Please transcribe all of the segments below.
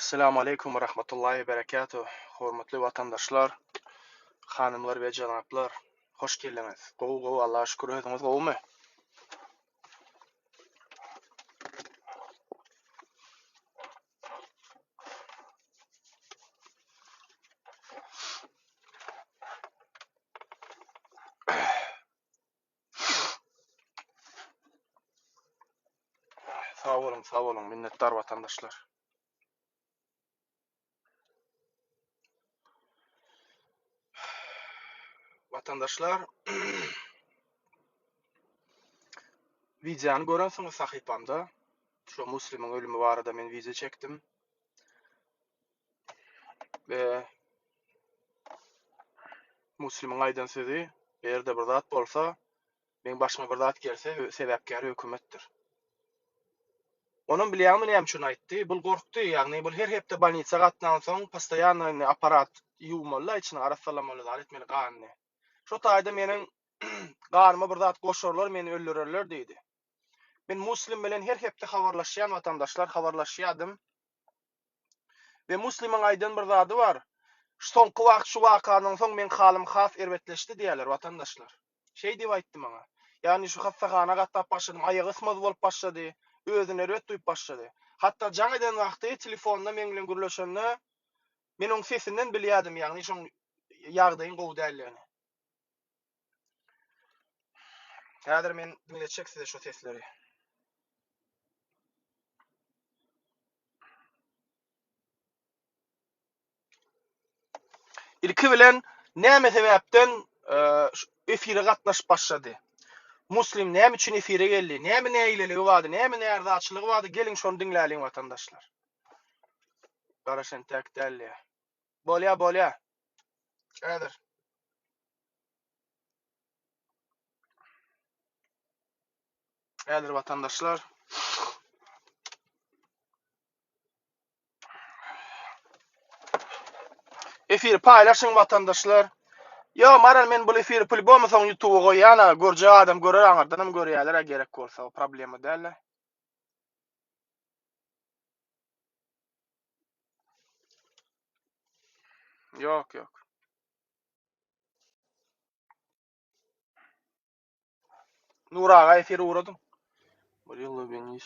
Esselamu aleýkum we rahmetullahi we berekatuh. Hormatly watandaşlar, hanymlar we jenaplar, hoş geldiňiz. Gowy gowy Allaha şükür özüňiz gowumy? Sag boluň, sag boluň, minnetdar watandaşlar. Watandaşlar, wideony görensiňiz sahypamda. Şu Muslimiň ölümi barada men wideo çekdim. We Muslimiň aýdan sözi, eger-de bir zat bolsa, meň başyma bir zat gelse, sebäpkäri hökümetdir. Onam bilýäňmi näme üçin aýtdy? Bul gorkdy, ýagny bul her hepde bolnisa gatnansoň, postoýanno indi apparat ýuwmaly-da içini arassalamaly zat etmeli ganyny. Şo taýda meniň ganyma bir zat goşarlar, meni öldürerler diýdi. Men Muslim bilen her hepde habarlaşýan watandaşlar, habarlaşýadym. We Muslimiň aýdan bir zady bar. Şu soňky wagt şu wakadan soň meň halym has erbetleşdi diýýärler watandaşlar. Şeý diýip aýtdy maňa. Ýagny şu hassahana gatnap başladym, aýagy ysmaz bolup başlady, özüni erbet duýup başlady. Hatda jaň eden wagty telefonda meň bilen gürleşende men oň sesinden bilýärdim, ýagny şoň ýagdaýyň gowy däldigini. Häzir men diňletjek size şu sesleri. Ilki bilen näme sebäpden efire gatnaşyp başlady? Muslim näme üçin efire geldi? Näme nägileligi bardy? Näme närzaçylygy bardy? Geliň şony diňläliň watandaşlar. Garaş entäk däl diýýär. Bolýa, bolýa. Häzir. Häzir watandaşlar. Efiri paýlaşyň watandaşlar. Ýo, Maral men bul efiri pulbomy soň YouTube'a goýýan-a, görjek adam görer aňyrdanam görýärler-ä gerek bolsa, o problema däl-le. Ýok, ýok. Nur aga efir ugradyň. Bir ýylda ben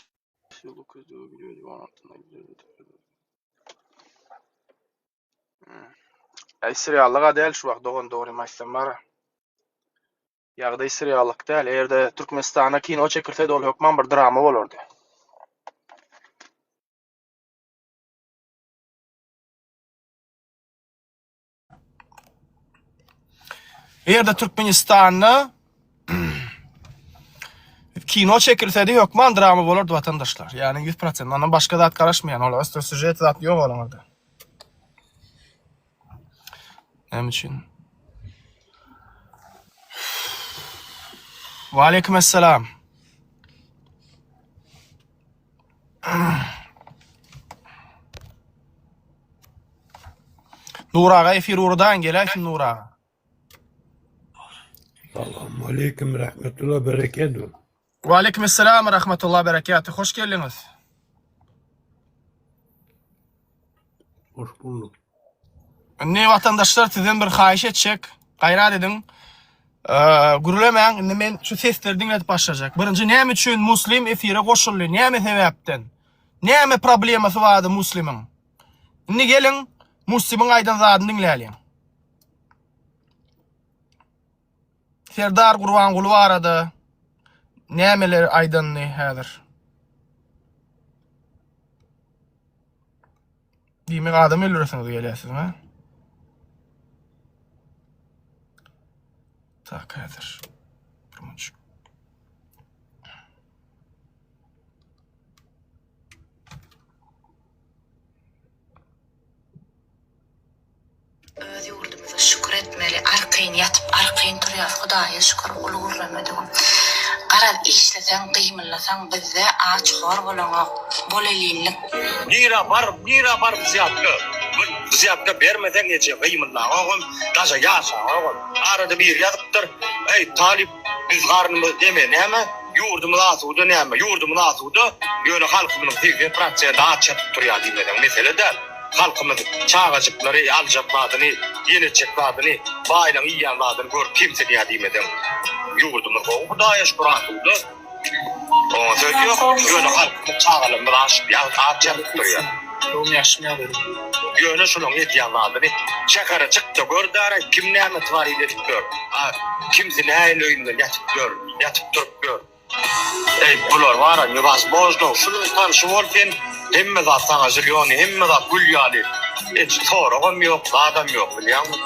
Äý seriallyga däl şu wagt dogan dogrymy aýtsam bara. Ýagdaý seriallyk däl. Eger-de Türkmenistanda kino çekilsedi ol hökman bir drama bolardy. Eger-de Türkmenistanda kino çekilsedi hökman drama bolardy watandaşlar. Ýagny 100% ondan başga zat garaşmaýan. Ol ösde sýužet zat ýok olarda. Näme üçin? Wa aleýkum esselam. Nur aga efir urudan geläýsin Nur aga. Salam aleyküm rahmetullah bereketu. Wa aleyküm esselam rahmetullah berekatu. Hoş geldiňiz. Hoş bulduk. Indi watandaşlar sizden bir haýyş etjek. Gaýrat ediň. Gürlemäň. Indi men şu sesleri diňledip başlajak. Birinji näme üçin Muslim efire goşuldy? Näme sebäpden? Näme problemasy bardy Muslimiň? Indi geliň Muslimiň aýdan zadyny diňläliň. Serdar Gurbanguly barada nämeler aýdanyny häzir. Diýmek adam öldüresiňiz gelýär siziň ha? Tak häzir. Bir minut. Öz ýurdumyza şükür etmeli arkaýyn ýatyp arkaýyn turýas hudaýa şükür uly gürlemedigim garaz işleseň gymyllasaň bizde aç hor bolaňok bolelinlik. Nira baryp nira baryp wzýatka bir wzýatka bermeseň eje gymyllaňogam daže ýaşaňogam arada biri ýazypdyr eý talyp biz garnymyz deme näme ýurdumyz asuda näme ýurdumyz asuda ýöne halkymyzyň 80 prosenti aç ýatyp turýar diýmeseň mesele däl. Halkymyz çagajyklary aljak zadyny, ýenetjek zadyny, baýlaň iýýän zadyny görüp kemsidýär diýmeseň. Ýurdumyz gowy Hudaýa şükür asuda. Oňa söz ýok. Ýöne halkymyz çagalarymyz aç aç ýatyp durýar. Ýöne şulaň edýän zadyny şähere çykda gör dara kim näme twarit edip ýör. A kimsi nähili öýünden ýatyp ýör, ýatyp turup ýör. Eý bular bara newazmojno şunuň tanşy bol sen hemme zat saňa žilýony hemme zat gül ýaly hiç soragam ýok zadam ýok bilýäňmi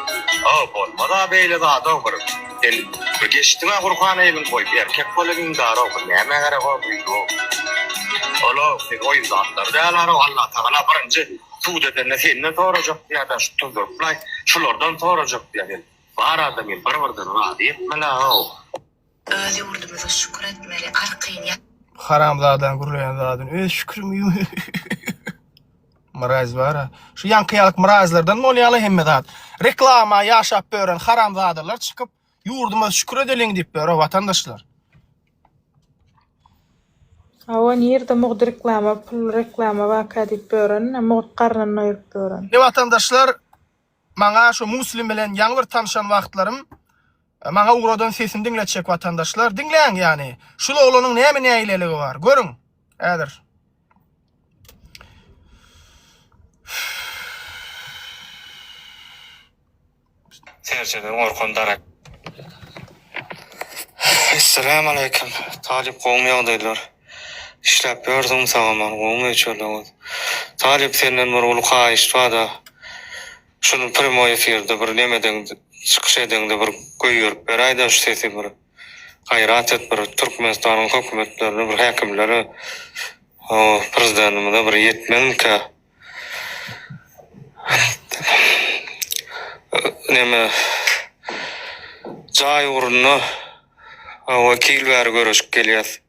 o bolmaza beýle zada bir sen bir geçdiňä gurhana eliň goýup erkek bolanyň dara bir nämä gerek o bu ola siz oýun zatlar däl ara Allatagala birinji sud edende senden sorajak diýýär şu tuzduryplaý şulardan sorajak diýýär sen bar adamy bir birden razy etmeli how. Öz ýurdumyza şükür etmeli arkaýyn ýat. Haramzadaň gürleýän zadyny öz şükürimi Mraz bara. Şu ýaňky ýalyk mrazlardan bolýala hemme zat. Reklama ýaşap bören haramzadalar çykyp ýurdumyza şükür edeliň diýip böre watandaşlar. Hawa nirde mugt reklama pul reklama baka diýip bören mugt garnyny doýuryp bören. Indi watandaşlar Maňa şu Muslim bilen ýaňy bir tanşan wagtlarym maňa ugradan sesini diňletjek watandaşlar. Diňläň ýany. Şul oglanyň näme nägileligi bar? Görüň. Häzir. Serçeden gorkan darak. Esselamu aleýkum Talyp gowmy ýagdaýlar işläp ýörsüňmi sagaman gowmy öýçerleňiz Talyp senden bir uly haýyşt barda şuny primoý efirde bir nemedeň çykyş edeňde bir goýberip beräýdä şu sesi bir gaýrat et bir Türkmenistanyň hökümetlerine bir häkimlere prezidentimize bir ýetmezmikä Neme jaý ugrunda wekil bäri göreşip gelýäs.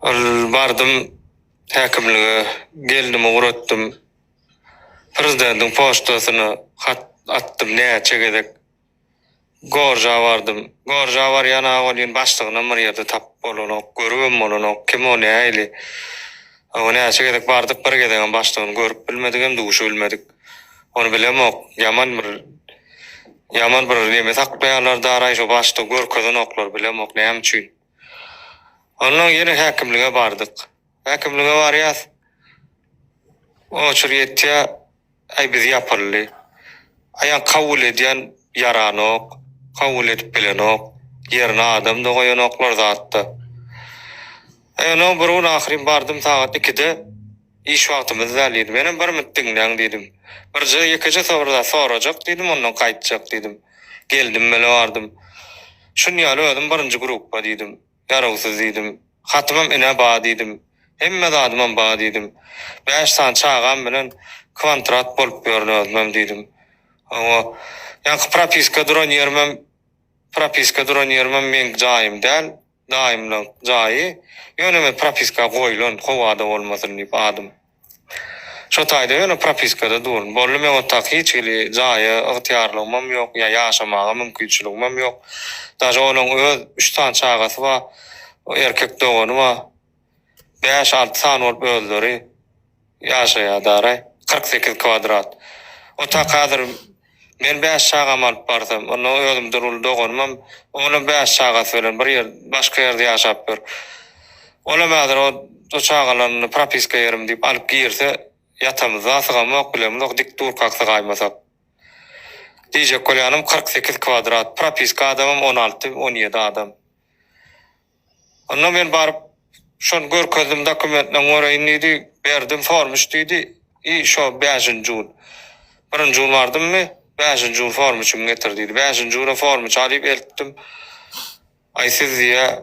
Ol bardym häkimlige gelnimi ugratdym. Prezidentiň poçtasyna hat atdym näçe gezek. Gorja bardym. Gorja barýan-a welin başlygynam bir ýerde tapyp bolanok, görübem bolanok. Kim o, nähili? Hawa, näçe gezek bardyk, bir gezegem başlygyny görüp bilmedigem, duşubilmedik. Ony bilemok, ýaman bir, ýaman bir neme saklaýarlar daraý, şo başlygy görkezenoklar, bilemok näme üçin. Onnoň ýene häkimlige bardyk. Häkimlige barýas, oçur ýetýär. Aý biz ýapyldy. Aýa kabul edýän ýaranok, kabul edip bilenok, ýerine adam-da goýanoklar zat-da. Aý onnoň bir gün ahyryn bardym sagat ikide, iş wagtymyz däl diýdi. Menem bir minut diňläň diýdim. Birje ýekeje bir zat sorajak diýdim, ondan gaýtjak diýdim. Geldim bile bardym. Şun ýaly özüm birinji grupba diýdim. Ýarawsyz diýdim. Hatymam ine ba diýdim. Hemme zadymam ba diýdim. Bäş sany çagam bilen kwantrat bolup ýörün özümem diýdim. Oňa ýaňky propiska duran ýerimem propiska duran ýerimem meň jaýym däl, daýymlaň jaýy. Ýöne men propiska goýlan, howada bolmasyn diýip adym. Şo taýda ýöne propiskada durun. Boldy meň o tak hiç hili jaýa ygtyýarlygymam ýok, ýa ýaşamaga mümkinçiligimem ýok. Daže olaň öz üç sany çagasy bar, erkek dogany bar. Bäş-alty sany bolup özleri ýaşaýar daraý. 48 kwadrat. O tak häzir Men bäş çagamy alyp barsam, onda özümden uly doganymam, olam bäş çagasy bilen bir ýer, başga ýerde ýaşap ýör. Olam häzir o o çagalaryny propiska ýerim diýip alyp girse, ýatamyzda sygamok, bilemzok, dik durkak sygaýmasak. Diýjek bolýanym 48 kwadrat, propiska adamam 16, 17 adam. Onda men baryp şony görkezdim dokumentleň göreýin diýdi, berdim formuç diýdi i şo bäşinji gün. Birinji gün bardymmy, bäşinji gün formuçymy getir diýdi. Bäşinji güne formuç alyp eltdim. Aý siz diýýä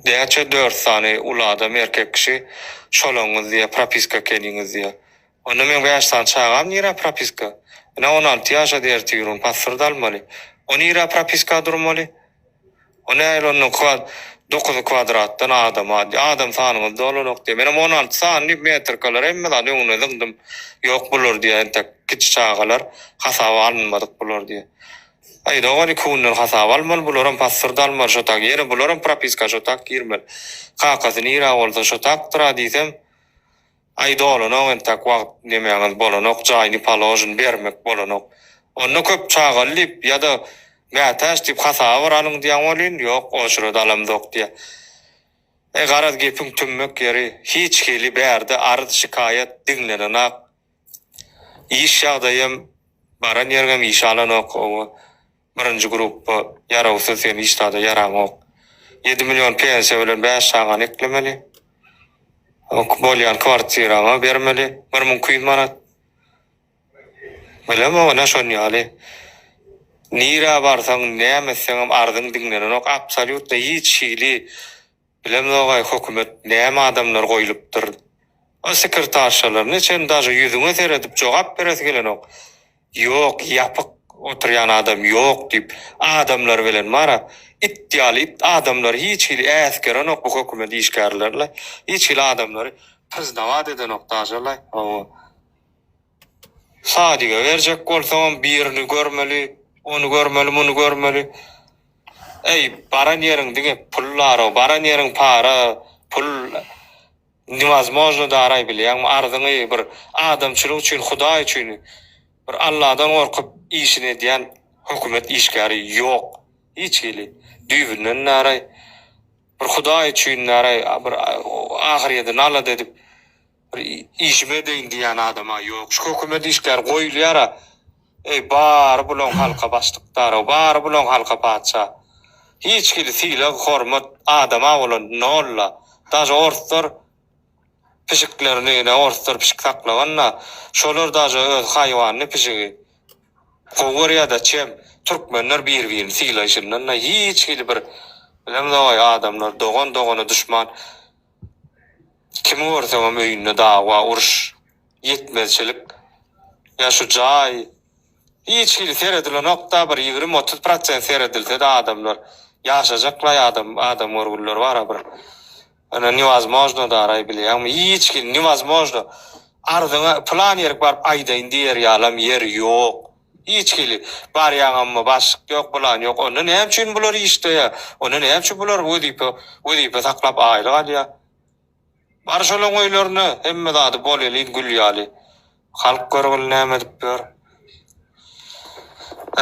näçe dört sany uly adam erkek kişi şolaňyz diýýä propiska ekeniňiz diýýä. Onda meň bäş sany çagam nirä propiska? Ine 16 ýaşady ertir gün pasport almaly. O nirä propiska durmaly? O nähili onda kwad dokuzy kwadratdan adam adam sanyňyz dolanok diýýär. Menem 16 sany diýip metrkalar hemme zady öňüne zyňdym. Ýok bular diýýär entek kiçi çagalar hasaba alynmadyk bular diýýär. Aý dogan iki günden hasaba almaly bularam pasport almaly şo tak ýene bularam propiska şo tak girmeli. Kakasy nirä bolsa şo takdyra diýsem. Aý dolanok entek wagt nemäňiz bolanok jaý ne položen bermek bolanok. Onda köp çagaly diýip ýa-da mätäç diýip hasaba bir alyň diýýäň welin ýok oçurada alamzok diýýär. Eý garaz gepiň tümmek ýeri hiç hili bärde arz şikaýat diňlenenak. Iş ýagdaýam baran ýeriňem işe alanok oba. Birinji gruppa ýarawsyz sen hiç zada ýaraňok. Ýedi million pensiýa bilen bäş çagany eklemeli. Bolýan kwartiraňa bermeli 1200 manat. Bilemok ine şon ýaly. Nirä barsaň näme etseňem arzyň diňlenenok absolýutno hiç hili Bilemzogaý hökümet näme adamlar goýlupdyr. O sekretarşalar neçen daže ýüzüňe seredip jogap beresi gelenok. Ýok ýapyk oturýan adam ýok diýip adamlar bilen bara it ýaly it adamlary hiç hili äsgerenok bu hökümet işgärlerle hiç hili adamlary priznawat edenok daže laý hawa. Sadige berjek bolsaňam birini görmeli ony görmeli muny görmeli. Eý baran ýeriň diňe pul daraw baran ýeriň para pul newazmojno daraý bilýäňmi arzyňy bir adamçylyk üçin hudaý üçin bir Alladan gorkup işini edýän hökümet işgäri ýok hiç hili düýbünden daraý bir hudaý üçin daraý bir ahyrýetini alada edip Bir işimi edeýin diýýän adama ýok. Şu hökümet işgär goýulýara. Eý bary bulaň halka başlykdara, bary bulaň halka patyşa. Hiç hili sylag, hormat adama bolan nolla. Daže orslar pişiklerini, ine orslar pişik saklaganda, şolar daže öz haýwanyny pişigi gowy görýärda çem türkmenler bir birini sylaýşyndan da hiç hili bir bilemzogaý adamlar dogan dogana duşman. Kimi görseňem öýünde dawa, uruş, ýetmezçilik. Ýa şu jaý hiç hili seredilenokda bir 20-30 prosent seredilsede adamlar ýaşajaklaý adam adam görgüliler bara bir. Ene newazmojno daraý bilýäňmi hiç hili newazmojno arzyňa pylan ýerik baryp aýdaýyn diýer ýalam ýer ýok. Hiç hili barýaňammy başlyk ýok bulan ýok onda näme üçin bular işdeýä onda näme üçin bular wezipe wezipe saklap aýlyk alýa bar şolaň öýlerine hemme zady bol elin gül ýaly halk görgüli näme edip ýör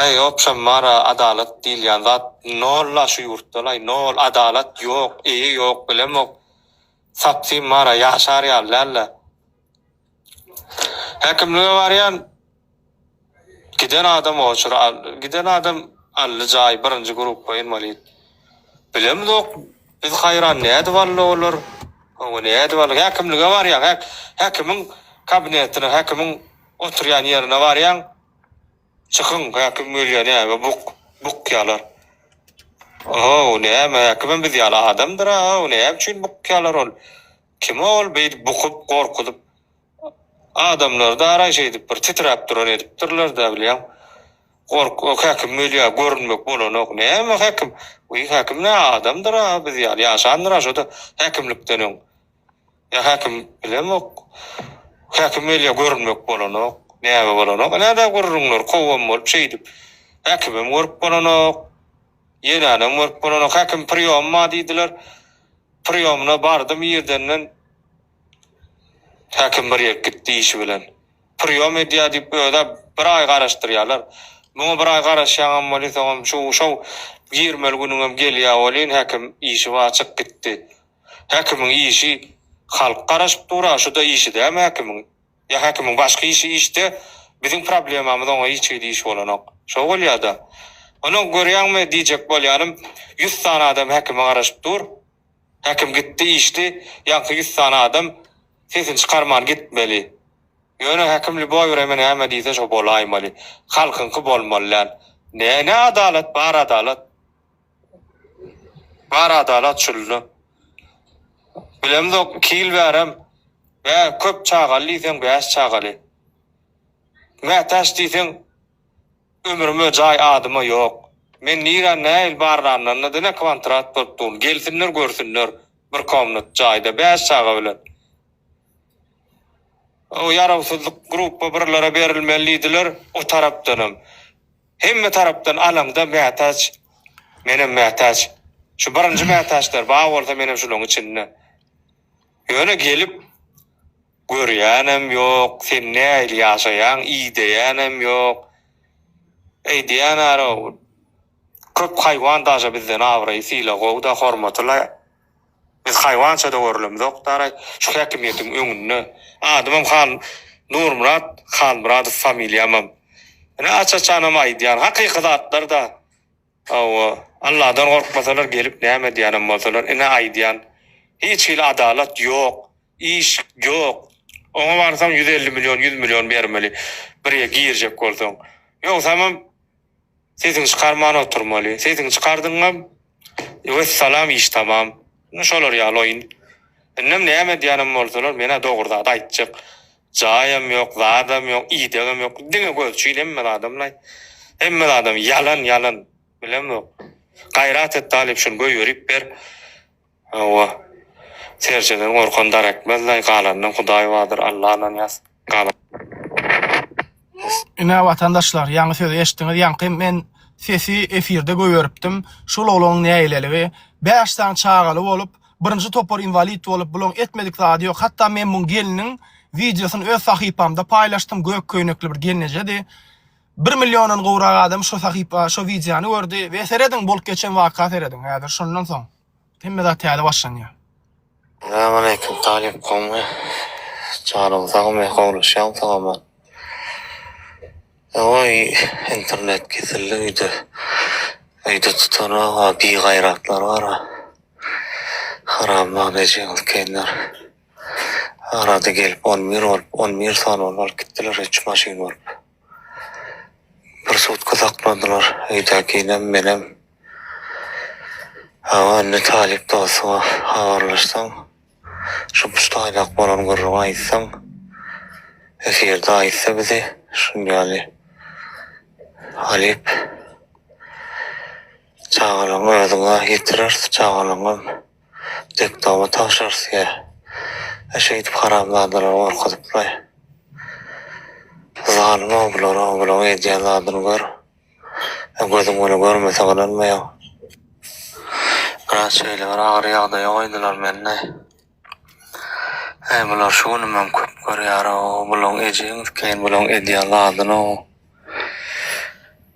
äý opşam bara adalat diýilýän zat nolla şu ýurtdalaý nol adalat ýok eýe ýok bilemok sapsym bara ýaşar ýaly dällä häkimlige barýan Giden adam oçur giden adam aldy jaý birinji gruppa inwalid. Bilemzok biz haýran nädip aldy olar. Hawa nädip aldy häkimlige barýaň häk häkimiň kabinetine häkimiň oturýan ýerine barýaň çykyň häkim gelýär näme buk bukýalar. Ohow näme häkimem biz ýaly adamdyr a näme üçin bukýalar ol kim ol beýdip bukup gorkuzyp Adamlar daraý şeýdip bir titräp duran edipdirler-dä bilýäň. Gork, häkim gelýär, görünmek bolanok. Näme häkim? Wiý, häkim nä adamdyr-a, biz ýaly ýaşandyr-a şo-da häkimlikden öň. Ýa häkim bilemok. Häkim gelýär, görünmek bolanok. Näme bolanok. Ine-dä gürrüňler kowam bolup şeýdip. Häkimem görüp bolanok. Ýenänem görüp bolanok. Häkim priýom bar diýdiler. Priýomyna bardym irdenden. Häkim bir ýerik gitdi işi bilen. Priýom edýär diýip özä bir aý garaşdyrýarlar. Muňa bir aý garaşýaňam welin soňam şu şow girmeli günüňem gelýär welin häkim işi bar çyk gitdi. Häkimiň işi halk garaşyp dur-a şu-da işi dämi häkimiň? Ýa häkimiň başga işi işde biziň problemamyz oňa hiç hili iş bolanok. Şo bolýada. Onuň görýäňmi diýjek bolýanym ýüz sany adam häkime garaşyp dur. Häkim gitdi işdi, ýaňky ýüz sany adam sesini çykarman gitmeli. Ýöne häkim lýuboý wremýa näme diýse şo bolaýmaly. Halkyňky bolmaly däl. Ne ne adalat bar adalat. Bar adalat şulda. Bilemzok iki ýyl bärem bä köp çagaly diýseň bäş çagaly. Mätäç diýseň Ömrüme jaý adyma ýok. Men nirä näil barlandan-da diňe kwantrat bolup durun. Gelsinler görsünler bir komnat jaýda bäş çaga bilen. O ýarawsyzlyk gruppa birlere berilmeli diýdiler o tarapdanam. Hemme tarapdan alaňda mätäç. Menem mätäç. Şu birinji mätäçler bar bolsa menem şulaň içinde. Ýöne gelip. Görýänem ýok, sen nähili ýaşaýaň, ideýänem ýok. Eýdýän ara köp haýwan daže bizden abraýy sylagy gowy-da hormaty-la. Biz haýwança-da görlemzok daraý şu häkimiýetiň öňünde. Adymam Han Nurmyrat Halmyradow familiýamam. Ine aç-açanam aýdýan hakyky zatlar-da. Hawa, Alladan gorkmasalar gelip näme edýänem bolsalar, ine aýdýan. Hiç hili adalat ýok, iş ýok. Oňa barsaň 150 million, 100 million bermeli bir ýere girjek bolsaň. Ýogsamam sesiňi çykarman oturmaly. Sesiňi çykardyňam wessalam iş tamam. Ine şolar ýaly oýun. Indem näme edýänem bolsalar men-ä dogry zady aýtjak. Jaýam ýok, zadam ýok, idegem ýok. Diňe göz üçin hemme zadam-laý. Hemme zadam ýalan, ýalan. Bilemok. Gaýrat et talyp şuny goýberip ber. Hawa. Serçeden gorkan dar ekmez-laý, galanynam Hudaý bardyr, Alla ynanýas. Galan. Ine watandaşlar ýaňy sözi eşitdiňiz ýaňky men sesi efirde goýberipdim şul oglanyň nägileligi 5 sany çagaly bolup birinji topar inwalid bolup bulaň etmedik zady ýok hatda men muň gelniň wideosyny öz sahypamda paýlaşdym gök köýnekli bir gelnejedi bir milliondan gowrak adam şo sahypa şo wideony gördi we serediň bolup geçen waka serediň häzir şondan soň hemme zat täze başlanýar. Salamaleýkum talyp gowmy janyň sagmy gowlaşýaň sag-aman Oý internet kesildi öýde öýde tutanok-a bigaýratlar bar-a haramdag ejeňiz kenler arada gelip on bir bolup on bir sany bolup alyp gitdiler üç maşyn bolup bir sutka sakladylar öýdäkinem menem Hawa indi talyp dostuňa habarlaşsaň, şu puştaýlak bolan gürrüňi aýtsaň, efirde aýtsa bizi şun ýaly alyp çagalaňy özüňe ýetireris, çagalaňam dekdoma tabşyrarys ýa şeýdip haramzadalary gorkuzyplaý. Zalym-ow bular-ow, bulaň edýän zadyny gör. Gözüň ony görmese ynanmaýaň. Biraz şeýle bir agyr ýagdaýa goýdular meni. Äý bular şu günümem köp görýär-ow, bulaň ejeňiz kyn, bulaň edýän zadyny-ow.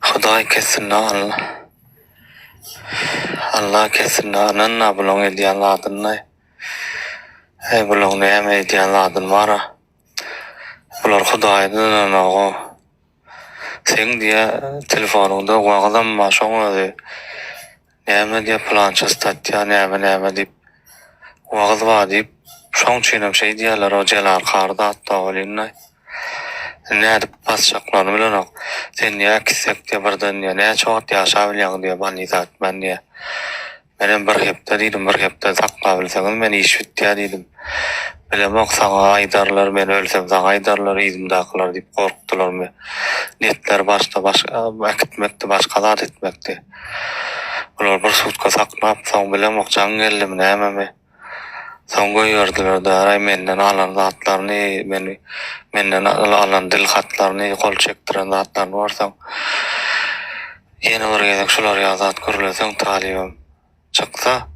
Hudaý kessin-dä Alla. Alla kessin-dä ynan-da bulaň edýän zadyny. Äý bulaň näme edýän zadyny bar-a. Bular Hudaýa-da ynanok-ow. Seň diýä telefonyňda wagyzam bar şoň özi näme diýä pylança statýa näme näme diýip wagyz bar diýip şoň üçinem şeý diýýärler o Jelal kary zatda welin nädip basjaklaryny bilenok sen diýä äkitsek diýä birden diýä näçe wagt ýaşap bilýäň diýä bolnisa ätmän diýä Menem bir hepde diýdim, bir hepde saklabilseňiz meni iş bitýär diýdim. Bilemok saňa aýdarlar, men ölsem saňa aýdarlar yzymdakylar diýip gorkdularmy. Niýetleri başda başga äkitmekdi, başga zat etmekdi. Bular bir sutka saklap, soň bilemok jaň geldimi nämemi. Soň goýberdiler däraý menden alan zatlaryny, meni menden alan dil hatlaryny, gol çekdiren zatlaryny görseň. Ýene bir gezek şular ýaly zat gürleseň talybym çyksa,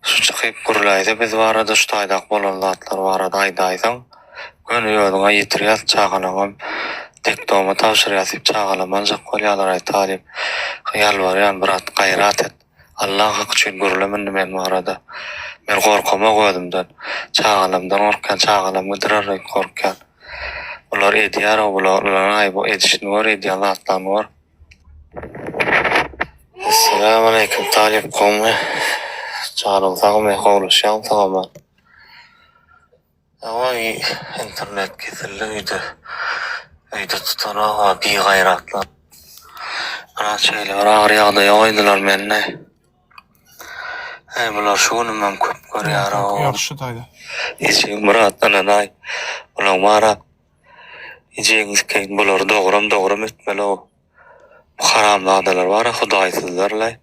şu çykyp gürläýse biz barada şu taýdaky bolan zatlar barada aýdaýsaň, göni özüňe ýitirýäs çagalaňam dekdoma tabşyrýas diýip çagalam aljak bolýarlar aý talyp ýalbarýan brat gaýrat et. Allaň haky üçin gürleme indi men barada. Men gorkamok özümden. Çagalamdan gorkýan, çagalam gidirer diýip gorkýan. Bular edýär-ow, bular bu edişini gör, edýän zatlaryny gör. Essalamualeýkum talyp gowmy? Janyň sagmy? Gowlaşýaňmy sag-aman? Oý internet kesildi öýde. Öýde tutanok-a bigaýratlar. Biraz şeýle bir agyr ýagdaýa goýdular meni. Äý bular şu günümem köp görýär-ow. Ýok şu taýda. Ejeň Myrat ynanaý. Bulaň bara ejeňi sikeýin bulary dogram dogram etmeli-ow. Bu haramzadalar bara hudaýsyzlar-laý.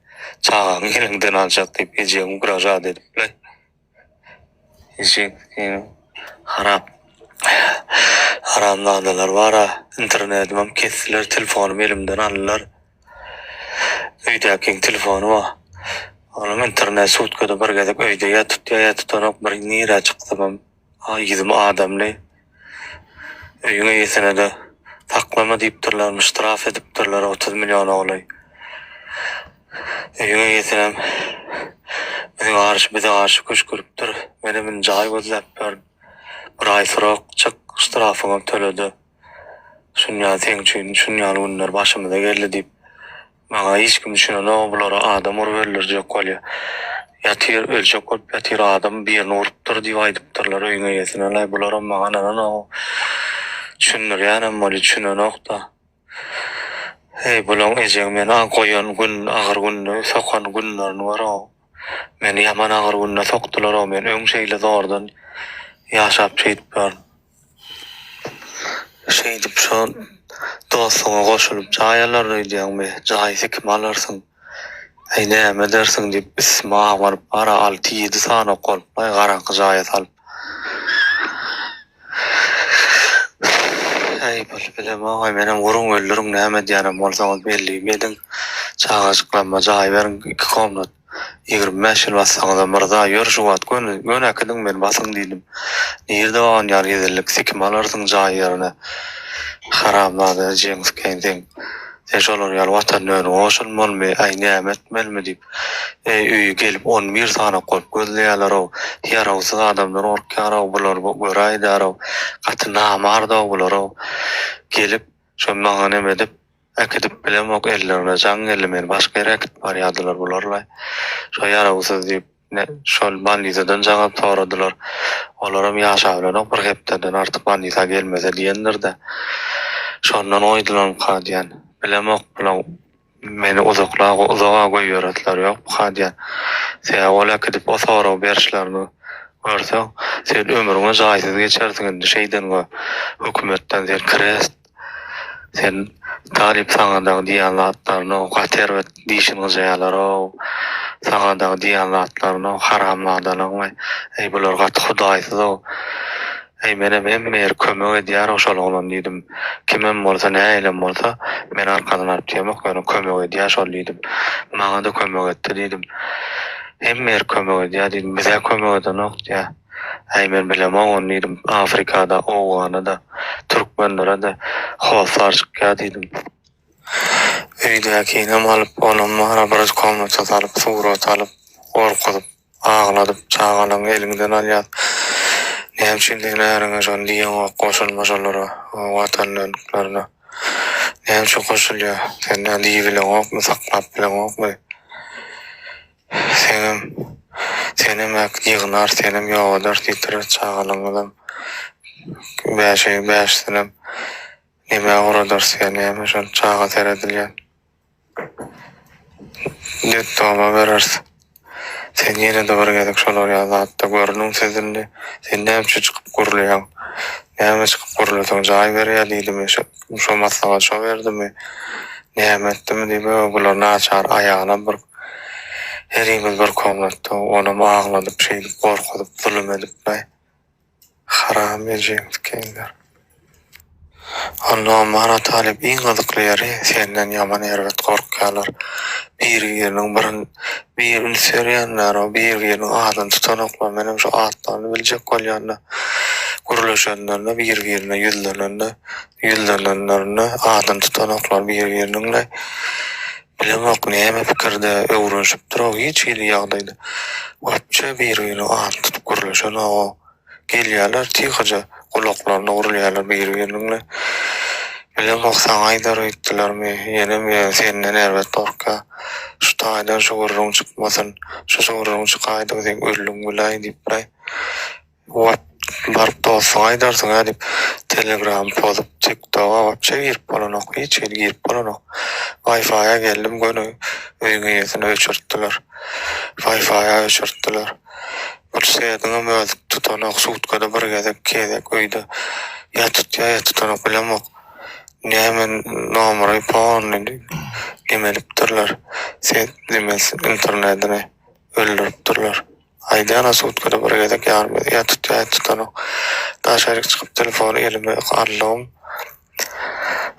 Çagaňy eliňden aljak diýip ejeňi ugražat edip-laý. Eşek harap haramzadalar bara internedimem kesdiler telefonym elimden aldylar öýdäkiň telefony bar onuň internet sutkada bir gezek öýde ýa tutýa ýa tutanok bir nirä çyksamam. Yzym adamly. Öýüň eýesine-de saklama diýipdirlermiş, ştraf edipdirler 30 milliona golaý. Öýüň eýesinem biziň garşy bize garşy küşgüripdir. Menem indi jaý gözläp ýörün. Bir aý srok çyk, ştrafyňam töle-de. Şunýaly seň üçin şunýaly günler başymyza geldi diýip, maňa hiç kim düşünenok, bulara adam urup öldürjek bolýar. Ýatyr, öljek bolup ýatyr, adam birini urupdyr diýip aýdypdyrlar öýüň eýesine. Laý, bularam maňa ynananok. Düşündirýänem bolýar, düşünenok-da. Eý, bulaň ejeň meni goýan gün, agyr günde sokan günlerini gör-ow. Meni ýaman agyr günde sokdular-ow, men öň şeýle zordan ýaşap şeýdip ýörün. Şeýdip şo dostuňa goşulyp jaý alar öýdýäňmi? Jaýy sikim alarsyň. Äý näme edersiň diýip üstüme abanyp bara alty-ýedi sany ok bolupmaý garaňky jaýa salyp. Äý bol bilemok-aý menem uruň öldüriň näme edýänem bolsaňyz bellimi ediň. Çagajyklamma jaý beriň iki komnat. 25 ýyl bassaňyzam myrza ýör şu wagt göni göni äkidiň meni basyň diýdim. Nirde bagan ýaly hezillik sikim alarsyň jaý ýerine. Haramzada ejeň sikeýin seň. Sen şolar ýaly watan dönüge goşulmalymy äý näme etmelimi diýip. Eý öýi gelip on bir sanak bolup gözleýälerow. Ýarawsyz adamdan gorkýarow bular göräýdärow. Gaty namardow bularow. Gelip şo maňa neme edip Äkidip bilemok ellerine jaň geldi meni başga ýere äkidip barýardylar bularlaý şo ýarawsyz diýip ne şol bolnisadan jaň alyp soradylar olaram ýaşabilenok bir hepdeden artyk bolnisa gelmese diýendirde şondan goýdularmyka diýen bilemok bulaň meni uzakla uzaga goýberesleri ýokmyka diýen sebäbi ol äkidip o sorag berişlerini görseň sen ömrüňe jaýsyz geçersiň indi şeýdeniňe hökümetden sen krest Sen talyp saňa dagy diýýän zatlaryny gaty erbet dişini gyjaýarlar-ow. Saňa dagy diýýän zatlaryny haramzadalygyňy. Eý bular gaty hudaýsyz-ow. Eý menem hemme ýeri kömek edýär-ow şol oglan diýdim. Kimem bolsa nähilem bolsa men arkadan alyp diýemok ýöne kömek edýär şol diýdim. Maňa-da kömek etdi diýdim. Hemme ýeri kömek edýär diýdim. Bize kömek edenok diýýär. Äý men bilemok ony diýdim, Afrikada Owgana-da, türkmenlere-de hossar çykýar diýdim. Öýdäkinem alyp, onam bara bir komnata salyp, surat alyp, gorkuzyp, agladyp, çagalaň eliňden alýas. Näme üçin sen äriňe şony diýeňok, goşulma şolara, watan dönüklerine. Näme üçin goşulýar? Sen nä diýibileňokmy, saklap bileňokmy? Senem, senem äk ýygnar, senem ýok eder diýdiler, çagalaryňyzam bäşi, bäşisinem nämä ugradar size, näme şol çaga seredilýän. Detdoma bereris. Sen ýene-de bir gezek şolar ýaly zatda görnüň siz indi. Sen näme üçin çykyp gürleýäň? Näme çykyp gürleseň jaý berýär diýdimi? Şo maslahat şo berdimi? Näme etdimi diýip, bular naçar aýalam bir Herimiz bir komnatda onam agladyp şeýdip gorkuzyp zulum edipbaý. Haram ejeň sikeýinler. Onda Omara Talyp iň gyzykly ýeri senden ýaman erbet gorkýarlar. Bir biriniň bir bir üns berýänler o bir biriniň adyny tutanoklar menem şu atlaryny biljek bolýanda gürleşenlerinde bir birine ýüzlenende ýüzlenenlerinde adyny tutanoklar bir biriniňle Bilemok näme pikirde öwrenişipdir-ow hiç hili ýagdaýda wapçe bir-biriniň adyny tutup gürleşenok-ow. Gelýärler tyhyja gulaklaryna urulýarlar bir-biriniňle. Bilemok saňa aýdar öýtdülermi, ýenem ýa senden erbet gorkýa. Şu taýdan şu gürrüň çykmasyn, şu gürrüň çykaýdygy seň öldüň biläý diýip-laý. Wap baryp dostuňa aýdarsyň-a diýip telegramy pozup tiktoga wapşe girip bolanok hiç hili girip bolanok waýfaýa geldim göni öýüň eýesini öçürtdiler waýfaýa öçürtdiler bir sediňem özi tutanok sutkada bir gezek iki gezek öýde ýa tutýa ýa tutanok bilemok näme nomery polny nemelipdirler set nemesi internedini öldüripdirler. Aýdýan-a sutkada bir gezek ýarym ýa tutýa ýa tutanok. Daşaryk çykyp telefony elime aldygym,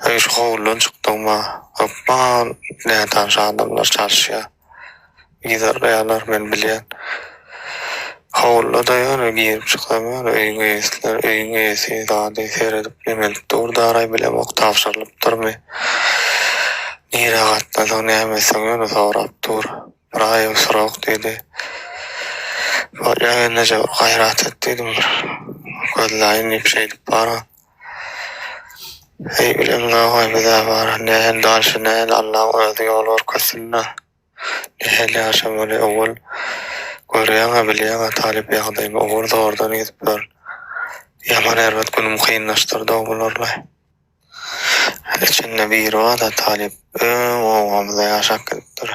öý şu howludan çykdygym-a hökman nätanyş adamlar çalyşýa. Yzarlaýarlar, men bilýän. Howluda ýöne girip çyksam ýöne öýüň eýesiler, öýüň eýesi zady seredip nemelip dur daraý bilemok tabşyrylypdyrmy. Nirä gatnasaň näme etseň ýöne sorap dur. Bir aýam srok diýdi. Bolýa gelneje bir gaýrat et diýdim bir gözläýin diýip şeýdip bara. Eý bilemzok-aý bizä bara nähili dalşy nähili Allaň özi ýol görkezsin-dä. Nähili ýaşamaly ogul? Görýäň-ä, bilýäň-ä talyp ýagdaýymy, ogul zordan gezip ýörün. Ýaman erbet günüm kynlaşdyrdy-ow bular-laý. Içinde biri bar-da talyp, öň obamyzda ýaşap gidipdir.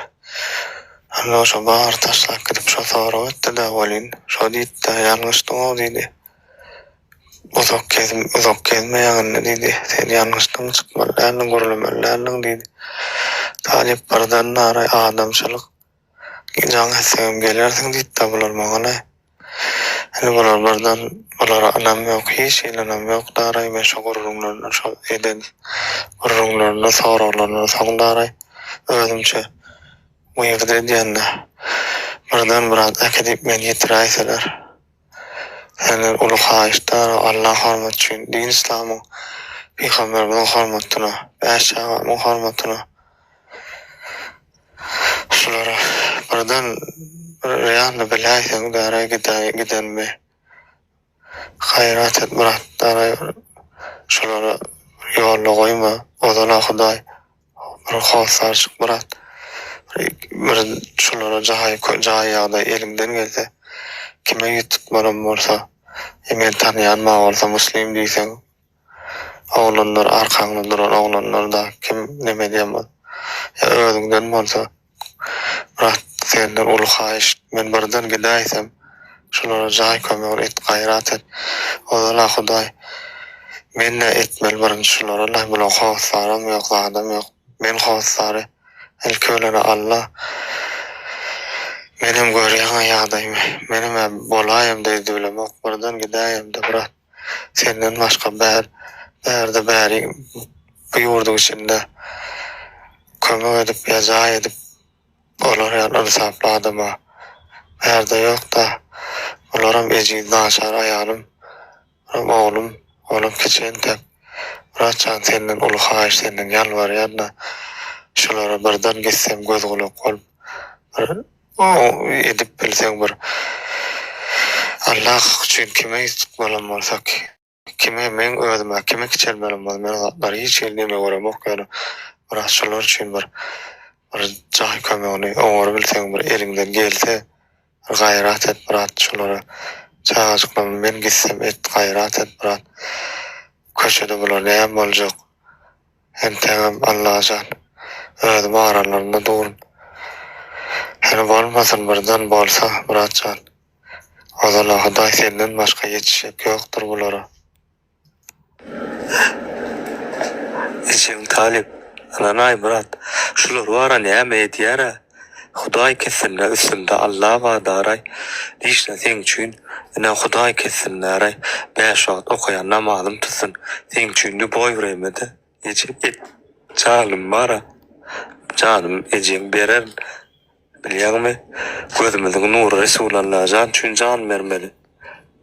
Onda şo bary taşlap gidip şo sorag etdi-de welin, şo diýdi-de, ýalňyşdyň-ow diýdi. Uzak gez, uzak gezme ýaňynda diýdi. Sen ýalňyşdyň, çykmaly däldiň, gürlemeli däldiň diýdi. Talyp birden naraý adamçylyk. Jaň etsegem gelersiň diýdi-de bular maňa-laý. Indi bular birden bulara ynam ýok, hiç hili ynam ýok daraý. Men şo gürrüňlerinden, şo eden gürrüňlerinden, soraglaryndan soň daraý özümçe wygydy edýän-de. Birden biraz äkidip meni ýitiräýseler. Senden uly haýyşdar Allah hormaty üçin din islamyň pygamberimiziň hormatyna bäş çagamyň hormatyna şulara birden bir realny biläýseň däraý gidäý gidenimi gaýrat et brat däraý şulara ýolda goýma ozala hudaý Bir hossarjyk brat. Bir şulara jaý jaý ýagdaý eliňden gelse kime ýüz tutmalam bolsa e meni tanýan bar bolsa muslim diýseň oglanlar arkaňda duran oglanlar da kim neme diýen bol ýa özüňden bolsa Brat senden uly haýyşt men birden gidäýsem şulara jaý kömegini et gaýrat et ozala hudaý men nä etmeli birinji şulara la bulaň hossaram ýok zadam ýok men hossary ilki bilenä Alla menem görýäňä ýagdaýymy menemä bolaýamda edibilemok birden gidäýemde brat senden başga bär bärde bäri bu ýurduň içinde kömek edip ýa jaý edip bolar ýaly ynsaply adama bärde ýokda bularam ejiz naçar aýalym buram oglum olam kiçi entek Myrat jan senden uly haýyş senden ýalbarýanda şulara birden gitsem göz gulak bolup bir edip bilseň bir Allah üçin kime ýüz tutmalam bolsak Kime meň özümä kime kiçelmelem bolsa men o zatlary hiç hili neme göremok ýöne biraz şular üçin bir bir jaý kömegini oňarybilseň bir eliňden gelse bir gaýrat et brat şulara çagajyklarymy men gitsem et gaýrat et brat köçede bular näme boljak entägem Allajan özüm aralarynda durun hany bolmasyn birden bolsa bratjan. Ozal-a Hudaý senden başga ýetişjek ýokdur bulara. Ejeň talyp, Ynanaý brat, şular bara näme edýär-ä? Hudaý kessin-dä üstümde Alla bar daraý, lişna seň üçin, ine Hudaý kessin daraý, bäş wagt okaýan namazym tutsun, seň üçin lýuboý wremede eje et janym bara, janym ejeň bererin. Bilýäňmi, gözümiziň nury Resulalla jan üçin jan bermeli.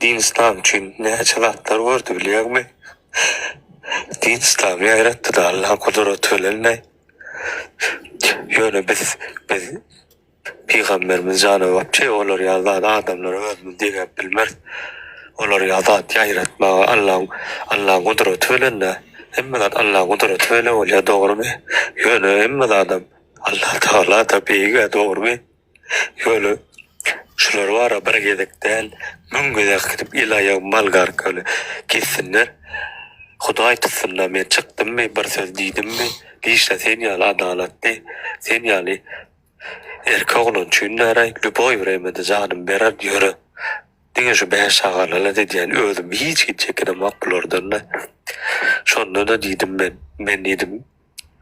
Din yslam üçin näçe zatlar gördi bilýäňmi? Din yslamy ýaýratdyda Allaň gudraty bilen-le. Ýöne biz biz pygamberimiz jana wapşe olar ýaly zat adamlara özümiz deňäp bilmeris. Olar ýaly zat ýaýratmaga Allaň Allaň gudraty bilen-de hemme zat Allaň gudraty bilen bolýar dogrymy? Ýöne hemme zadam Allah Tagala-da beýig-ä dogrymy? Ýöne şular bar-a bir gezek däl, müň gezek gidip el-aýagymy malgarkaly kessinler. Hudaý tutsun-da men çykdymmy, bir söz diýdimmi, lişna sen ýaly adalatly, sen ýaly erkek oglan üçin däraý, lýuboý wremede janymy bererin ýöne diňe şu bäş çagany edýän özüm hiç hili çekinemok bulardan-da. Şonda-da diýdim men, men diýdim,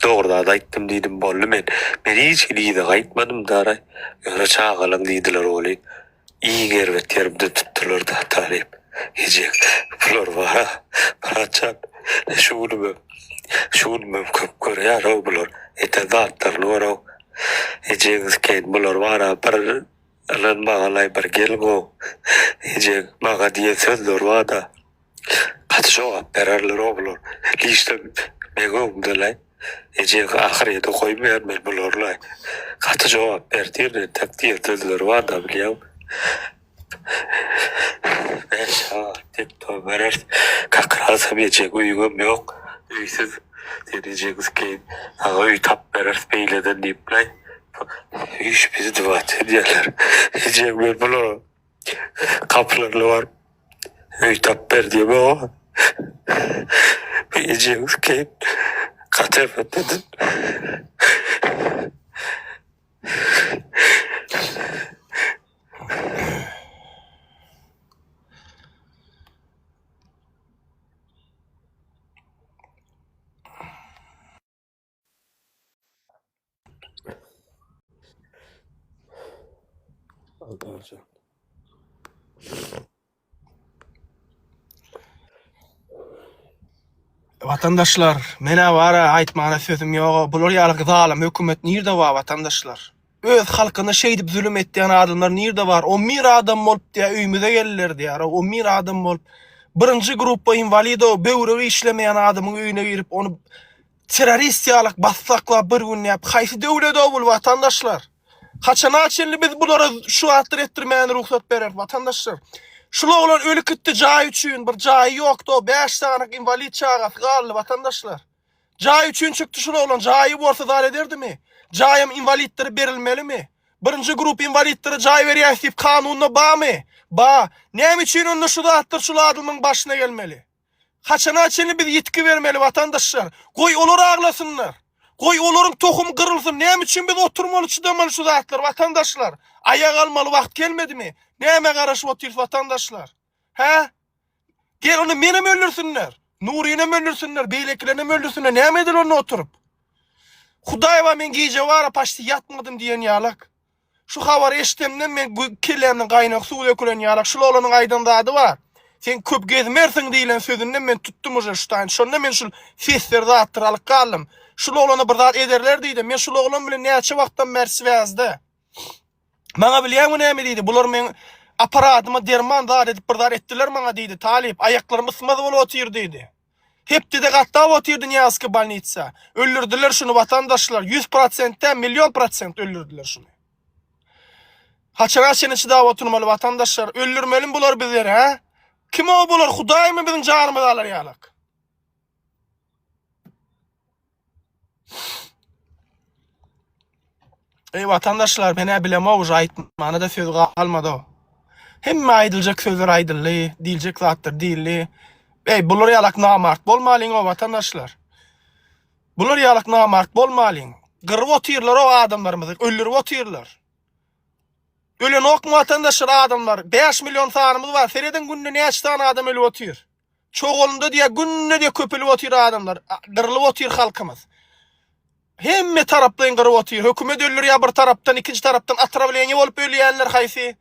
Dogry zat aýtdym diýdim boldy men men hiç hili yza gaýtmadym dara ýöne çagalaň diýdiler welin iň erbet ýerimden tutdular da talyp eje bular bara bratjan şu günümem şu günümem köp görýärow bular eden zatlaryny görow ejeňiz keýin bular bara bir. Alan magalaý bir gelgow ejeň maňa diýen sözleri barda gaty jogap bererler-ow bular lişde meň öňümdelaý ejeň ahyrýete goýmaýan men bularlaý gaty jogap berdir entek diýen sözleri barda bilýäňmi Bäş sagat diýip toý bereris kakyrasam ejeň öýüňem ýok öýsüz sen ejeňi sikeýin saňa öý tapyp bereris beýleden diýiplaý Üýşüp izdiwaç edýärler. Ejeň men bulara gapylaryna baryp öý tapyp ber diýemok. Ejeňi sikeýin gaty erbet edin. Watandaşlar, menä bara aýtmana sözüm ýoga, bular ýaly zalym hökümet nirde bar watandaşlar? Öz halkyna şeýdip zulum etýän adamlar nirde bar? On bir adam bolup diýä öýümize geldiler diýär. On bir adam bolup birinji gruppa inwalido böwregi işlemeýän adamyň öýüne girip ony Terrorist ýalak bassaklap bir gün näp haýsy döwlet o bul watandaşlar. Haçana çenli biz bulara şu zatlar etdirmäne rugsat bereris watandaşlar. Şul oglan ölüp gitdi jaý üçin bir jaýy ýokdy o 5 sany inwalid çagasy galdy watandaşlar. Jaý üçin çykdy şul oglan jaýy bolsa zar ederdimi? Jaýam inwalidlere berilmelimi? Birinji grup inwalidlere jaý berýäs diýip kanunda bamy? Ba. Näme üçin onda şu zatlar şul adamyň başyna gelmeli? Haçana çenli biz ýitgi bermeli watandaşlar? Goý olar aglasynlar. Goý olaryň tohumy gyrylsyn. Näme üçin biz oturmaly çydamaly şu zatlar watandaşlar? Aýak almaly wagt gelmedimi? Nämä garaşyp otyrys watandaşlar? Hä? Gel onda menem öldürsinler. Nuryny hem öldürsinler, beýlekilerini hem öldürsinler. Näme eder onda oturyp? Hudaý bar men gije bara paçti ýatmadym diýen ýalak. Şu habary eşidemden men kellämden gaýnak suw dökülen ýalak. Şul oglanyň aýdan zady bar. Sen köp gezmersiň diýlen sözünden men tutdum uje şu taýyn. Şonda men şul sesleri zatlary alyp galdym. Şul oglana bir zat ederler diýdim. Men şul oglan bilen näçe wagtdan bäri swäzde. Maňa bilýäňmi näme diýdi? Bular meň apparatyma derman zat edip bir zat etdiler maňa diýdi. Talyp, aýaklarym ysmaz bolup otyr diýdi. Hepdede gatnap otyrdy Nyýazki bolnitsa. Öldürdiler şuny watandaşlar. 100% däl, million prosent öldürdiler şuny. Haçana çenli çydap oturmaly watandaşlar? Öldürmelimi bular bizleri, hä? Kim o bular? Hudaýmy biziň janymyzy alar ýalak? Eý watandaşlar, men-ä bilemok uje aýtmana-da söz galmady. Hemme aýdyljak sözler aýdyldy, diýiljek zatlar diýildi. Eý, bular ýalak namart bolmalyň o watandaşlar. Bular ýalak namart bolmalyň. Gyryp otyrlar o adamlarymyzy, öldürip otyrlar. Ölenokmy watandaşlar adamlar? 5 million sanymyz bar. Serediň günde näçe sany adam ölüp otyr. Çogulynda diýä günde diýä köpelip otyr adamlar. Gyrylyp otyr halkymyz. Hemme taraplaýyn gyryp otyr. Hökümet öldürýär bir tarapdan, ikinji tarapdan otrawleniýe bolup ölýänler haýsy?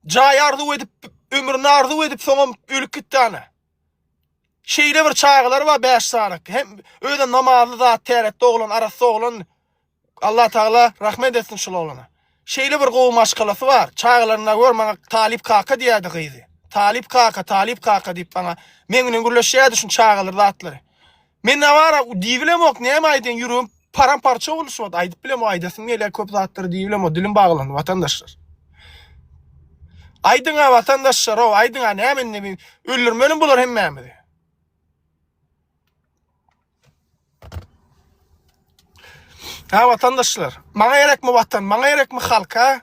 Jaý arzuw edip, ömrüni arzuw edip soňam ölüp gitdi ana. Şeýle bir çagalary bar 5 sany. Hem özem namazly zat, täretli oglan, arassa oglan. Allah Tagala rahmet etsin şul oglana. Şeýle bir gowy maşgalasy bar. Çagalaryna gör maňa Talyp kaka diýýärdi gyzy. Talyp kaka, Talyp kaka diýip maňa meň bilen gürleşýärdi şuň çagalary zatlary. Men nawara diýibilemok näme aýdaýyn ýüregim param-parça boldy şu wagt aýdyp bilemok aýdasym gelýär köp zatlary diýibilemok dilim baglandy watandaşlar. Aýdyňa watandaşlar ow aýdyňa näme indi öldürmelimi bular hemmämizi. Ha watandaşlar, maňa gerekmi watan, maňa gerekmi halk, ha?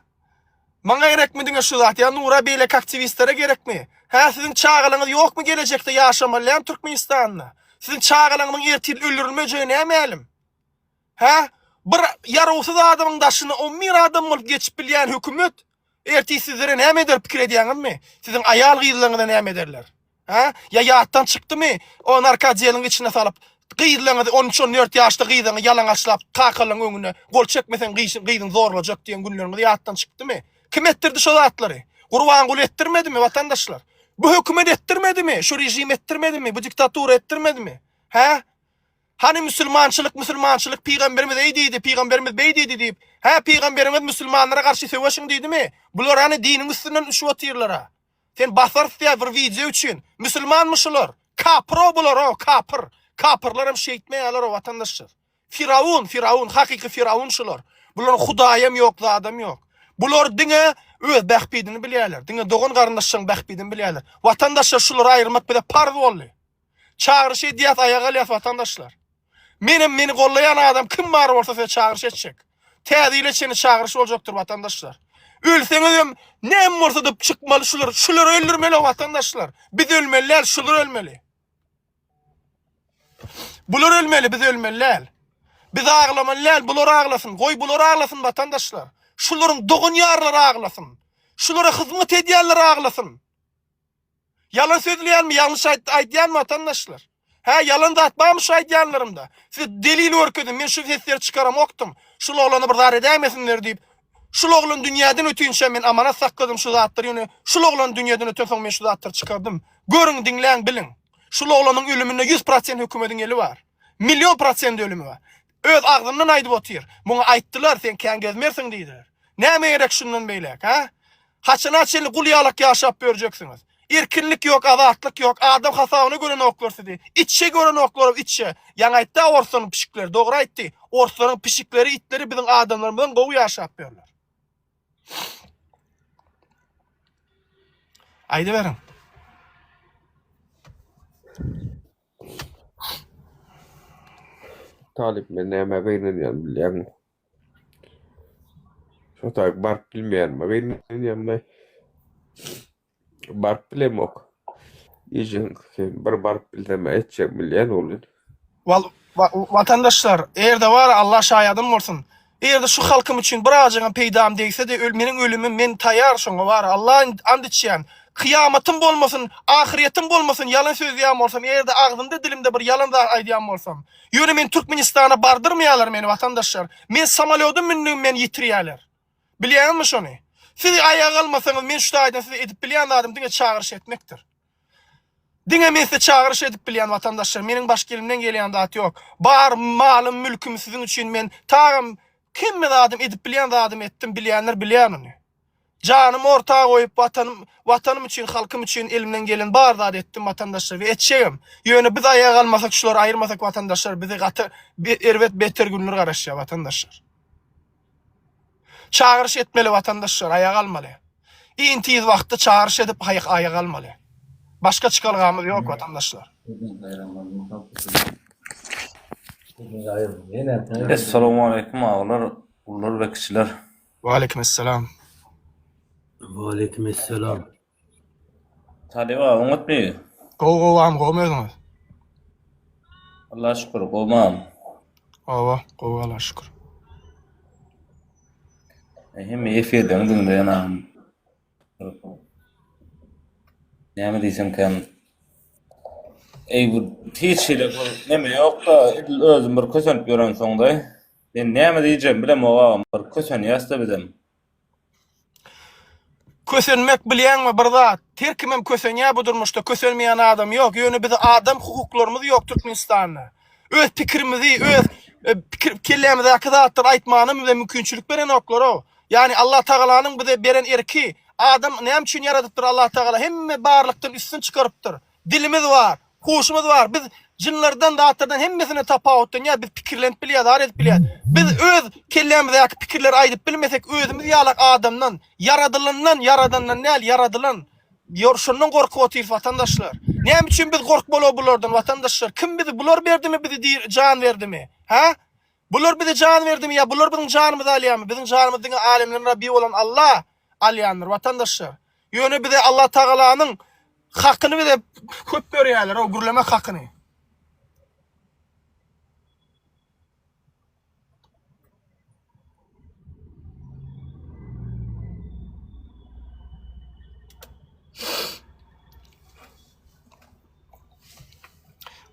Maňa gerekmi diňe şu zat, ýa Nura beýleki aktiwistlere gerekmi? Hä, siziň çagalaryňyz ýokmy gelejekde ýaşamaly näme Türkmenistanda? Siziň çagalaryňyzyň ertir öldürilmejegi nämälim? Hä? Bir ýarawsyz adamyň daşyna on bir adam bolup geçip bilýän hökümet ertir sizlere näme eder pikir edýäňizmi? Siziň aýal-gyzlaryňyza näme ederler? Hä? Ýa ýatdan çykdymy? O narkodeliň içine salyp, gyzlaryňyzy on üç, on dört ýaşda gyzyňy ýalaňaçlap kakalaryň öňünde gol çekmeseň gyzyňy zorlajak diýen günleriňiz ýatdan çykdymy? Kim etdirdi şo zatlary? Gurbanguly etdirmedimi watandaşlar? Bu hökümet etdirmedimi? Şu režim etdirmedimi? Bu diktatura etdirmedimi? Hä? Hany müsülmançylyk müsülmançylyk pygamberimiz eý diýdi pygamberimiz beý diýdi diýip. Hä pygamberiňiz müsülmanlara garşy söweşiň diýdimi? Bular hany diniň üstünden üşüp otyrlara. Sen basarys diýä bir wideo üçin. Müsülmanmy şular? Kapyr-ow bular-ow kapyr. Kapyrlaram şeýtmeýärler-ow watandaşlar. Firawun, Firawun, hakyky Firawun şular. Bularyň Hudaýam ýok, zadam ýok. Bular diňe öz bähbidini bilýärler. Diňe dogan-garyndaşlaryň bähbidini bilýärler. Watandaşlar şulary aýyrmak bize parz boldy. Çagyryş edýäs, aýaga galýas watandaşlar. Menem meni gollaýan adam kim bar bolsa size çagyryş etjek. Täze ýyla çenli çagyryş boljakdyr watandaşlar. Ölseňizem näme bolsa-da çykmaly şular, şulary öldürmeli watandaşlar. Biz ölmeli däl, şular ölmeli. Bular ölmeli, biz ölmeli däl. Biz aglamaly däl, bular aglasyn. Goý bular aglasyn watandaşlar. Şularyň dogan ýarlary aglasyn. Şulara hyzmat edýänler aglasyn. Ýalan sözleýänmi, ýalňyş aýdýanmy watandaşlar? Hä, ýalan zat barmy şu aýdýanlarymda? Size delil görkezdim, men şu sesleri çykaramokdym. Şul oglany bir zat edäýmesinler diýip, şul oglan dünýäden ötünçä men amanat sakladym şu zatlary, ýöne şul oglan dünýeden ötensoň men şu zatlary çykardym. Görüň, diňläň, biliň. Şul oglanyň ölüminde 100% hökümediň eli bar. Million prosent ölümi bar. Öz agzyndan aýdyp otyr. Muňa aýtdylar, sen kän gezmersiň diýdiler. Näme gerek şundan beýläk, hä? Haçana çenli gul ýalak ýaşap ýörjeksiňiz? Erkinlik ýok, azatlyk ýok, adam hasabyna görenoklar sizi. Içe görenoklar, içe. Ýaňy aýtdy-a orslaryň pişikleri, dogry aýtdy. Orslaryň pişikleri, itleri biziň adamlarymyzdan gowy ýaşap ýörler. Aýdyberiň. Talyp men nämä gynanýan bilýäňmi? Şo taýyk baryp bilmeýänime gynanýan-da. Baryp bilemok. Ejeň sen bir baryp bilsem etjek bilýän welin. Wal watandaşlar, eger-de bar Allah şaýadym bolsun. Eger-de şu halkym üçin birazjygam peýdam degse-de öl meniň ölümim men taýýar şoňa bar Allah and içýän. Kyýamatym bolmasyn, ahyrýetim bolmasyn ýalan sözleýän bolsam, eger-de agzymda dilimde bir ýalan zat aýdýan bolsam. Ýöne meni Türkmenistana bardyrmaýarlar meni watandaşlar. Men samolýoda mündigim meni ýitirýärler. Bilýäňizmi şony? Siz aýaga galmasaňyz men şu taýdan size edip bilýän zadym diňe çagyryş etmekdir. Diňe men size çagyryş edip bilýän watandaşlar, meniň başga elimden gelýän zat ýok. Bar malym, mülküm siziň üçin men tagam hemme zadym edip bilýän zadymy etdim, bilýänler bilýär muny. Janymy orta goýup watanym, watanym üçin, halkym üçin elimden gelen bar zady etdim watandaşlar we etjegem. Ýöne biz aýaga galmasak, şulary aýyrmasak watandaşlar bizi gaty erbet beter günler garaşýar watandaşlar. Çagyryş etmeli watandaşlar aýaga galmaly. Iň tiz wagtda çagyryş edip aýaga galmaly. Başga çykalgamyz ýok watandaşlar. Essalawmaleýkum agalar, ulular we kiçiler. Waleýkim essalam. Waleýkim essalam. Talyp aga oňatmy? Gowy gowy agam gowmy özüňiz? Allaha şükür gowmy agam? Hawa gowy Allaha şükür. Hemme efirlerini diňleýän agam. Näme diýsemkäm? Eý bu hiç hili bir neme ýok-da, edil özüm bir kösenip ýörensoň-da. Men näme diýjegimi bilemok agam, bir kösenýäs-de bizem. Kösenmek bilýäňmi bir zat. Her kimem kösenýär bu durmuşda, kösenmeýän adam ýok. Ýöne bizi adam hukuklarymyz ýok Türkmenistanda. Öz pikirimizi, öz e, pikir kellämizdäki zatlary aýtmana bize mümkinçilik berenoklar-ow. Ýagny Allah Tagalanyň bize beren erki, adam näme üçin ýaradypdyr Allah Tagala hemme barlykdan üstün çykarypdyr. Dilimiz bar, huşumyz bar. Biz jynlardan, zatlardan hemmesinden tapawutlanýar. Biz pikirlenip bilýäs, zat edip bilýäs. Biz öz kellämizdäki pikirleri aýdyp bilmesek, özümiz ýalak adamdan, ýaradylandan, ýaradandan däl, ýaradylan, ýor şondan gorkup otyrys watandaşlar. Näme üçin biz gorkmaly bulardan watandaşlar? Kim bizi bular berdimi bizi dir jan berdimi? Hä? Bular bize jan berdimi ýa bular biziň janymyzy alýarmy? Biziň janymyzy diňe alemleriň Rabbi bolan Allah alýandyr watandaşlar. Ýöne bize Allah Tagalanyň hakyny bize köp berýärler, o gürlemek hakyny.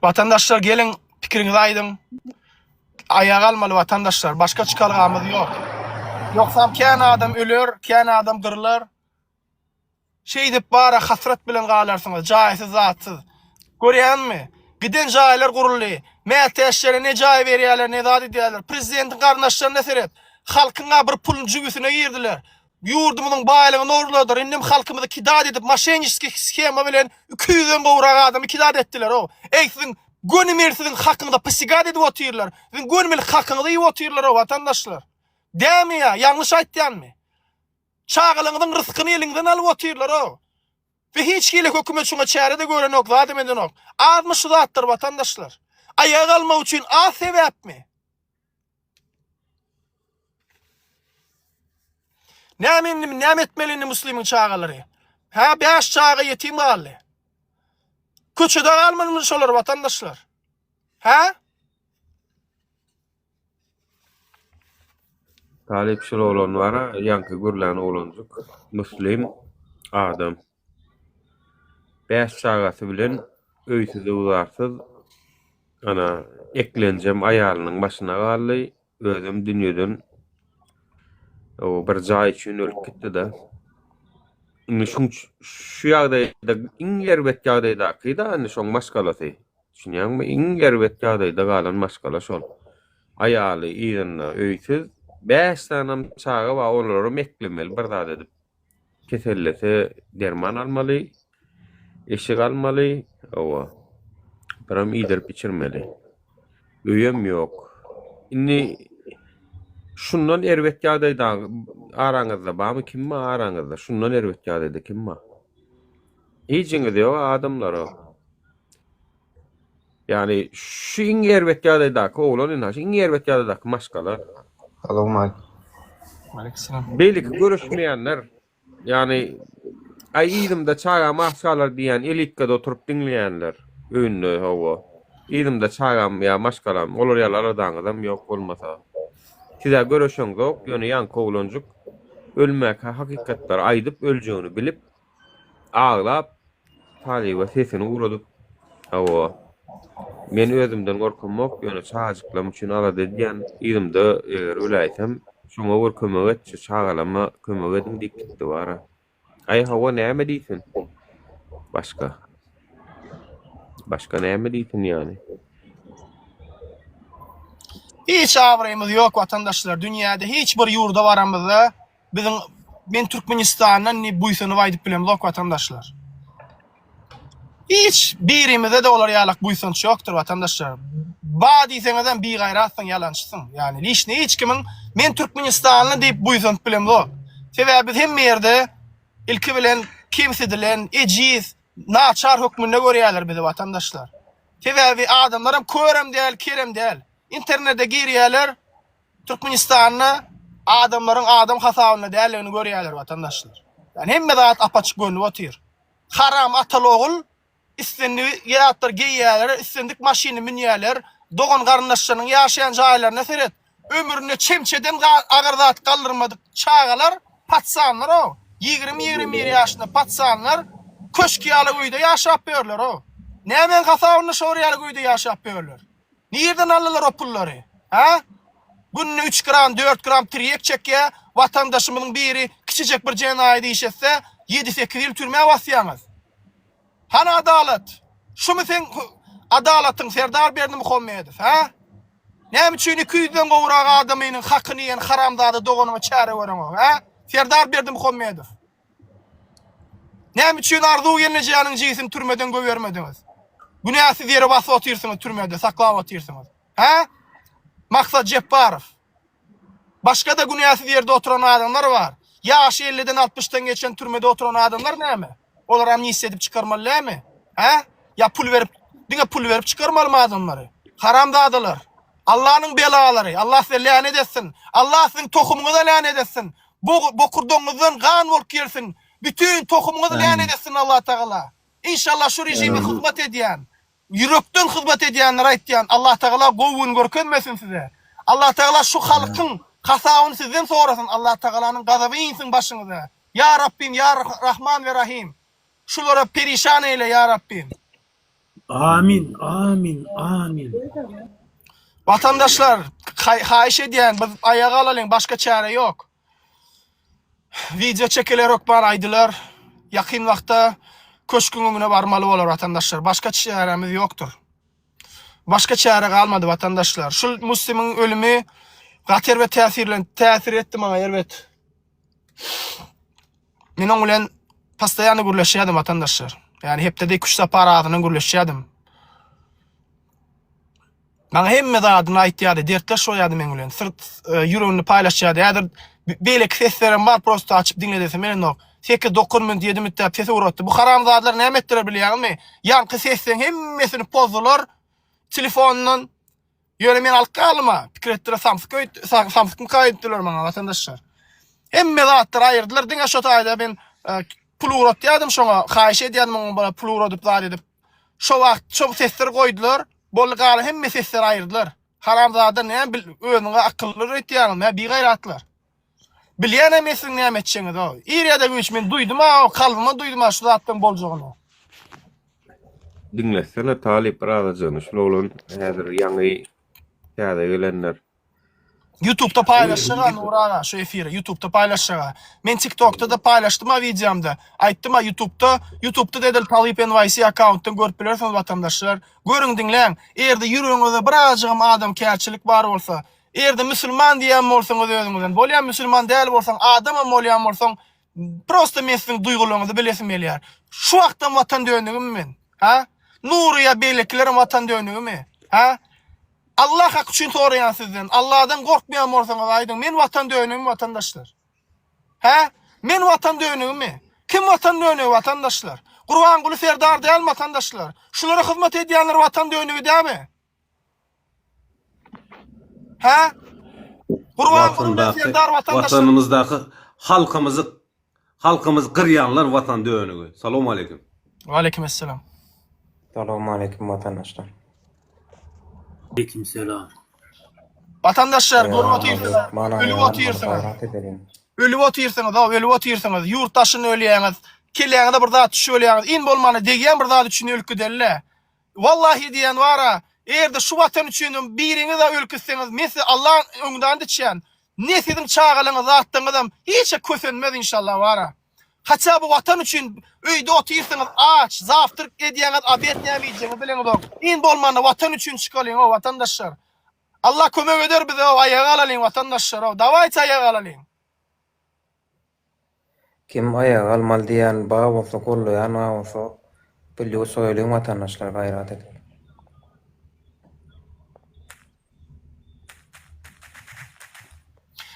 Watandaşlar geliň pikiriňizi aýdyň. Aýaga almaly watandaşlar. Başga çykalgamyz ýok. Ýogsam kän adam öler, kän adam gyrlar. Şeýdip bara hasrat bilen galarsyňyz, jaýsyz zatsyz. Görýäňmi? Giden jaýlar guruldy. Mätäçlere ne jaý berýärler, ne zat edýärler. Prezidentiň garyndaşlaryna seret. Halkyň-a bir puluny jübüsine girdiler. Ýurdumyzyň baýlygyny ogurladylar. Indem halkymyzy kidat edip, moşenniçeskiý shema bilen 200-den gowrak adamy kidat etdiler-ow. Eý, siziň gönümel siziň hakyňyza posigat edip otyrlar. Siziň gönümel hakyňyzy iýip otyrlar-ow, watandaşlar. Dämi ýa, ýalňyş aýtýanmy? Çagalaryňyzyň ryskyny eliňizden alyp otyrlar-ow. We hiç hili hökümet şuňa çäre-de görenok, zadam edenok. Azmy şu zatlar, watandaşlar? Aýaga galmak üçin az sebäpmi? Näme indi, näme etmeli indi muslimiň çagalary? Hä, bäş çaga ýetim galdy. Köçede galmalymy şolar, watandaşlar? Hä? Talyp şul oglan bara ýaňky gürlän oglanjyk muslim adam. Bäş çagasy bilen öýsüz öwzarsyz ana eklenjem aýalynyň başyna galdy. Özem dünýeden bir jaý üçin ölüp gitdi-de. Indi şuň şu ýagdaýda iň erbet ýagdaýdaky-da indi şoň maşgalasy. Düşünýäňmi? Iň erbet ýagdaýda galan maşgala şol. Aýaly yzynda öýsüz, bäş sanam çaga bar, olaram eklemeli bir zat edip. Kesellese derman almaly, eşik almaly, hawa, biram iýdirip içirmeli. Öýem ýok. Indi şundan erbet ýagdaýda araňyzda barmy, kim bar araňyzda? Şundan erbet ýagdaýda kim bar? Hijiňiz ýok adamlar-a. Ýagny şu iň erbet ýagdaýdaky oglan ynha şu iň erbet ýagdaýdaky maşgala. Salowmaleýkim. Aleyküm. Beýleki görüşmeýänler, ýagny aý yzymda çagam aç galar diýýän elitkada oturyp diňleýänler öýünde hawa. Yzymda çagam ýa maşgalam olar ýaly aladaňyzam ýok bolmasa. Sizä göreşeňzok ýöne ýaňky oglanjyk ölmäkä hakykatlary aýdyp öljegini bilip Aglap, talyba sesini uradyp, Hawa, men özümden gorkamok, ýöne çagajyklarym üçin alada edýän, yzymda eger öläýsem, şoňa bir kömek et, şu çagalama kömek ediň diýip gitdi bara. Aý, hawa, näme diýsin? Başga? Başga näme diýsin ýany? Hiç abraýymyz ýok watandaşlar, dünýäde hiç bir ýurda baramyzda Biziň men Türkmenistandan diýip buýsanyp aýdyp bilemzok watandaşlar. Hiç birimizde-de olar ýalak buýsanç ýokdur watandaşlar. Ba diýseňizem bigaýratsyň, ýalançysyň. Ýagny liçni hiç kimiň men Türkmenistanly diýip buýsanyp bilemzok. Sebäbi biz hemme ýerde ilki bilen kemsidilen, ejiz, naçar hökmünde görýärler bizi watandaşlar. Sebäbi adamlaram körem däl, kerem däl. Internete girýärler, Türkmenistanda adamlaryň adam hasabynda däldigini görýärler watandaşlar. Yani hemme zat apaçyk görnüp otyr. Haram ataly ogul islendik ýatlar geýýärler, islendik maşyny münýärler. Dogan garyndaşlarynyň ýaşaýan jaýlaryna seret. Ömründe çemçeden agyr zat galdyrmadyk çagalar, patsanlar o. 20-21 ýaşynda patsanlar köşk ýaly öýde ýaşap ýörler o. Nämäň hasabynda şor ýaly öýde ýaşap ýörler? Nirden aldylar o pullary? Hä? Günde üç gram, dört gram tirýek çekýä, watandaşymyzyň biri kiçijek bir jenaýat iş etse, ýedi-sekiz ýyl türmä basýaňyz. Hany adalat? Şumy seň adalatyň, Serdar Berdimuhamedow, hä? Näme üçin iki ýüzden gowrak adamynyň hakyny iýen haramzada doganyňa çäre göreňok, hä? Serdar Berdimuhamedow. Näme üçin Arzuw gelnejäniň jigisini türmeden goýbermediňiz? Günäsiz ýere basyp otyrsyňyz türmede, saklap otyrsyňyz. Hä? Maksat Jepbarow. Başga-da günäsiz ýerde oturan adamlar bar. Ýaşy 50-den 60-dan geçen türmede oturan adamlar näme? Olary amnistiýa edip çykarmaly dälmi? Hä? Ýa pul berip, diňe pul berip çykarmalymy adamlary? Haramzadalar. Allanyň belalary, Allah size länet etsin. Allah siziň tohumyňyza länet etsin. Bokurdagyňyzdan gan bolup gelsin. Bütin tohumyňyzy länet etsin Allah Tagala. Inşallah şu režime hyzmat edýän, ýürekden hyzmat edýänlere aýtýan, Allah Tagala gowy gün görkezmesin size. Allah Tagala şu halkyň hasabyny sizden sorasyn, Allah Tagalanyň gazaby insin başyňyza. Ýa Rabbim, ýa Rahman we Rahim. Şulara perişan eýle ýa Rabbim. Amin amin amin. Watandaşlar haýyş edýän biz aýaga galalyň başga çäre ýok. Wideo çekiler hökman aýdylar. Ýakyn wagtda köşgüň öňüne barmaly bolar watandaşlar. Başga çärämiz ýokdur. Başga çäre galmady watandaşlar. Şul Muslimiň ölümi gaty erbet täsirlen täsir etdi maňa erbet. Men oň bilen postoýanno gürleşýärdim watandaşlar. Ýani hepdede 2-3 sapar azyndan gürleşýärdim. Maňa hemme zadyny aýtýardy, dertdeş bolýardy meň bilen. Syrt e, ýüregini paýlaşýardy. Häzir beýleki seslerem bar, prosta açyp diňle desem gelenok. 8 9 minut 7 minutläp ses ugratdy. Bu haramzadalar näme etdiler bilýäňizmi? Ýaňky sesleň hemmesini pozdular telefondan. Ýöne men alyp galdym-a. Pikir etdiler samsyk öýt, samsykmyka öýtdüler maňa watandaşlar. Hemme zatlary aýyrdylar. Diňe şo taýda men e, pul ugratýardym şoňa, haýyş edýärdim oňa pul ugradyp zat edip. Şo wagt şo sesleri goýdular. Boldy galan hemme sesleri aýyrdylar. Haramzada näme bil özüňe akylly öýtýäňizmi hä bigaýratlar. Bilýänem men siziň näme etjegiňizi o. Ir ýa-da güýç men duýdum-a o kalbyma duýdum-a şu zatlaryň boljagyny. Diňlesene talyp bir azajygyny şul oglan häzir ýaňy täze gelenler. Ýutubda paýlaşjaga Nury aga şu efiri Ýutubda paýlaşjaga. Men TikTokda-da paýlaşdym-a wideomda. Aýtdym-a Ýutubda, Ýutubda-da edil Talyp NYC akkauntdan görüp bilersiňiz watandaşlar. Görüň diňläň. Eger-de ýüregiňizde birazjygam adamkärçilik bar bolsa, eger-de musulman diýýän bolsaňyz özüňizden, bolýa musulman däl bolsaň, adamam bolýan bolsaň, prosta men siziň duýgularyňyzy bilesim gelýär. Şu wagtdan watan dönügimi men? Hä? Nury ýa beýlekilerem watan dönügimi? Hä? Allah haky üçin soraýan sizden. Allahdan gorkmaýan bolsaňyz aýdyň. Men watan dönügimi watandaşlar? Hä? Men watan dönügimi? Kim watan dönügi watandaşlar? Gurbanguly Serdar dälmi watandaşlar? Şulara hyzmat edýänler watan dönügi dälmi? Hä? Gurbanguly bilen Serdar watandaşlar. Watanymyzdaky halkymyzy Halkymyzy gyrýanlar watan dönügi. Salowmaleýkim. Waleýkim esselam. Salowmaleýkim watandaşlar. Aleýkim selam. Watandaşlar görüp otyrsyňyz, ölüp otyrsyňyz. Ölüp otyrsyňyz, haw, ölüp otyrsyňyz. Ýurt daşynda ölýäňiz. Kelläňize bir zat düşüp ölýäňiz. Iň bolmanda degýän bir zat üçin ölüp gideli-le. Wallahi diýen bar-a, eger-de şu watan üçin biriňiz-ä ölüp gitseňiz, men size Allaň öňünde ant içýän, ne siziň çagalaryňyz zatlaryňyzam hiç-de kösenmez inşallah bar-a. Haça bu watan üçin öýde otyrsyňyz aç, zawtrk edýäňiz, obed näme iýjegiňizi bileňizok. Iň bolmanda watan üçin çykalyň-ow watandaşlar. Allah kömek eder bize-ow aýaga galalyň watandaşlar-ow, dawaýte aýaga galalyň. Kim aýaga galmaly diýýän bar bolsa gollaýan bar bolsa plýus goýalyň watandaşlar gaýrat edip.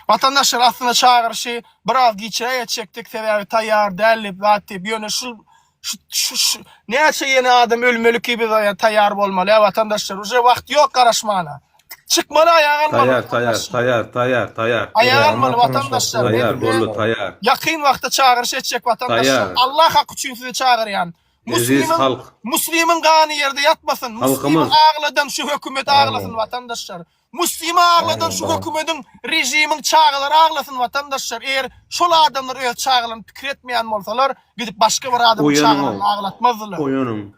Watandaşlar aslynda çagyryşy biraz giçräk etjekdik sebäbi taýýar däldik zat diýip ýöne şul şu şu şu näçe ýene adam ölmeli ki biz taýýar bolmaly ýa watandaşlar uje wagt ýok garaşmana. Çykmaly aýaga almaly Taýar, taýar, taýar, taýar, taýar. Aýaga almaly watandaşlar. Taýar, boldy, taýar. Ýakyn wagtda çagyryş etjek watandaşlar. Allah haky üçin sizi çagyrýan. Eziz halk. Muslimiň gany ýerde ýatmasyn. Muslimi agladan şu hökümet aglasyn watandaşlar. Muslimi agladan şu hökümediň, režimiň çagalary aglasyn watandaşlar. Eger şol adamlar öz çagalaryny pikir etmeýän bolsalar, gidip başga bir adamyň çagalaryny aglatmazdylar. Oýanyň.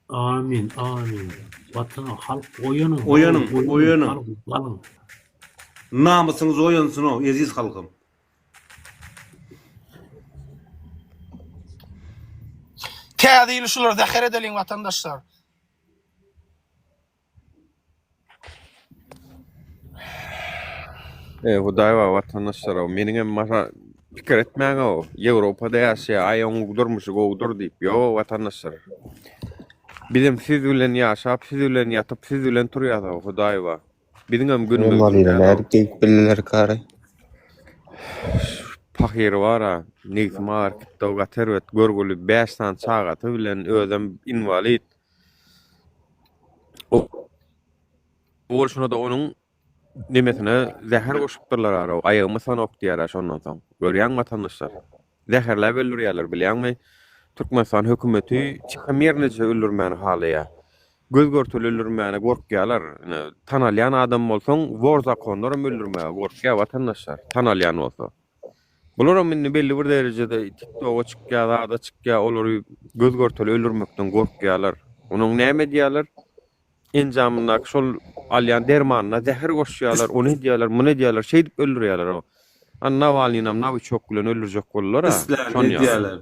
Amin amin Watana halk oýanyň Oýanyň oýanyň galyň. Namysyňyz oýansynow eziz halkym. Täze ýyly şulara zäher edeliň watandaşlar. Eý Hudaý bar watandaşlar meniňem maşa pikir etmäňow Ýewropada ýaşaýar aý oň durmuşy gowudyr diýip ýok watandaşlar bizem siz bilen ýaşap siz bilen ýatyp siz bilen turýasow Hudaý bar biziňem günümiz Malyna nädip geýip bildiler kary? Pahyr bara nebsim agyryp gitdi gaty erbet görgüli 5 sany çagasy bilen özem inwalid O bolşuna-da onuň nemesine zäher goşupdyrlar araw, aýagymy sanok diýýär-ä şondan soň. Görýäňmi watandaşlar? Zäherläp öldürýärler bilýäňmi? Türkmenistan hökümeti çykamýerneje öldürmäni halaýar. Göz görteli öldürmäne gorkýarlar. Ine, tanalýan adam bolsaň, wor zakonlaram öldürmäge gorkýar watandaşlar, tanalýan bolsa. Bularam indi belli bir derejede TikToga çykýar, zada çykýar, olary göz görteli öldürmekden gorkýarlar. Onuň näme edýärler? Enjamyndaky şol alýan dermanyna zäher goşýarlar, ony edýärler, muny edýärler, şeýdip öldürýärler. A Nawalnynam Nowiçok bilen öldürjek boldular-a. Islärini edýärler.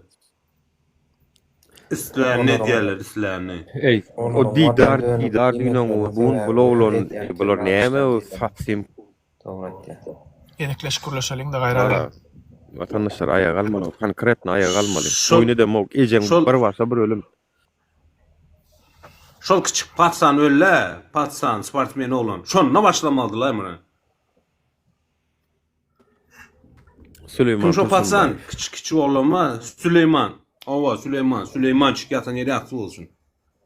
Islänini edýärler, islänini. Eý, o Olaryň watan Didar, dönükligi Didar diýen diýmekleriniň bu sebäbi bul oglan, edýän bular näme terror o diýmek. sapsim Dogry aýtýar. Gezekleşip gürleşeliň-de gaýrat Gara, ediň. watandaşlar aýaga galmaly, konkretno aýaga galmaly. Şol, Oýun edemok, ejeň şol, bir barsa bir ölüm. şol kiçik patsan öldä, patsan, sportsmen oglan. Şonda başlamalydylaý muny. Süleýman Kim şo patsan? Tursunbaýew. Kiçi kiçi oglan bar. Süleýman. Owa, Süleýman. Süleýmançyk ýatan ýeri ýagty bolsun.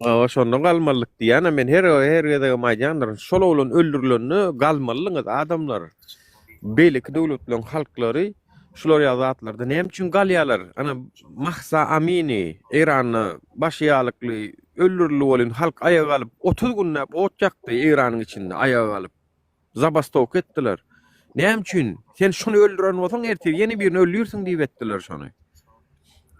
Hawa, şonda galmalyk diýýän-ä men her her gezegem aýdýandyryn. Şol oglan öldürilende galmalydyňyz adamlar. Beýleki döwletleriň halklary şular ýaly zatlarda näme üçin galýarlar? Ana Mahsa Amini Eýranda başy ýalykly öldürildi welin halk aýaga galyp 30 günläp ot ýakdy Eýranyň içinde aýaga galyp. Zabastowka etdiler. Näme üçin? Sen şuny öldüren bolsaň ertir ýene birini öldürsiň diýip etdiler şony.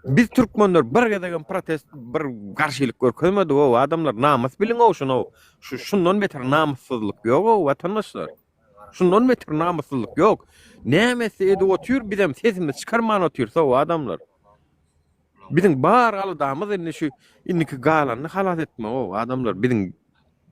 Biz türkmenler bir gezegem protest bir garşylyk görkezmedik ow adamlar namys biliň ow şuny ow. Şu şundan beter namyssyzlyk ýok ow watandaşlar. Şundan beter namyssyzlyk ýok. Näme etse edip otyr bizem sesimizi çykarman otyrys ow adamlar. Biziň bar aladamyz indi şu indiki galanyny halas etmek ow adamlar biziň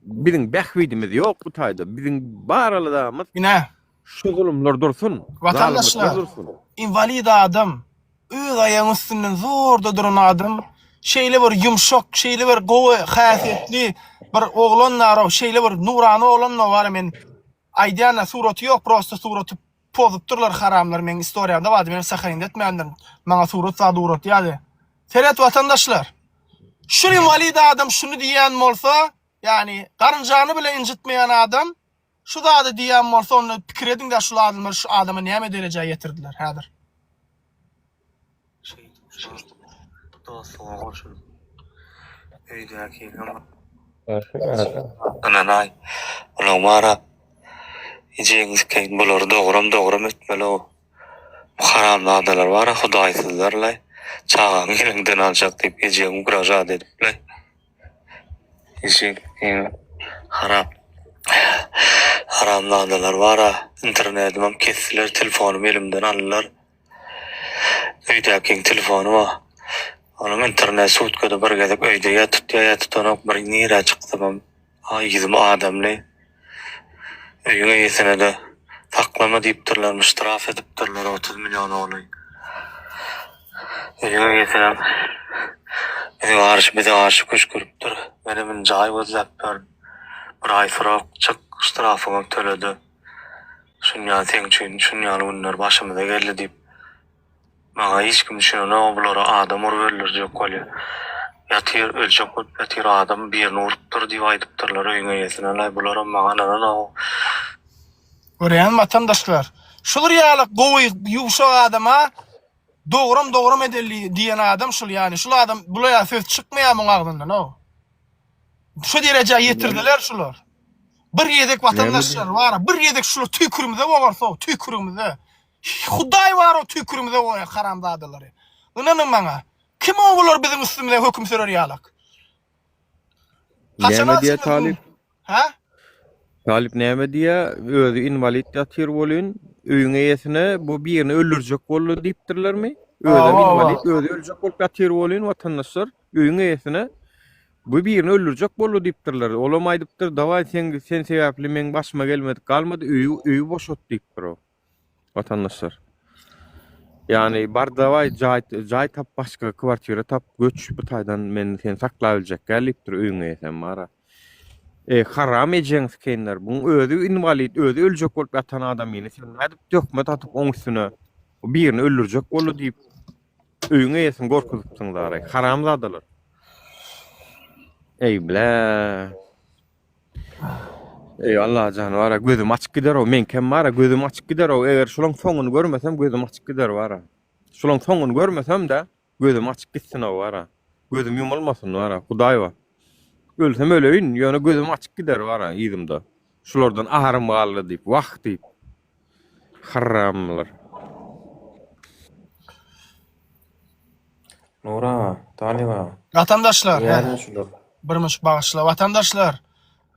Biziň bähbidimiz ýok bu taýda. Biziň bar aladamyz Ine. şu zulumlar dursun. Watandaşlar, Zalymlyklar dursun. inwalid adam, öz aýagyň üstünden zorda duran adam, şeýle bir ýumşak, şeýle bir gowy häsiýetli bir oglan bar-ow, şeýle bir nurana oglan bar men aýdýan-a suraty ýok, prosta suraty pozupdyrlar haramlar meň istoriýamda bardy men sahraýynda etmändirin maňa surat zat ugratýardy seret watandaşlar şu inwalid adam şuny diýýän bolsa ýagny garynjany bile injitmeýän adam şu zady diýýän bolsa onda pikir ediňdä şul adamlar şu adamy näme derejä ýetirdiler häzir. Şeýdip bu dostluga goşulyp öýdäkiňem Ynanaý, olaň bara ejeňi sikeýin, bulary dogram dogram etmeli-ow. Bu haramzadalar bara hudaýsyzlar-laý, çagaňy eliňden aljak diýip ejeňi ugražat edip-laý. Ejeňi haram haramzadalar bara internedimem kesdiler, telefonym elimden aldylar. Öýdäkiň telefony bar. Onuň internet sutkada bir gezek öýde ýa tutýar ýa tutanok bir nirä çyksamam ýüzüm adamly. Öýüň eýesine-de saklama diýipdirlermiş ştraf edipdirler 30 million golaý. Öýüň eýesinem bize garşy bize garşy küşgüripdir. Menem indi jaý gözläp ýörün. Bir aý srok çyk ştrafyňam tölede. Şunýaly seň üçin şunýaly günler başymyza geldi diýip, maňa hiç kim düşünenok, bulara adam urup öldürjek bolýar. Ýatyr, öljek bolup ýatyr, adam birini urupdyr diýip aýdypdyrlar öýüň eýesine, laý bularam maňa ynananok. Görýäňmi watandaşlar, şular ýaly gowy ýumşak adama dogram dogram edeli diýen adam şul ýany şul adam bular ýaly söz çykmaýar muň agzyndan ow. Şu derejä ýetirdiler şular. Bir gezek watandaşlar bara bir gezek şular tüýkürimize bogarsa tüýkürimize. Hudaý bar o tüýkürimize bogar haramzadalary. Ynanyň maňa. Kim o bular biziň üstümize höküm sürer ýalak? Haçan Näme diýýär açyňyz talyp? Ha? Talyp näme diýýär? Özi inwalid ýatyr welin, öýüň eýesine bu birini öldürjek boldy diýipdirlermi? Özem inwalid, özi öljek bolup ýatyr welin watandaşlar öýüň eýesine Bu birini öldürjek boldy diýipdirler. Olam aýdypdyr, Dawaý sen sen sebäpli meň başyma gelmedik galmady, öýi öýi boşat diýipdir o. Watandaşlar. Ýagny bar dawaý jaý jaý tap başga kwartira tap göç bu taýdan men seni saklabiljek däl diýipdir öýüň eýesem bara. E haram ejeň sikeýinler. Buň özi inwalid, özi öljek bolup ýatan adamyny sen nädip töhmet atyp oň üstüne birini öldürjek boldy diýip Öýüň eýesini gorkuzypsyň zary. Haramzadalar. Eý blä. Eý Allajan bara gözüm açyk gider o meňkem bara gözüm açyk gider o eger şulaň soňuny görmesem gözüm açyk gider bara. Şulaň soňuny görmesem de gözüm açyk gitsin o bara. Gözüm ýumulmasyn bara Hudaý bar. Ölsem öleýin ýöne gözüm açyk gider bara yzymda. Şulardan arym galdy diýip wah diýip. Haramlar. Nury aga, Talyp aga. Watandaşlar, Diýýärler şular. bir müçük bagyşla. Watandaşlar,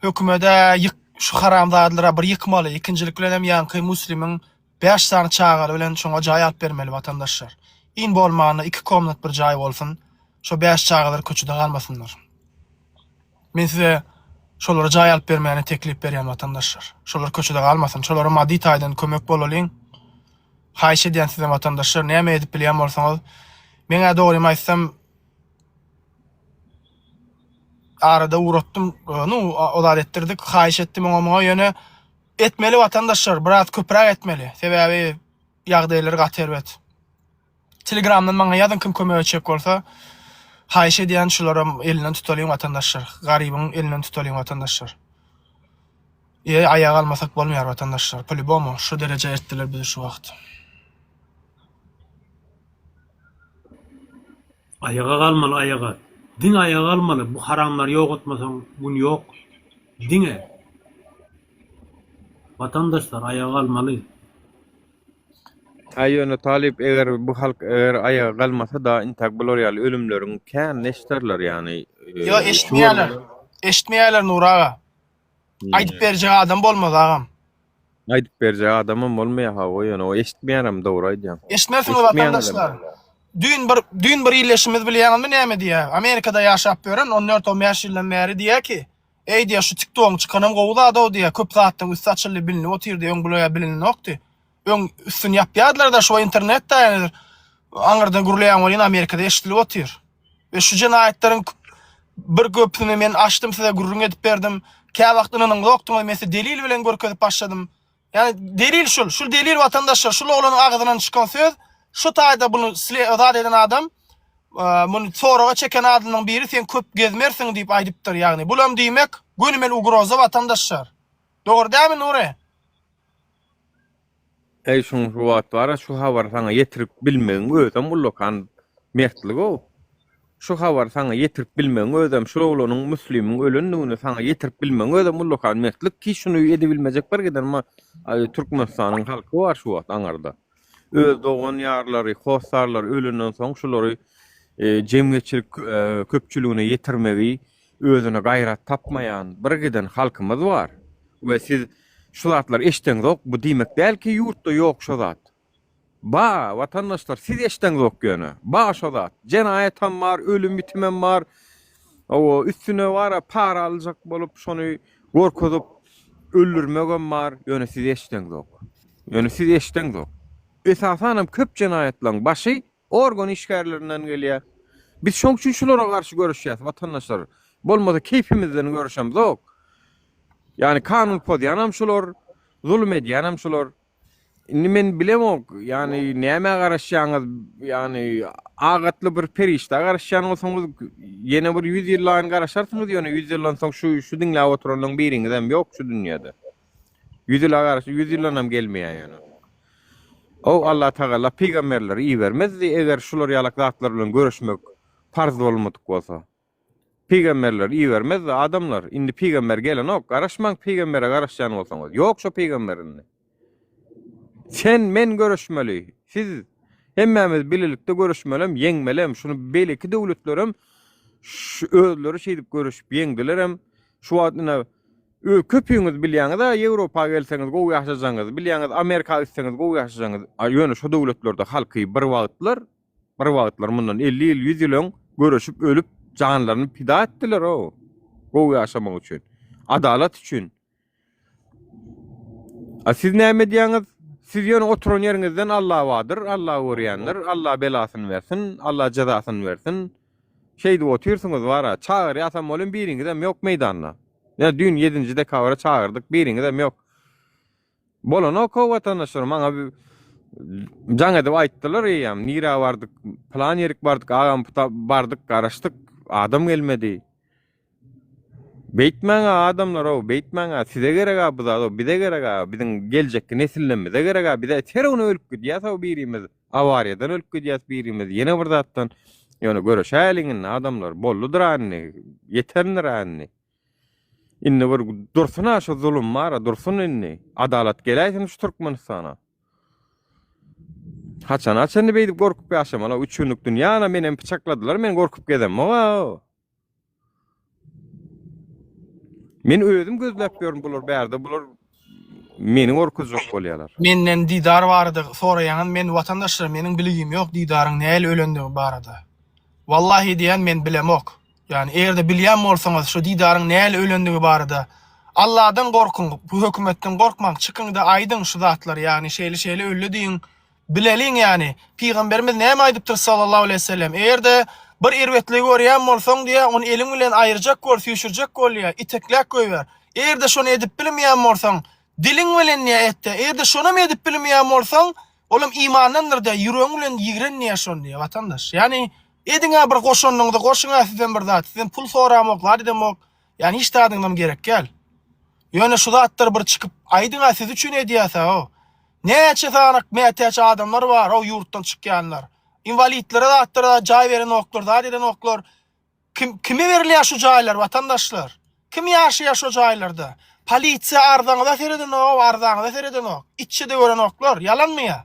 hökümede ýyk şu haramzadalara bir ýykmaly. Ikinjilik bilen hem ýaňky Muslimiň 5 sany çagaly bilen şoňa jaý alyp bermeli watandaşlar. Iň bolmanda 2 komnat bir jaý bolsun. Şo bäş çagalar köçede galmasynlar. Men size şolara jaý alyp bermäne teklip berýän watandaşlar. Şolar köçede galmasyn. Şolara maddy taýdan kömek bolalyň. Haýyş edýän sizden watandaşlar, näme edip bilýän bolsaňyz, men-ä dogrymy aýtsam arada ugratdym, nu, o zat etdirdik, haýyş etdim oňa muňa, ýöne etmeli watandaşlar, biraz köpräk etmeli. Sebäbi ýagdaýlary gaty erbet. Telegramdan maňa ýazyň kim kömek etjek bolsa. Haýyş edýän şularam elinden tutalyň watandaşlar. Garybyň elinden tutalyň watandaşlar. Eý aýaga almasak bolmaýar watandaşlar. Po lýubomu şu derejä eltdiler bizi şu wagt. Aýaga galmaly aýaga. Diňe aýaga galmaly bu haramlary ýok etmeseň gün ýok. Diňe. Watandaşlar aýaga galmaly. Aý ýöne talyp eger bu halk eger aýaga galmasa da intak bular ýaly ölümleriň känini eşderler ýagny Ýo eşitmeýärler. Eşitmeýärler Nury aga. Aýdyp berjek adam bolmaz agam. Aýdyp berjek adamam bolmaýar hawa ýöne o eşitmeýärem dogry aýdýaň. Eşitmersiňiz watandaşlar. Düýn bir düýn bir illeşimiz bilýäňizmi näme diýýär? Amerikada ýaşap ýören 14-15 ýyldan bäri diýýär ki, Eý diýýär şu tiktogyň çykanam gowy zad-ow diýýär, köp zatlaryň üsti açyldy bilinip otyr diýýär, öň bular ýaly bilinenokdy. Öň üstüni ýapýardylar-da şu internet-de ýaly aňyrdan gürleýän welin Amerikada eşidilip otyr. We şu jenaýatlaryň bir köpüsini men açdym size gürrüň edip berdim. Käwagt ynanyňzokdyňyz men size delil bilen görkezip başladym. Ýani delil şul, şul delil watandaşlar, şul oglanyň agzyndan çykan söz, şu taýda bunu zat eden adam, muny soraga çeken adamlaryň biri sen köp gezmersiň diýip aýdypdyr, ýagny bulam diýmek gönümel ugroza watandaşlar. Dogry dälmi Nury? Eý şuň şu wagt bara şu habary saňa ýetirip bilmegiň özem ullakan mertligow. Şu habary saňa ýetirip bilmegiň özem şul oglanyň Müslimiň ölendigini saňa ýetirip bilmegiň özem ullakan mertlik ki şuny edebilmejek bir giden Türkmenistanyň halky bar şu wagt aňarda. Öz dogan ýarlary, hossarlary ölenden soň şulary jemgyýetçilik köpçüligine ýetirmegi özüne gaýrat tapmaýan bir giden halkymyz bar. We siz şu zatlary eşdeňzok bu diýmek däl ki ýurtda ýok şo zat. Ba, watandaşlar, siz eşdeňzok ýöne. Ba şo zat. Jenaýatam bar, ölüm-ýitimem bar. Hawa, üstüne bar-a para aljak bolup, şony gorkuzyp öldürmegem bar. Ýöne siz eşdeňzok. Ýöne siz eşdeňzok. Esasanam köp jenaýatlaryň başy organ işgärlerinden gelýär. Biz şoň üçin şulara garşy göreşýäs, watandaşlar. Bolmasa keýpimizden göreşemzok. Ýagny kanun pozýanam şular, zulum edýänem şular. Indi men bilemok, ýagny nämä garaşýaňyz, ýagny agatly bir perişdä garaşýan bolsaňyz, ýene bir ýüz ýyllaýyn garaşarsyňyz, ýöne ýüz ýyldan soň şu şu diňläp oturanlaryň biriňizem ýok şu dünýede. Ýüz ýyla garaş, ýüz ýyldanam gelmeýär ýöne. O Allatagala pygamberleri ibermezdi, eger şular ýalak zatlar bilen göreşmek parz bolmadyk bolsa. Pygamberleri ibermezdi adamlar. Indi pygamber gelenok. Garaşmaň pygambere garaşýan bolsaňyz. Ýok şo pygamber indi. Sen men göreşmeli. Siz hemmämiz bilelikde göreşmelem, ýeňmelem. Şuny beýleki döwletlerem şu özleri şeýdip göreşip ýeňdilerem. Şu wagt ine köpüňiz bilýäňiz-a Ýewropa gelseňiz gowy ýaşajagyňyzy bilýäňiz, Amerika gitseňiz gowy ýaşajagyňyzy. Ýöne şo döwletlerde halky bir wagtlar Bir wagtlar mundan 50 ýyl, 100 ýyl öň göreşip ölüp, janlaryny pida etdiler-ow. Gowy ýaşamak üçin. Adalat üçin. A siz näme edýäňiz? Siz ýöne oturan ýeriňizden Alla bardyr, Alla görýändir, Alla belasyny bersin, Alla jezasyny bersin. Şeýdip otyrsyňyz bara. Çagyrýasam welin biriňizem ýok meýdanda. Ýa düýn ýedinji dekabra çagyrdyk, biriňizem ýok. Bolanok-ow watandaşlar, maňa jaň edip aýtdylar eýýäm, nirä bardyk, pylan ýerik bardyk, agam bardyk, garaşdyk, adam gelmedi. Beýtmäň-ä adamlar-ow, beýtmäň-ä, size gerek-ä bu zat-ow, bize gerek-ä, biziň geljekki nesillerimize gerek-ä, bize her gün ölüp gidýäs-ow birimiz, awariýadan ölüp gidýäs birimiz, ýene bir zatdan. Ýöne göreşäýeliň indi adamlar, boldudyr-a indi, ýeterindir-ä indi. Indi bir dursun-a şu zulum bar-a, dursun indi. Adalat geläýsin şu Türkmenistana. Haçana çenli beýdip gorkup ýaşamaly? Üç günlük dünýä ana menem pyçakladylar, men gorkup gezemok-a. Men özüm gözläp ýörün bular bärde, bular meni gorkuzjak bolýarlar. Menden Didar barada soraýaňyz, men watandaşlar meniň bilgim ýok Didaryň nähili ölendigi barada. Wallahi diýýän men bilemok. Ýagny eger-de bilýän bolsaňyz şu Didaryň näli ölendigi barada Alladan gorkuň, bu hökümetden gorkmaň, çykyňda aýdyň şu zatlary, ýagny şeýle şeýle öldi diýiň, bileliň ýagny. Pygamberimiz näme aýdypdyr sallallahu aleýhi we sellem, eger-de bir erbetligi görýän bolsaň diýýär, ony eliň bilen aýyrjak bol, süýşürjek bol diýýär, itekläp goýber. Eger-de şony edip bilmeýän bolsaň, diliň bilen diýýär et diýýär. Eger-de şonam edip bilmeýän bolsaň, olam imandandyr diýýär, ýüregiň bilen ýigren diýýär şony diýýär, watandaş. Ýagny Ediňä bir goşandyňyzy goşuňa sizden bir zat sizden pul soramok zat edemok ýani hiç zadyňyzam gerek däl ýöne şu zatlary bir çykyp aýdyňa siz üçin edýäsao näçe sanak mätäç adamlar bar o ýurtdan çykýanlar inwalitlere zatlara jaý berenoklar zat edenoklar kim kime berilýär şu jaýlar watandaşlar kim ýaşaýar şo jaýlarda polisiýa arzaňyza seredenok arzaňyza seredenok iççe-de görenoklar ýalanmy ýa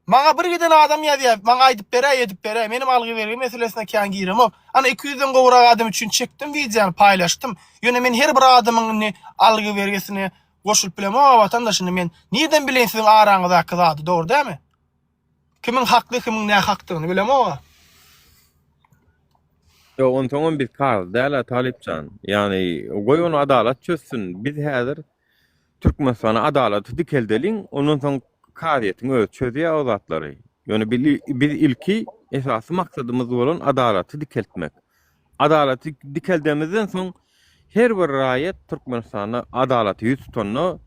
Maňa bir giden adam ýazýar, maňa aýdyp beräý, edip beräý. Menem algy-bergi meselesine kän giremok. Ana 200-den gowrak adam üçin çekdim wideony, paýlaşdym. Ýöne men her bir adamyň indi algy-bergisine goşulyp bilemok watandaş indi men nirden bileýin siziň araňyzdaky zady, dogry dälmi? Kimiň hakly, kimiň nähakdygyny bilemok-a. Ýok, onsoňam biz kazy däl-ä Talypjan. Ýagny goý ony adalat çözsün. Biz häzir Türkmenistana adalaty dikeldeliň, ondan soň kazyýetiň özi çözýär o zatlary. Ýöne biz ilki esasy maksadymyz bolan adalaty dikeltmek. Adalaty dikeldemizden soň her bir raýat Türkmenistanda adalata ýüz tutanda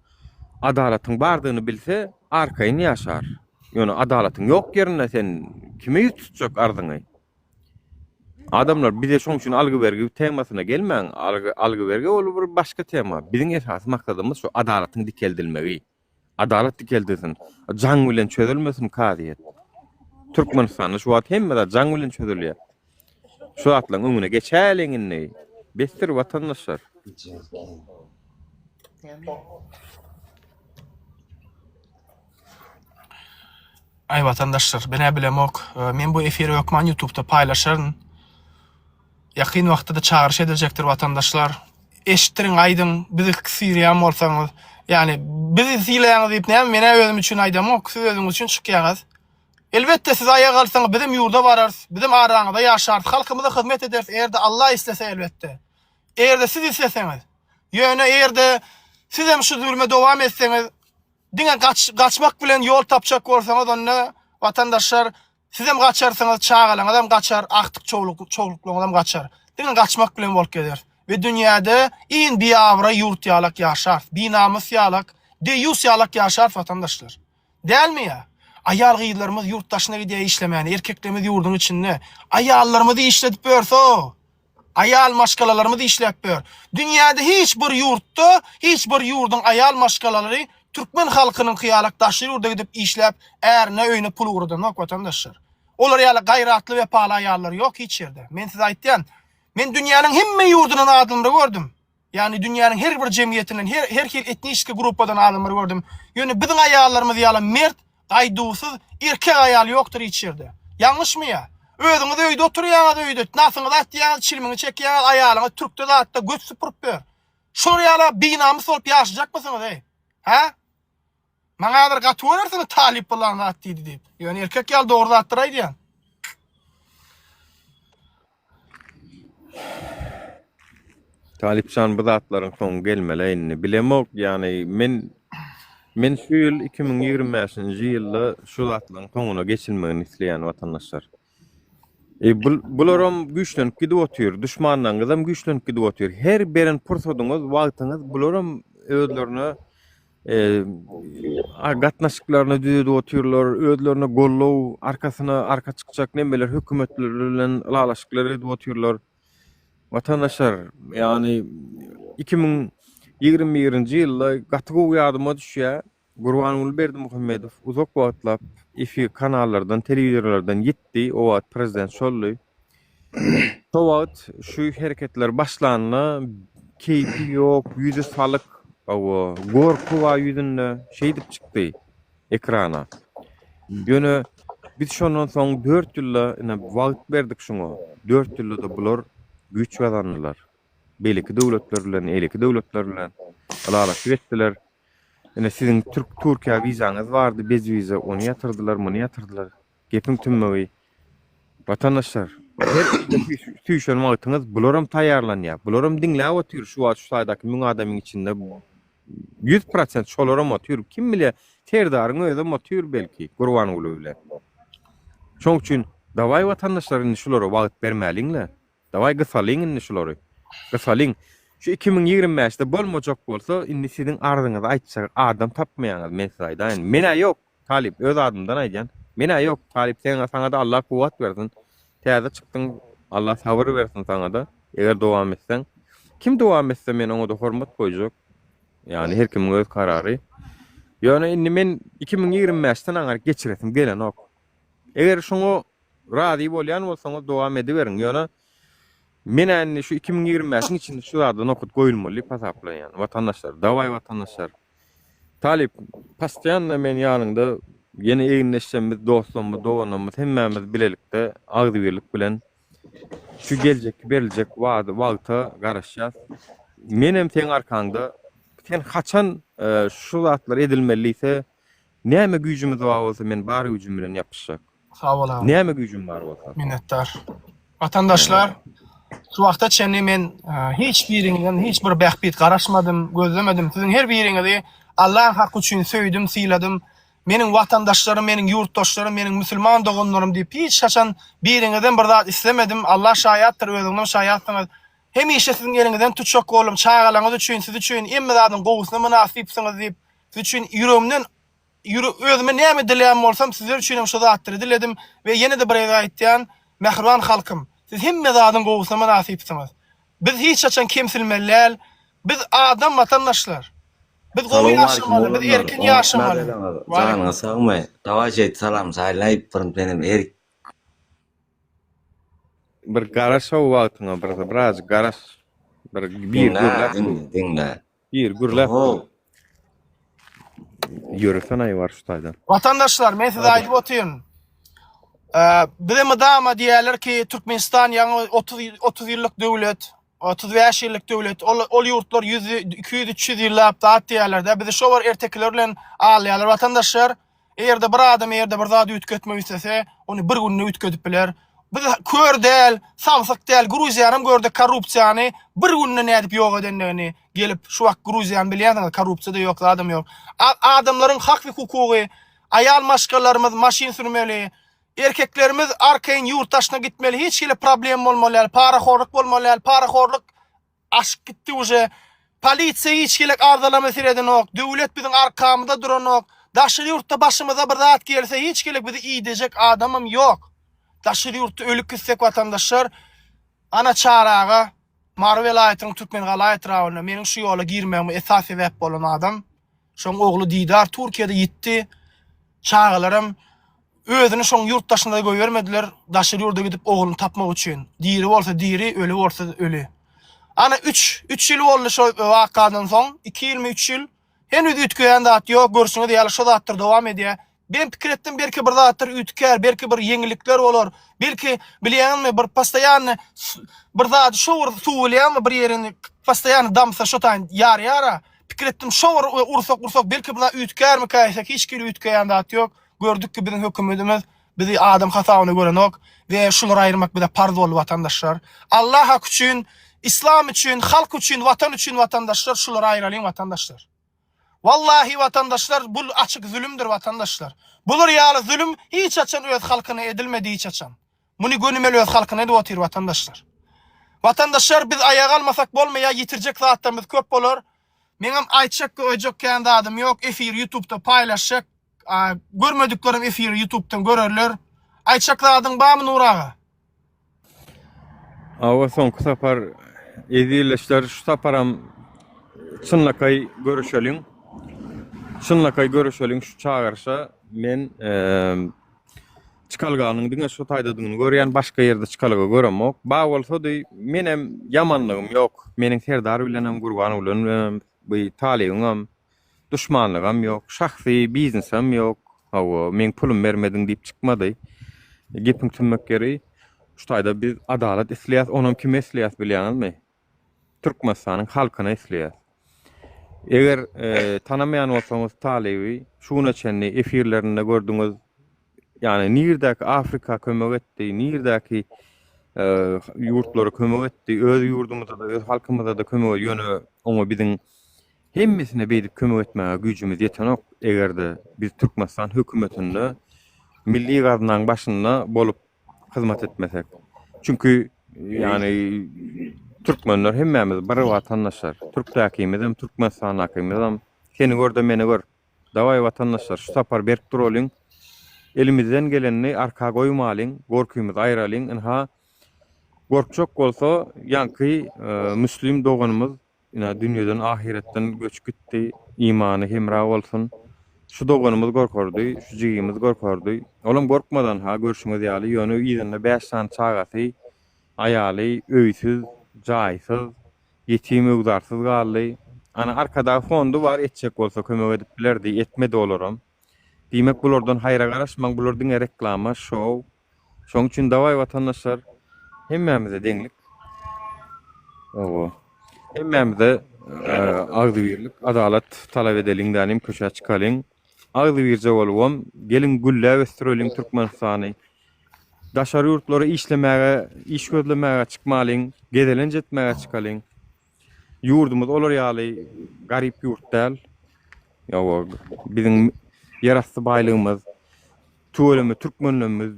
adalatyň bardygyny bilse arkaýyn ýaşar. Ýöne adalatyň ýok ýerinde sen kime ýüz tutjak arzyňy? Adamlar bize şoň üçin algy-bergi temasyna gelmäň. Algy algy-bergi ol bir başga tema. Biziň esasy maksadymyz şu adalatyň dikeldilmegi. Adalat dikeldilsin. Jaň bilen çözülmesin kazyýet. Türkmenistanda şu wagt hemme zat jaň bilen çözülýär. Şu zatlaryň öňüne geçäliň indi. Besdir watandaşlar. Aý watandaşlar, men-ä bilemok. Men bu efiri hökman ýutubda paýlaşaryn. Ýakyn wagtda-da çagyryş ediljekdir watandaşlar. Eşitdiriň, aýdyň, bizi sylaýan bolsaňyz. Ýagny bizi sylaýaňyz diýip näme, men-ä özüm üçin aýdamok, siz özüňiz üçin çykýaňyz. Elbetde siz aýak alsaňyz bizem ýurda bararys, bizem araňyzda ýaşarys, halkymyza hyzmet ederis, eger-de Allah islese elbetde. Eger-de siz isleseňiz. Ýöne eger-de sizem şu zulme dowam etseňiz, Diňe gaç, gaçmak bilen ýol tapjak bolsaňyz onda watandaşlar sizem gaçarsyňyz, çagalaňyzam gaçar, agtyk çowluk, çowluklaryňyzam gaçar. Diňe gaçmak bilen bolup gezer. We dünýäde iň biabraý ýurt ýalak ýaşarys. Binamys ýalak, deýýus ýalak ýaşarys watandaşlar. Dälmi ýa? Aýal gyzlarymyz ýurt daşyna gidýär işlemäne, erkeklerimiz ýurduň içinde. Aýallarymyzy işledip ýörse, Aýal maşgalalarymyz işläp ýör. Dünýäde hiç bir ýurtda, hiç bir ýurduň aýal maşgalalary türkmen halkynyňky ýalak daşary ýurda gidip işläp, ärine, öýüne pul ugradanok watandaşlar. Olar ýaly gaýratly, wepaly aýallar ýok hiç ýerde. Men size aýtýan. Men dünýäniň hemme ýurdundan adamlary gördüm. Ýagny dünýäniň her bir jemgyýetinden, her her hili etniçki gruppadan adamlary gördüm. Ýöne biziň aýallarymyz ýaly mert, gaýduwsyz erkek aýal ýokdur hiç ýerde. Ýalňyşmy ýa? Özüňiz öýde oturýaňyz öýde, nasyňyzy atýaňyz, çilimiňi çekýäňiz, aýalyňyz türkde zatda göt süpürip ýör. Şolar ýaly binamys bolup ýaşajakmysyňyz eý? Hä? Maňa häzir gaty görersiňiz talyp bolan zat diýdi diýip. Ýöne erkek ýaly dogry zatlary aýdýan. Talypjan bu zatlaryň soňy gelmeli indi. Bilemok ýagny men men şu ýyl 2025-nji ýylda şu zatlaryň soňuna geçilmegini isleýän watandaşlar. E, bul, bularam güýçlenip gidip otyr. Duşmanlaryňyzam güýçlenip gidip otyr. Her beren pursadyňyz, wagtyňyz bularam özlerine e, gatnaşyklaryny düzedip otyrlar, özlerine goldaw, arkasyna arka çykjak nemeler hökümetler bilen ylalaşyklar edip otyrlar. Watandaşlar, ýagny 2021-nji ýylda gaty gowy ýadyma düşýär. Gurbanguly Berdimuhamedow uzak wagtlap efir kanallardan, telewizorlardan ýitdi, o wagt prezident şoldy. Şo wagt şu hereketler başlanda keýpi ýok, ýüzi salyk, hawa, gorky bar ýüzünde, şeýdip çykdy ekrana. Ýöne biz şondan soň dört ýylda ine wagt berdik şuňa, dört ýylda-da bular güýç gazandylar. Beýleki döwletler bilen, eýleki döwletler bilen ylalaşyk etdiler. Ine siziň türk Türkiýä wizaňyz bardy, bez wiza, ony ýatyrdylar, muny ýatyrdylar. Gepiň tümmegi. Watandaşlar. Her öýde süýşen wagtyňyz bularam taýýarlanýar. Bularam diňläp otyr şu wagt şu taýdaky 1000 adamyň içinde 100% şolaram otyr. Kim bilýär, Serdaryň özem otyr belki Gurbanguly bilen. Şoň üçin dawaý watandaşlar indi şulara wagt bermäliňle. Dawaý gysalyň indi şulary. Gysalyň. Şu 2025-de bolmajak bolsa indi siziň arzyňyzy aýtjak adam tapmaýaňyz men size aýdaýyn. Men-ä ýok. Talyp, öz adymdan aýdýan. Men-ä ýok, Talyp sen saňa-da Allah kuwwat bersin. Täze çykdyň, Allah sabyr bersin saňa-da, eger dowam etseň. Kim dowam etse men oňa-da hormat goýjak. Ýagny her kimiň öz karary. Ýöne indi men 2025-den aňryk geçiresim gelenok. Eger şoňa razy bolýan bolsaňyz dowam ediberiň. Ýöne men-ä indi şu 2025-iň içinde şu zada nokat goýulmaly diýip hasaplaýan. Watandaşlar, dawaý watandaşlar. Talyp, postoýanno men ýanyňda, ýene egindeşlerimiz, dostlarymyz, doganlarymyz hemmämiz bilelikde agzybirlik bilen şu geljekki beriljek wada wagta garaşýas. Menem seň arkaňda. Sen haçan şu zatlar edilmeli diýse, näme güýjümiz bar bolsa men bar güýjüm bilen ýapyşjak. Sag bol agam. Näme güýjüm bar bolsa. Minnetdar. Watandaşlar, şu wagta çenli men hiç biriňizden hiç bir bähbit garaşmadym, gözlemedim. Siziň her biriňizi Allaň haky üçin söýdüm, syladym. Meniň watandaşlarym, meniň ýurtdaşlarym, meniň musulman doganlarym diýip hiç haçan biriňizden bir zat islemedim. Allah şaýatdyr, özüňizem şaýatsyňyz. Hemişe siziň eliňizden tutjak boldum, çagalaryňyz üçin, siz üçin hemme zadyň gowusyna mynasypsyňyz diýip, siz üçin ýüregimden Ýüre özüme näme dileýän bolsam sizler üçin hem şo zatlary diledim we ýene-de bir gezek aýtýan, mähriban halkym, siz hemme zadyň gowusyna mynasypsyňyz. Biz hiç haçan kemsilmeli däl. Biz adam watandaşlar. Biz gowy Salowmalikim ýaşamaly, biz oglanlar. erkin ýaşamaly. Janyňyz sagmy? Dawaý şeýt salam saýlaýyp bir menem erik. Bir garaş o wagtyňa bir birazjyk garaş. Bir bir Diňle, gürläp diňle, diňle. Bir gürläp Oho. Ýöresene aý bar şu taýdan. Watandaşlar men size aýdyp otyryn. Bize mydama diýýärler ki Türkmenistan ýaňy 30 30 ýyllyk döwlet, 35 ýyllyk döwlet. Ol ol ýurtlar 100 200 300 ýyllap zat diýýärler-de. Bizi şo bir ertekiler bilen alýarlar watandaşlar. Eger-de bir adam eger-de bir zady üýtgetmek islese, ony bir günde üýtgedip biler. Biz kör däl, samsyk däl, Gruziýanam gördük korrupsiýany bir günde nädip ýok edendigini. Gelip şu wagt Gruziýany bilýänsiňiz, korrupsiýa-da ýok, zadam ýok. Adamlaryň hak we hukugy, aýal maşgalalarymyz maşyn sürmeli, erkeklerimiz arkaýyn ýurt daşyna gitmeli, hiç hili problem bolmaly däl, parahorluk bolmaly däl, parahorluk Aşyp gitdi uje. Polisiýa hiç gelek arzalama seredenok. Döwlet biziň arkamyzda duranok. Daşary ýurtda başymyza bir zat gelse hiç gelek bizi idejek adamam ýok. Daşary ýurtda ölüp gitsek watandaşlar ana Çary aga Mary welaýatynyň Türkmengala etrabynda meniň şu ýola girmegime esas sebäp bolan adam. Şoň ogly Didar Türkiýede ýitdi. Çagalaram Özüni şoň ýurt daşynda goýbermediler, daşary ýurda gidip ogluny tapmak üçin. Diri bolsa diri, öli bolsa öli. Ana üç, üç ýyl boldy şo wakadan soň, iki ýylmy üç ýyl. Heniz üýtgeýän zat ýok, görşüňiz ýaly şo zatlar dowam edýär. Ben pikir etdim belki bir zatlar üýtgär, belki bir ýeňillikler bolar. Belki bilýäňizmi bir postoýanny bir zady şo bir suw bilýäňmi bir ýerini postoýanny damsa şo taýyn ýarýara. Pikir etdim şo bir ursak ursak belki bir zat üýtgärmikä diýsek hiç hili üýtgeýän zat ýok. Gördük ki biziň hökümetimiz bizi adam hasabyna görenok we şulary aýyrmak bize parz boldy watandaşlar. Allah haky üçin, Islam üçin, halk üçin, watan üçin watandaşlar şulary aýyralyň watandaşlar. Wallahi watandaşlar bul açyk zülümdir watandaşlar. Bular ýaly zülüm hiç haçan öz halkyna edilmedi hiç haçan. Muny gönümel öz halkyna edip otyr watandaşlar. Watandaşlar biz aýaga almasak bolmaýar ýitirjek zatlarymyz köp bolar. Meňem aýtjak goýjak kän zadym ýok efiri ýutubda paýlaşjak Görmediklerim efiri ýutubdan görerler. Aýtjak zadyň barmy Nur aga? Awa soňky sapar ezizleşler şu saparam çynlakaý görüşeliň. Çynlakaý görüşeliň şu çagyryşa men çykalganyň diňe şu taýdadygyny görýän başga ýerde çykalga göremok. Bar bolsady menem ýamanlygym ýok. Meniň Serdar bilenem Gurban bilenem bu Talybyňam Duşmanlygam ýok, şahsy biznesem ýok. Hawa, meň pulumy bermediň diýip çykmady. Gepiň tümmek ýeri, şu taýda biz adalat isleýäs, onam kime isleýäs bilýäňizmi? Türkmenistanyň halkyna isleýäs. Eger tanamaýan bolsaňyz Talyby şu güne çenli efirlerinde gördüňiz, ýagny nirdäki Afrika kömek etdi, nirdäki. Ýurtlara kömek etdi. Öz ýurdumyza-da, öz halkymyza-da kömek ýöne oňa biziň hemmesine beýdip kömek etmäge güýjümiz ýetenok. Eger-de biz Türkmenistan hökümetinde milli gaznaň başynda bolup hyzmat etmesek. Çünki ýagny türkmenler hemmämiz bir watandaşlar. Türkdäkimizem, Türkmenistandakymyzam seni gör-de meni gör. Dawaý watandaşlar şu sapar berk duralyň. Elimizden gelenini arka goýmalyň, gorkymyzy aýralyň. Ynha gorkjak bolsa ýaňky Müslim doganymyz Ine dünýeden ahyretden göçüp gitdi. Imany hemra bolsun. Şu doganymyz gorkardy, şu jigimiz gorkardy. Olam gorkmadan ha görşüňiz ýaly ýöne yzynda bäş sany çagasy, aýaly öýsüz, jaýsyz, ýetim öwzarsyz galdy. Ana Arkadag fondy bar etjek bolsa kömek edip bilerdi, etmedi olaram. Diýmek bulardan haýra garaşmaň bular diňe reklama, şou. Şoň üçin dawaý watandaşlar hemmämize deňlik. Owo. Hemmämize agzybirlik, adalat talap edeliň dälim köçä çykalyň. Agzybirje bolubam geliň gülläp ösdüreliň Türkmenistany. Daşary ýurtlara işlemäge, iş gözlemäge çykmalyň, gezelenç etmäge çykalyň. Ýurdumyz olar ýaly garyp ýurt däl. Ýowa, biziň ýerasty baýlygymyz, tüweleme türkmenlerimiz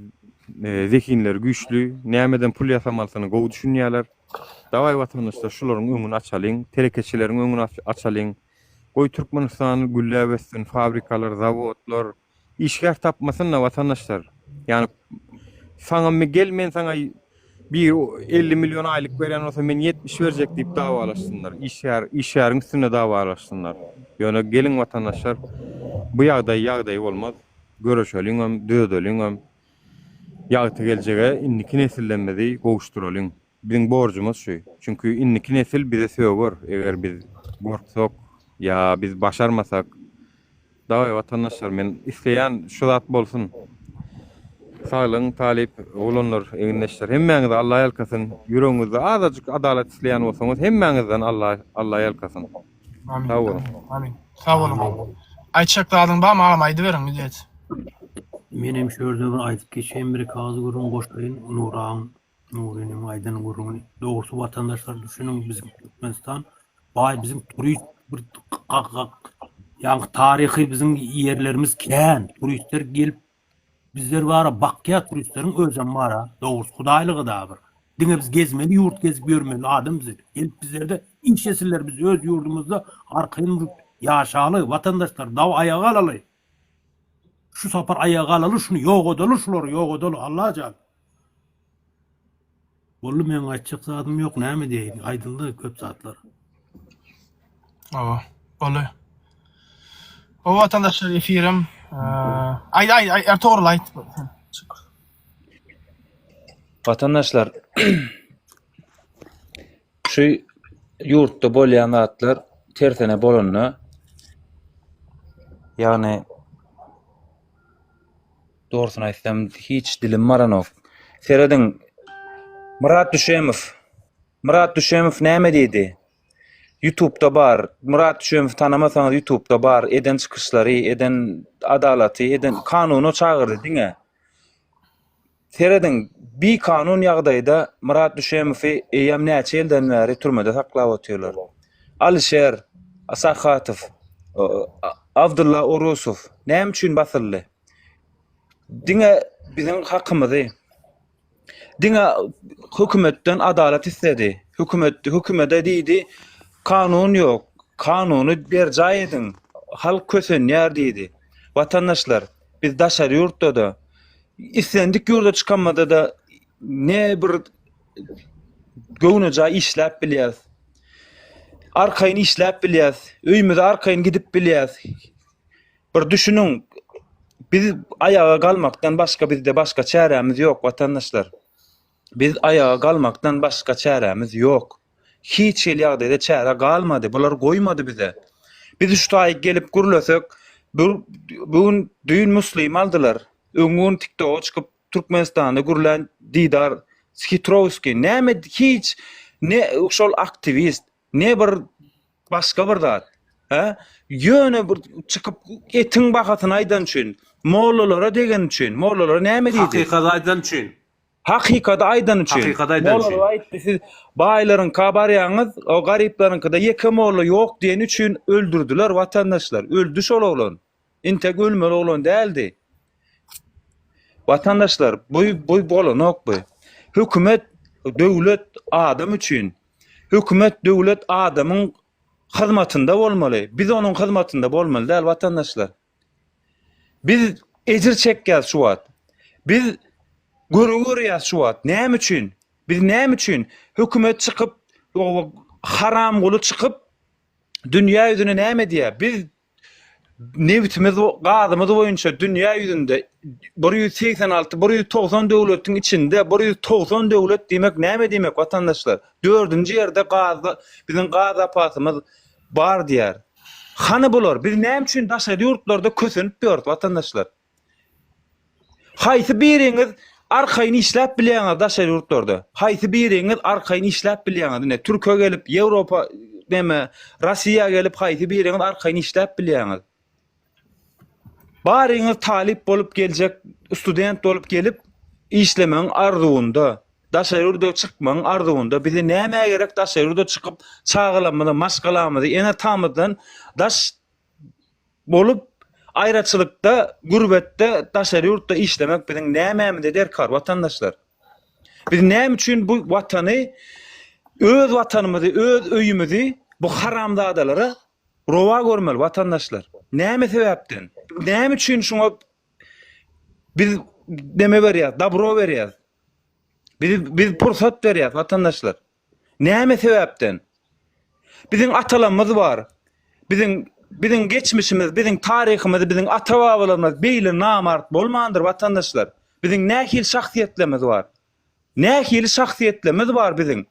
zehinleri güýçli, nämeden pul ýasamalysyny gowy düşünýärler. Dawaý watandaşlar şularyň öňüni açalyň, telekeçileriň öňüni açalyň. Goý Türkmenistan gülläp össün, fabrikalar, zawodlar, Işgär tapmasyn-da watandaşlar. Ýani saňa me gel men saňa bir 50 million aýlyk berýän bolsa men 70 berjek diýip dawalaşsynlar. Işgär işgäriň üstünde dawalaşsynlar. Ýöne geliň watandaşlar bu ýagdaý ýagdaý bolmaz. Göreşeliňem, düzedeliňem. Ýagty geljege indiki nesillerimizi gowuşdyralyň. Biziň borjumyz şu. Çünki indiki nesil bize söger, eger biz gorksak ýa biz başarmasak. Daway watandaşlar men isleýän şu zat bolsun. Saglygyň talyp oglanlar egindeşler hemmäňizi Alla ýalkasyn. Ýüregiňizde azajyk adalat isleýän bolsaňyz hemmäňizden Alla Alla ýalkasyn. Amin. Sag boluň. Amin. Sag boluň. Aýtjak zadyň barmy agam aýdyberiň millet. Menem şu ýerde bir aýdyp geçeýin bir iki agyz gürrüň goşaýyn Nuraň Nurynyň aýdan gürrüňini. Dogrusy watandaşlar düşüniň biziň Türkmenistan baý biziň turist bir ýaňky taryhy biziň ýerlerimiz kän. Turistler gelip bizler bara bakýa turistleriň özem bara. Dogrusy hudaýlygy da bir. Diňe biz gezmeli ýurt gezip ýörmeli adam bizi. Gelip bizlerde işlesinler biz öz ýurdumyzda arkaýyn ýaşaly watandaşlar daw aýaga galaly. Şu sapar aýaga galaly şuny ýok edaly şulary ýok edaly Allajan. Boldy meň aýtjak zadym ýok näme diýeýin aýdyldy köp zatlar. Hawa, boldy. O watandaşlar efirem aýt aýt aýt Ertugrul aýt. Watandaşlar şu ýurtda bolýan zatlar tersine bolanda ýagny Dogrusyny aýtsam hiç dilim baranok. Serediň Myrat Düşemow. Myrat Düşemow näme diýdi? Ýutubda bar. Myrat Düşemowy tanamasaňyz Ýutubda bar. Eden çykyşlary, eden adalaty, eden kanuna çagyrdy diňe. Serediň, bikanun ýagdaýda Myrat Düşemowy eýýäm näçe ýyldan bäri türmede saklap otyrlar. Alişer Sahatow, Abdylla Orusow näme üçin basyldy? Diňe biziň hakymyzy, diňe hökümetden adalat isledi. Hökümet hökümete diýdi, kanun ýok, kanuny berjaý ediň, halk kösenýär diýdi. Watandaşlar, biz daşary ýurtda-da, islendik ýurda çykanmyzda-da ne bir göwnejaý işläp bilýäris. Arkaýyn işläp bilýäris. Öýümize arkaýyn gidip bilýäris. Bir düşüniň, biz aýaga galmakdan başga bizde başga çärämiz ýok watandaşlar. Biz aýaga galmakdan başga çärämiz ýok. Hiç hili ýagdaýda çäre galmady. Bular goýmady bize. Biz şu taýy gelip gürlesek, bu bu gün düýn Müslimi aldylar. Öňňi gün TikToka çykyp Türkmenistanda gürlän Didar Hitrowskiý näme hiç ne şol aktiwist, ne bir başga bir zat. Hä? Ýöne bir çykyp etiň bahasyny aýdan üçin, mollalara degen üçin, mollalara näme diýdi? Hakykaty aýdan üçin. Hakykady aýdany üçin. Hakykady aýdany üçin. Mollalar aýtdy siz baýlaryňka barýaňyz, o garyplaryňkyda ýeke molla ýok diýeni üçin öldürdiler watandaşlar. Öldi şol oglan. Intek ölmeli oglan däldi. Watandaşlar bu bu bolanok bu. Hökümet döwlet adam üçin. Hökümet döwlet adamyň hyzmatynda bolmaly. Biz onuň hyzmatynda bolmaly däl watandaşlar. Biz ejir çekýäs şu wagt. Biz görgi görýäs şu wagt. Näme üçin? Biz näme üçin hökümet çykyp, haramguly çykyp dünýä ýüzüne näme edýär? Biz nebitimiz, gazymyz boýunça dünýä ýüzünde 186, 190 döwletiň içinde 190 döwlet diýmek näme diýmek watandaşlar? Dördünji ýerde gaz biziň gaz zapasymyz bar diýýär. Hany bular? Biz näme üçin daşary ýurtlarda kösenip ýörüs watandaşlar? Haýsy biriňiz arkaýyn işläp bilýäňiz daşary ýurtlarda? Haýsy biriňiz arkaýyn işläp bilýäňiz? Ine Türke gelip, Ýewropa neme, Rossiýa gelip haýsy biriňiz arkaýyn işläp bilýäňiz? Baryňyz talyp bolup geljek, student bolup gelip işlemegiň arzuwynda, daşary ýurda çykmagyň arzuwynda. Bize nämä gerek daşary ýurda çykyp çagalarymyzy, maşgalamyzy, ene-atamyzdan daş bolup aýraçylykda, gürbetde, daşary ýurtda işlemek biziň nämämize derkar watandaşlar? Biz näme üçin bu watany, öz watanymyzy, öz öýümizi bu haramzadalara rowa görmeli watandaşlar? Näme sebäpden? Näme üçin şuňa biz neme berýäs, dabro berýäs? Biz biz pursat berýäs watandaşlar. Näme sebäpden? Biziň atalarymyz bar. Biziň biziň geçmişimiz, biziň taryhymyz, biziň ata-babalarymyz beýle namart bolmandyr watandaşlar. Biziň nähili şahsyýetlerimiz bar? Nähili şahsyýetlerimiz bar biziň?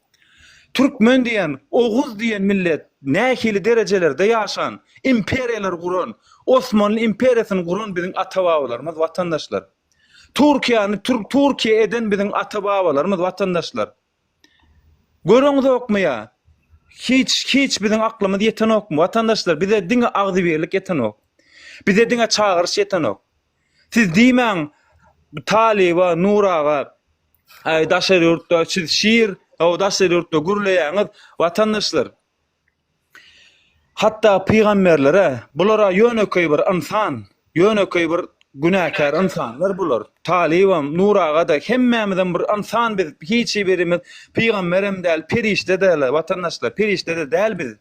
Türkmen diýen, oguz diýen millet nähili derejelerde ýaşan, imperiýalar guran, Osmanly imperiýasyny guran biziň ata-babalarymyz watandaşlar. Türkiýäni Türkiýe eden biziň ata-babalarymyz watandaşlar. Göreňzokmy ýa? Hiç, hiç biziň aklymyz ýetenokmy? Watandaşlar, bize diňe agzybirlik ýetenok. Bize diňe çagyryş ýetenok. Siz diýmäň Talyba, Nur aga, aý daşary ýurtda siz şir, o daşary ýurtda gürleýäňiz. Watandaşlar, Hatda pygamberlere, bular-a ýönekeý bir ynsan, ýönekeý bir günäkär ynsanlar bular. Talybam, Nur aga-da, hemmämizem bir ynsan biz, hiç birimiz pygamberem däl, perişde däl, watandaşlar, perişde-de däl biz.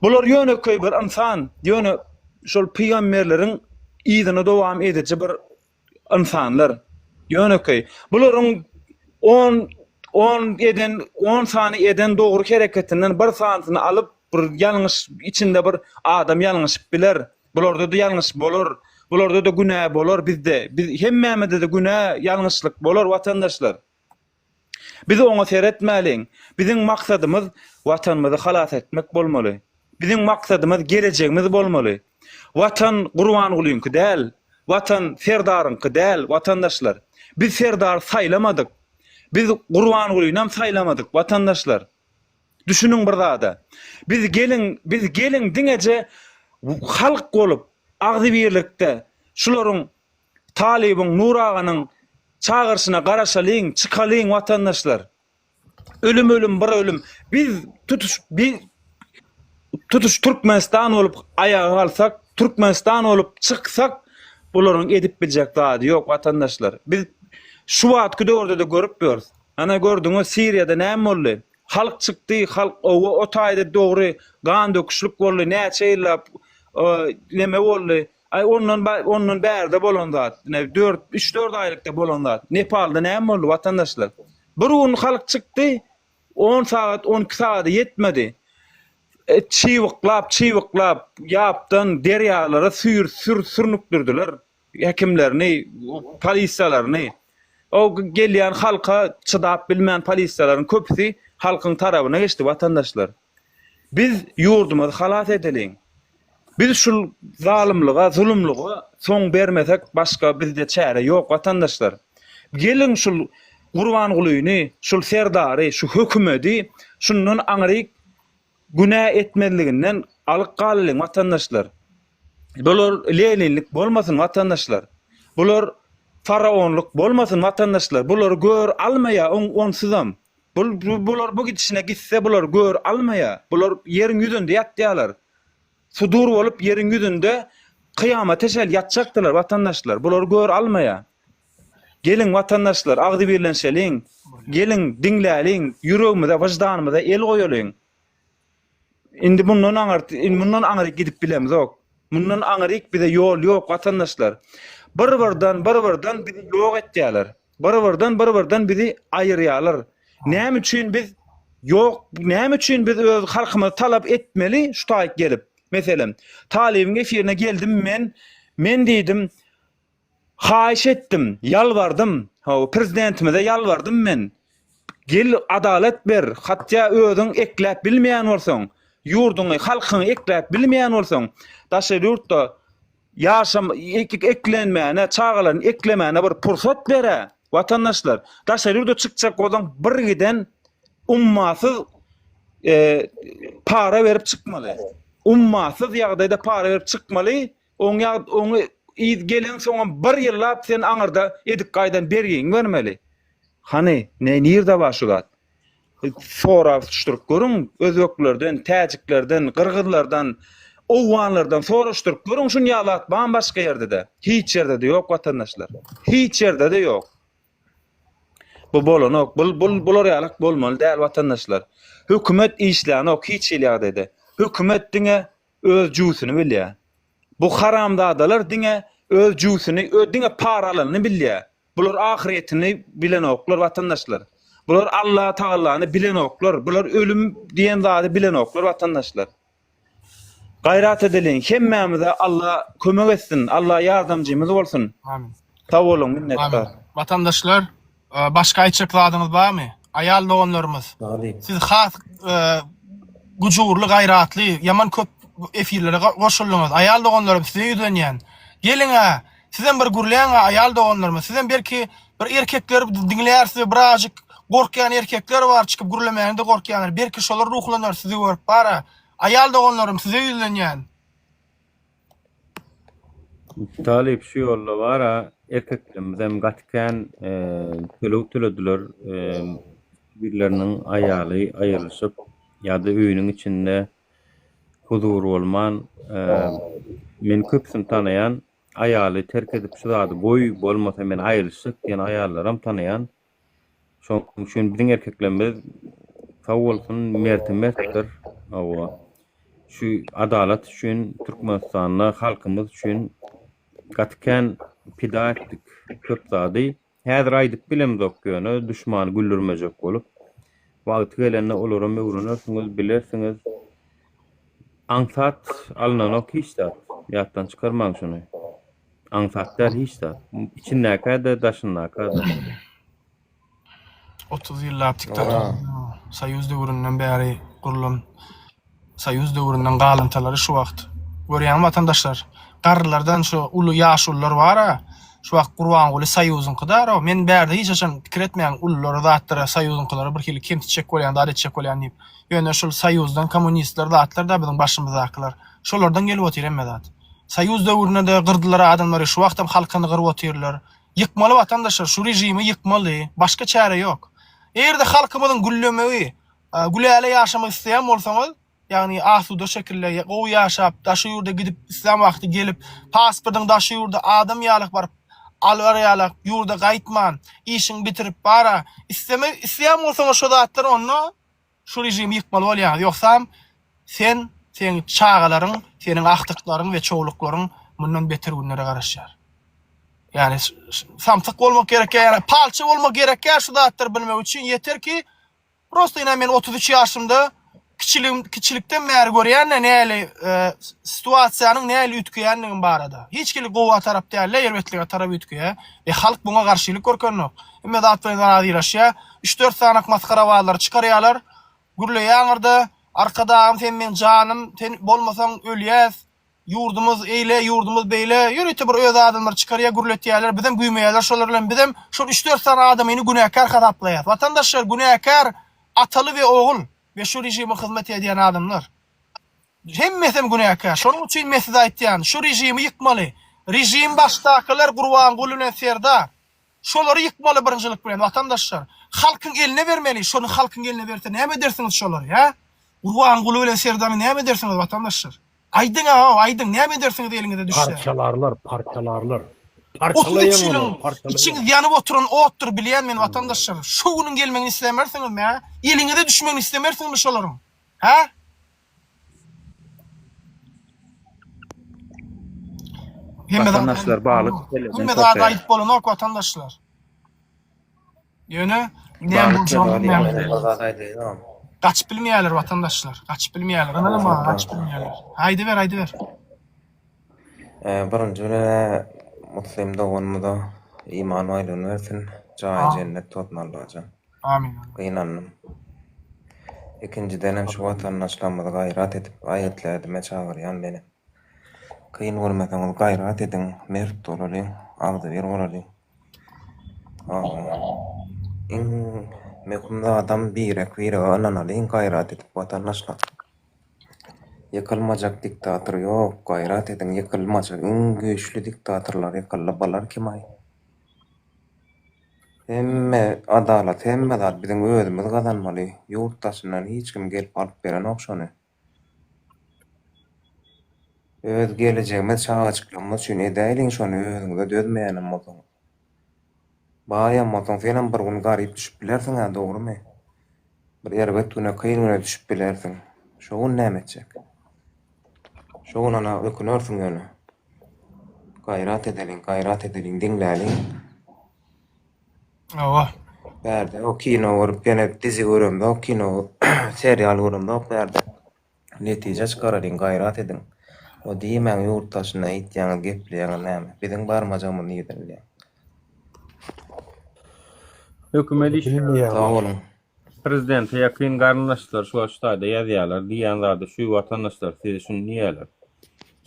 Bular ýönekeý bir ynsan, ýöne şol pygamberleriň yzyny dowam ediji bir ynsanlar. Ýönekeý. Bularyň on on eden on sany eden dogry hereketinden bir sanysyny alyp bir ýalňyş içinde bir adam ýalňyşyp biler. Bularda-da ýalňyş bolar. Bularda-da günä bolar bizde. Biz hemmämizde-de günä, ýalňyşlyk bolar watandaşlar. Biz oňa seretmäliň. Biziň maksadymyz Watanymyzy halas etmek bolmaly. Biziň maksadymyz gelejegimiz bolmaly. Watan Gurbangulyňky däl. Watan Serdaryňky däl, watandaşlar. Biz Serdary saýlamadyk. Biz Gurbangulynam saýlamadyk, watandaşlar. Düşüniň bir zada. Biz geliň, biz geliň diňeje halk bolup, agzybirlikde şularyň Talybyň, Nur aganyň çagyryşyna garaşalyň, çykalyň watandaşlar. Ölüm ölüm bir ölüm. Biz tutuş biz tutuş Türkmenistan bolup aýaga galsak, Türkmenistan bolup çyksak, bularyň edip biljek zady ýok watandaşlar. Biz şu wagtky döwürde-de görüp ýörüs. Ana gördüňiz Siriýada näme boldy? Halk çykdy, halk owa o taýda dogry gan döküşlik boldy, näçe ýyllap neme boldy. Aý ondan ondan bärde bolan zat. Ine 4 3-4 aýlykda bolan zat. Nepalda näme boldy watandaşlar? Bir gün halk çykdy, 10 sagat, 12 sagada ýetmedi. E, çybyklap, çybyklap ýapdan derýalara süýr sür sürnükdirdiler häkimlerini, polisiýalaryny. O gelýän halka çydap bilmän polisiýalaryň köpüsi halkyň tarabyna geçdi watandaşlar. Biz ýurdumyzy halas edeliň. Biz şul zalymlyga, zulumlyga soň bermesek başga bizde çäre ýok watandaşlar. Geliň şul Gurbangulyny, şul Serdary, şu hökümedi şundan aňryk günä etmezliginden alyp galalyň watandaşlar. Bular Leninlik bolmasyn watandaşlar. Bular. Faraonlyk bolmasyn watandaşlar bulary gör almaýa oň onsuzam. Bul bular bu gidişine gitse bular gör almaýa. Bular ýeriň ýüzünde ýatýalar. Sudur bolup ýeriň ýüzünde kyýamata çenli ýatjakdylar watandaşlar. Bular gör almaýa. Geliň watandaşlar agzybirlenşeliň. Geliň diňläliň ýüregimize wyždanymyza el goýalyň. Indi mundan aňyrt, indi mundan aňryk gidip bilemzok. Mundan aňryk bize ýol ýok watandaşlar. Bir-birden, bir-birden bizi ýok etýärler. Bir-birden, bir-birden bizi aýyrýarlar. Näme üçin biz ýok, näme üçin biz öz halkymyzy talap etmeli şu taýyk gelip? Meselem, Talybyň efirine geldim men, men diýdim, Haýyş etdim, ýalbardym. Hawa, prezidentimize ýalbardym men. Gel, adalat ber, hatda özüň ekläp bilmeýän bolsaň, ýurduňy, halkyňy ekläp bilmeýän bolsaň, daşary ýurtda ýaşam eklenmäne, çagalaryny eklemäne bir pursat ber-ä, watandaşlar. Daşary ýurda çykjak bolsaň, bir giden ummasyz para berip çykmaly. Ummasyz ýagdaýda para berip çykmaly. Oň ýa oňy yz geleňsoňam bir ýyllap sen aňyrda edip gaýdan bergiňi bermeli. Hany, ne nirde bar şu zat? Sorap suşduryp görüň, özbeklerden, täjiklerden, gyrgyzlardan, owganlardan soraşdyryp görüň şun ýaly zat barmy başga ýerde-de? Hiç ýerde-de ýok watandaşlar. Hiç ýerde-de ýok. Bu bolanok. Bul bul bular ýalak bolmaly däl watandaşlar. Hökümet işlänok hiç hili ýagdaýda. Hökümet diňe öz jüwsüni bilýär. Bu haramzadalar diňe öz jüwsüni, diňe para alanyny bilýär. Bular ahyretini bilenoklar watandaşlar. Bular Allah Tagallany bilenoklar. Bular ölüm diýen zady bilenoklar watandaşlar. Gaýrat edeliň, hemmämize Allah kömek etsin, Allah ýardamjymyz bolsun. Amin. Sag boluň, minnetdar. Amin. Watandaşlar, Başga aýtjak zadyňyz barmy? Aýal doganlarymyz, siz has gujurly, gaýratly, ýaman köp efirlere goşuldyňyz. Aýal doganlarym size ýüzlenýän. Geliň-ä, sizem bir gürläň-ä aýal doganlarymyz. Sizem belki bir erkekleri diňlärsiz we birazjyk gorkýan erkekler bar, çykyp gürlemäne-de gorkýanlar. Belki şolar ruhlanar sizi görüp bar-a. Aýal doganlarym size ýüzlenýän. Talyp şu ýolda bara erkeklerimizem gaty kän töleg tölediler birleriniň aýaly aýrylyşyp ýa-da öýüniň içinde huzur bolman men köpüsini tanaýan aýaly terk edip şu zady goý bolmasa men aýrylyşjak diýen aýallaram tanaýan Şonuň üçin biziň erkeklerimiz sag bolsun merti mertdir. Hawa. Şu adalat üçin Türkmenistanda halkymyz üçin gaty kän pida etdik köp zady. Häzir aýdyp bilemzok ýöne duşmany güldürmejek bolup. Wagty gelende olaram öwrenersiňiz, bilersiňiz. Aňsat alynanok hiç zat. Ýatdan çykarmaň şuny. Aňsat däl hiç zat. Içindäkä-de, daşyndaka-da. 30 ýyllap diktatura Soýuz döwründen bäri gurlan Soýuz döwründen galyntalary şu wagt. Görýäňmi watandaşlar? Garrylardan şu uly ýaşulular bar-a, şu wagt Gurbanguly Soýuzyňky daro. Men bärde hiç haçan pikir etmäň ululara zatlara Soýuzyňkylara bir hili kemsitjek bolýan zat etjek bolýan diýip. Ýöne şul Soýuzdan kommunistler zatlar-da biziň başymyzdakylar. Şolardan gelip otyr hemme zat. Soýuz döwründe-de gyrdylar adamlary, şu wagtam halkyny gyryp otyrlar. Ýykmaly watandaşlar, şu režimi ýykmaly, başga çäre ýok. Eger-de halkymyzyň güllemegi, güläle ýaşamak isleýän bolsaňyz, ýagny asuda şekilde gowy ýaşap, daşary ýurda gidip islän wagty gelip, pasportyň daşary ýurda adam ýalyk baryp alar ýalak, ýurda gaýtman, işiňi bitirip bara, isleme isleýän bolsaňyz şo zatlary onda Şu režimi ýykmaly bolýaňyz, ýogsam sen, seň çagalaryň, seniň agtyklaryň we çowluklaryň mundan beter günlere garaşýar. Ýani samsyk bolmak gerekýär, ýani palçy bolmak gerekýär şu zatlary bilmek üçin ýeter ki prosta ine men 33 ýaşymda kiçiligim kiçilikden bäri görýän-de näli e, situasiýanyň näli üýtgeýändigini barada. Hiç hili gowa tarap däl-de erbetlige tarap üýtgeýär we halk muňa garşylyk görkenok. Hemme zat bilen razylaşýar. Üç-dört sanak masgarabazlary çykarýarlar. Gürleýäňirde, Arkadagym sen meň janym, sen bolmasaň ölýäs, ýurdumyz eýle, ýurdumyz beýle. Ýörite bir öz adamlary çykarýar, gürletýärler. Bizem güýmeýärler şolar bilen. Bizem şol üç-dört sany adamyny günäkär hasaplaýas. Watandaşlar, günäkär ataly we ogul we şu režime hyzmat edýän adamlar. Hemmesem günäkär. Şonuň üçin men size aýtýan, şu režimi ýykmaly. Režim başdakylar Gurbanguly bilen Serdar. Şolary ýykmaly birinjilik bilen watandaşlar. Halkyň eline bermeli. Şony halkyň eline berse näme edersiňiz şolary, hä? Gurbanguly bilen Serdany näme edersiňiz watandaşlar? Aýdyň-a, aýdyň, näme edersiňiz eliňize düşse? Parçalarlar, parçalarlar. 33 Parçalaýaň ýylyň olary, parçalaýaň. içiňiz ýanyp oturan otdur bilýän men watandaşlar. Şo günüň gelmegini islemersiňizmi, hä? Eliňize düşmegini istemersiňizmi şolaryň? Hä? Hemme zat Watandaşlar balyk keleden Hemme zat kopýar. aýdyp bolanok watandaşlar. Ýöne näme Balyk boljagyny keleden bilmeýärler. Bir zat aýdaýynam. Gaçyp bilmeýärler watandaşlar. Gaçyp bilmeýärler. Ynanyň maňa gaçyp bilmeýärler. Aýdyber, aýdyber. Birinji bilen Muslim doganymyza iman baýlygyny bersin. Jaýy jennet bolsun Allajan. Amin. Gynandym. Ikinjidenem şu watandaşlarymyzy gaýrat edip aýgytly ädime çagyrýan menem. Kyn görmeseňiz gaýrat ediň, mert bolalyň, agzybir bolalyň. Iň möhüm zadam birek-birege ynanalyň gaýrat edip watandaşlar. Ýykylmajak diktator ýok, gaýrat ediň ýykylmajak iň güýçli diktatorlar ýykyldy bular kimaý. Hemme adalat hemme zat biziň özümiz gazanmaly ýurt daşyndan hiç kim gelip alyp berenok şony. Öz gelejegimiz çagajyklarymyz üçin edäýliň şony özüňize dözmeýänem bolsaňyz. Baýam bolsaň senem bir gün garyp düşüp bilersiňä dogrymy? Bir erbet güne kyn güne düşüp bilersiň. Şo gün näme etjek? Şo gün ana ökünersiň ýöne. Gaýrat edeliň, gaýrat edeliň, diňläliň. Hawa. Bärde o kino görüp ýene dizi göremzok, kino serial göremzok bärde. Netije çykaralyň, gaýrat ediň. O diýmäň ýurt daşynda eýtýäňiz, gepleýäňiz näme. Biziň barmajagymyzy nirden bilýäň. Hökümet işgärleri. Sag boluň. Prezidente ýakyn garyndaşlar şu wagt şu taýda ýazýarlar diýýän zady şu watandaşlar size şuny diýýärler.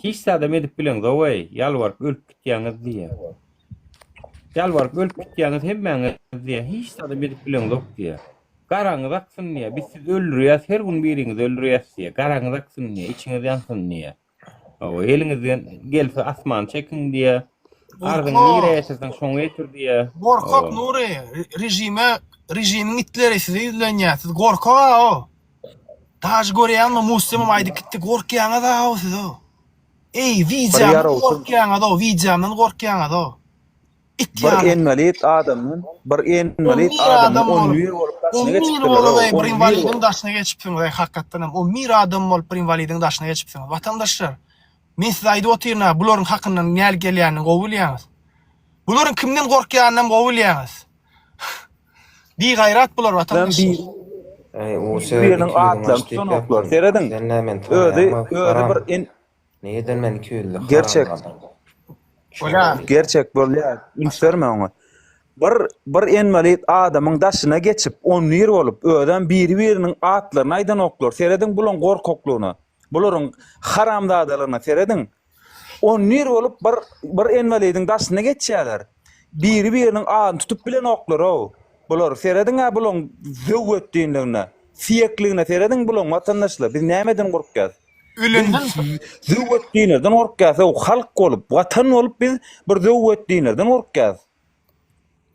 Hiç zadam edip bileňzok-eý, ýalbaryp ölüp gitýäňiz diýýär. Ýalbaryp ölüp gitýäňiz hemmäňiz diýýär. Hiç zadam edip bileňzok diýýär. Garaňyz aksyn diýýär. Biz sizi öldürýäs, her gün biriňizi öldürýäs diýýär. Garaňyz aksyn diýýär, içiňiz ýansyn diýýär. Hawa, eliňizden gelse asmany çekiň diýýär. Arzyňy nirä ýetirseň şoňa ýetir diýýär. Gorkak Nury, režime, režimiň itleri size ýüzlenýär. Siz gorkak-a-o. Daž görýäňmi, Muslimem aýdyp gitdi, gorkýaňyz-a-o siz-o. Eý, wideomdan gorkýaňyz-o, wideomdan gorkýaňyz-o. It Bir ýaly. inwalid adamdan, bir inwalid 11 adamdan adam bolup, 11 bolup daşyna 11 geçipdirler bolup o, eý, bir 11 inwalidiň bolup. daşyna geçipsiňiz eý, hakykatdan hem 11 adam bolup bir inwalidiň daşyna geçipsiňiz. Watandaşlar, men size aýdyp otyryn-a, bularyň hakyndan näl gelýänini gowy bilýäňiz. Bularyň kimden gorkýanyny hem gowy bilýäňiz. Bigaýrat bular Bizden watandaşlar. bir Eý, u biriniň iki ýüzüň atlaryny aç diýip tutanoklar. ýatdym. Serediň, Sen nä meni özi, tanaýaňmy, özi haram? bir in Nireden men ikiýüzli haram Gerçek. adam. Bolýar. Gerçek bolýar. Üns berme oňa. Bir bir inwalid adamyň daşyna geçip, 11 bolup, özem biri-biriniň atlaryny aýdanoklar. Serediň bulaň gorkaklygyna. Bularyň haramzadalygyna serediň. 11 bolup bir bir inwalidiň daşyna geçýärler. Biri-biriniň adyny tutup bilenoklar-ow. Bular serediň-ä bulaň zöwwetdinligine, siýekligine serediň bulaň watandaşlar. Biz nämeden gorkýas? Ölenden Biz zöwwetdinlerden gorkýas, ow, halk bolup, watan bolup biz bir zöwwetdinlerden gorkýas.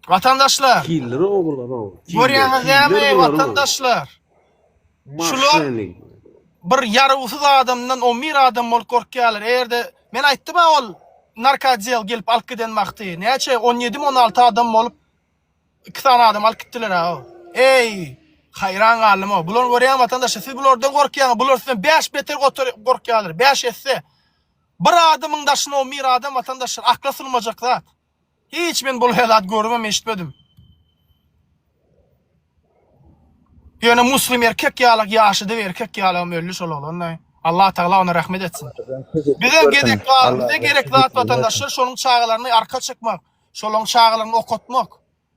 Watandaşlar! Killer o bular o. Killer, Görýäňiz killer dämi, bular o. watandaşlar? Şular Maşennik. bir ýarawsyz adamdan 11 adam bolup gorkýarlar. Eger-de men aýtdym-a ol narkootdel gelip alyp giden wagty, näçe 17 mi 16 adam bolup Iki sany adam alyp gitdiler-ä. Eý, haýran galdym-ow. Bulary görýäňmi watandaşlar, siz bulardan gorkýaňyz, bular sizden bäş beter gorkýarlar, bäş esse. Bir adamyň daşyna on bir adam watandaşlar, akla sygmajak zat. Hiç men bulaý zat görübem eşitmedim. Ýöne Muslim erkek ýalak ýaşydy we erkek ýalagam öldi şol oglan. Allah Tagala ona rahmet etsin. Bize gezek bize gerek zat watandaşlar şonuň çagalaryny arka çykmak. Şolaryň çagalaryny okatmak,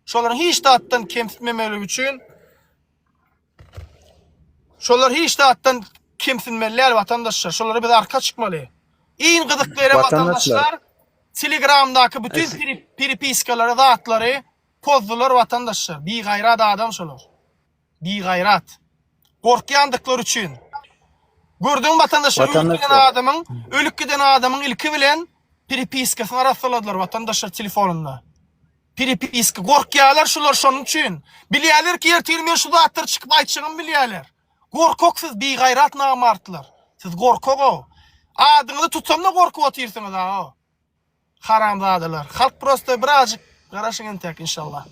şolaryň hiç zatdan kemsitmemeligi üçin şolar hiç zatdan kemsinmeli däl watandaşlar. Şolara biz arka çykmaly. Iň gyzykly ýeri watandaşlar Telegramdaky bütün perepiskalary, zatlary pozdular watandaşlar. Bigaýrat adam şolar. Bigaýrat. Gorkýandyklary üçin. Gördüňmi watandaşlar, ölüp giden adamyň, ölüp giden adamyň ilki bilen. Perepiskasyny arassaladylar watandaşlar telefonynda. Perepiska gorkýarlar şular şonuň üçin. Bilýärler ki ertir men şu zatlary çykyp aýtjagymy bilýärler. Gorkak siz bigaýrat namartlar. Siz gorkak-ow. Adyňyzy tutsam-da gorkup otyrsyňyz-a-ow. Haramzadalar. Halk prosta birazjyk garaşyň entek inşallah.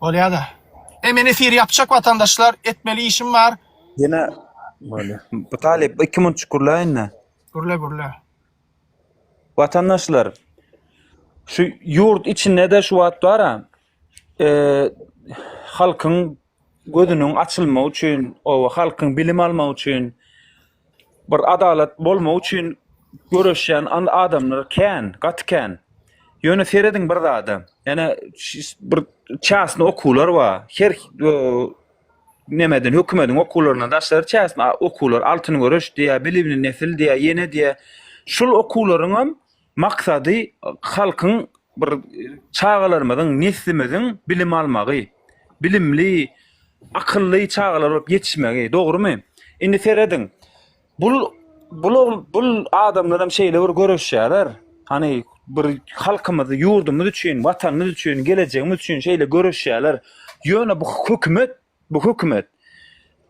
Bolýada. E men efir ýapjak watandaşlar etmeli işim bar. Ýene bolýa. Bu talyp 2 minutjyk gürläýin-de. Gürle gürle. Watandaşlar şu ýurt içinde-de şu wagt bar-a e, halkyň gözüniň açylmagy üçin, oba halkyň bilim almagy üçin bir adalat bolmagy üçin göreşýän adamlar kän, gaty kän. Ýöne serediň bir zada. Ýane bir çasny okuwlar bar. Her nemeden hökümediň okuwlaryndan daşary çasny okuwlar, altyn göreş diýä, bilimli nesil diýä, ýene diýä. Şul okuwlaryňam maksady halkyň bir çagalarymyzyň, neslimiziň bilim almagy, bilimli, akylly çagalar bolup ýetişmegi, dogrumy? Indi serediň, bul bul bul adamlaram şeýle bir göreşýärler. Hany bir halkymyz, ýurdumyz üçin, watanymyz üçin, gelejegimiz üçin şeýle göreşýärler. Ýöne bu hökümet, bu hökümet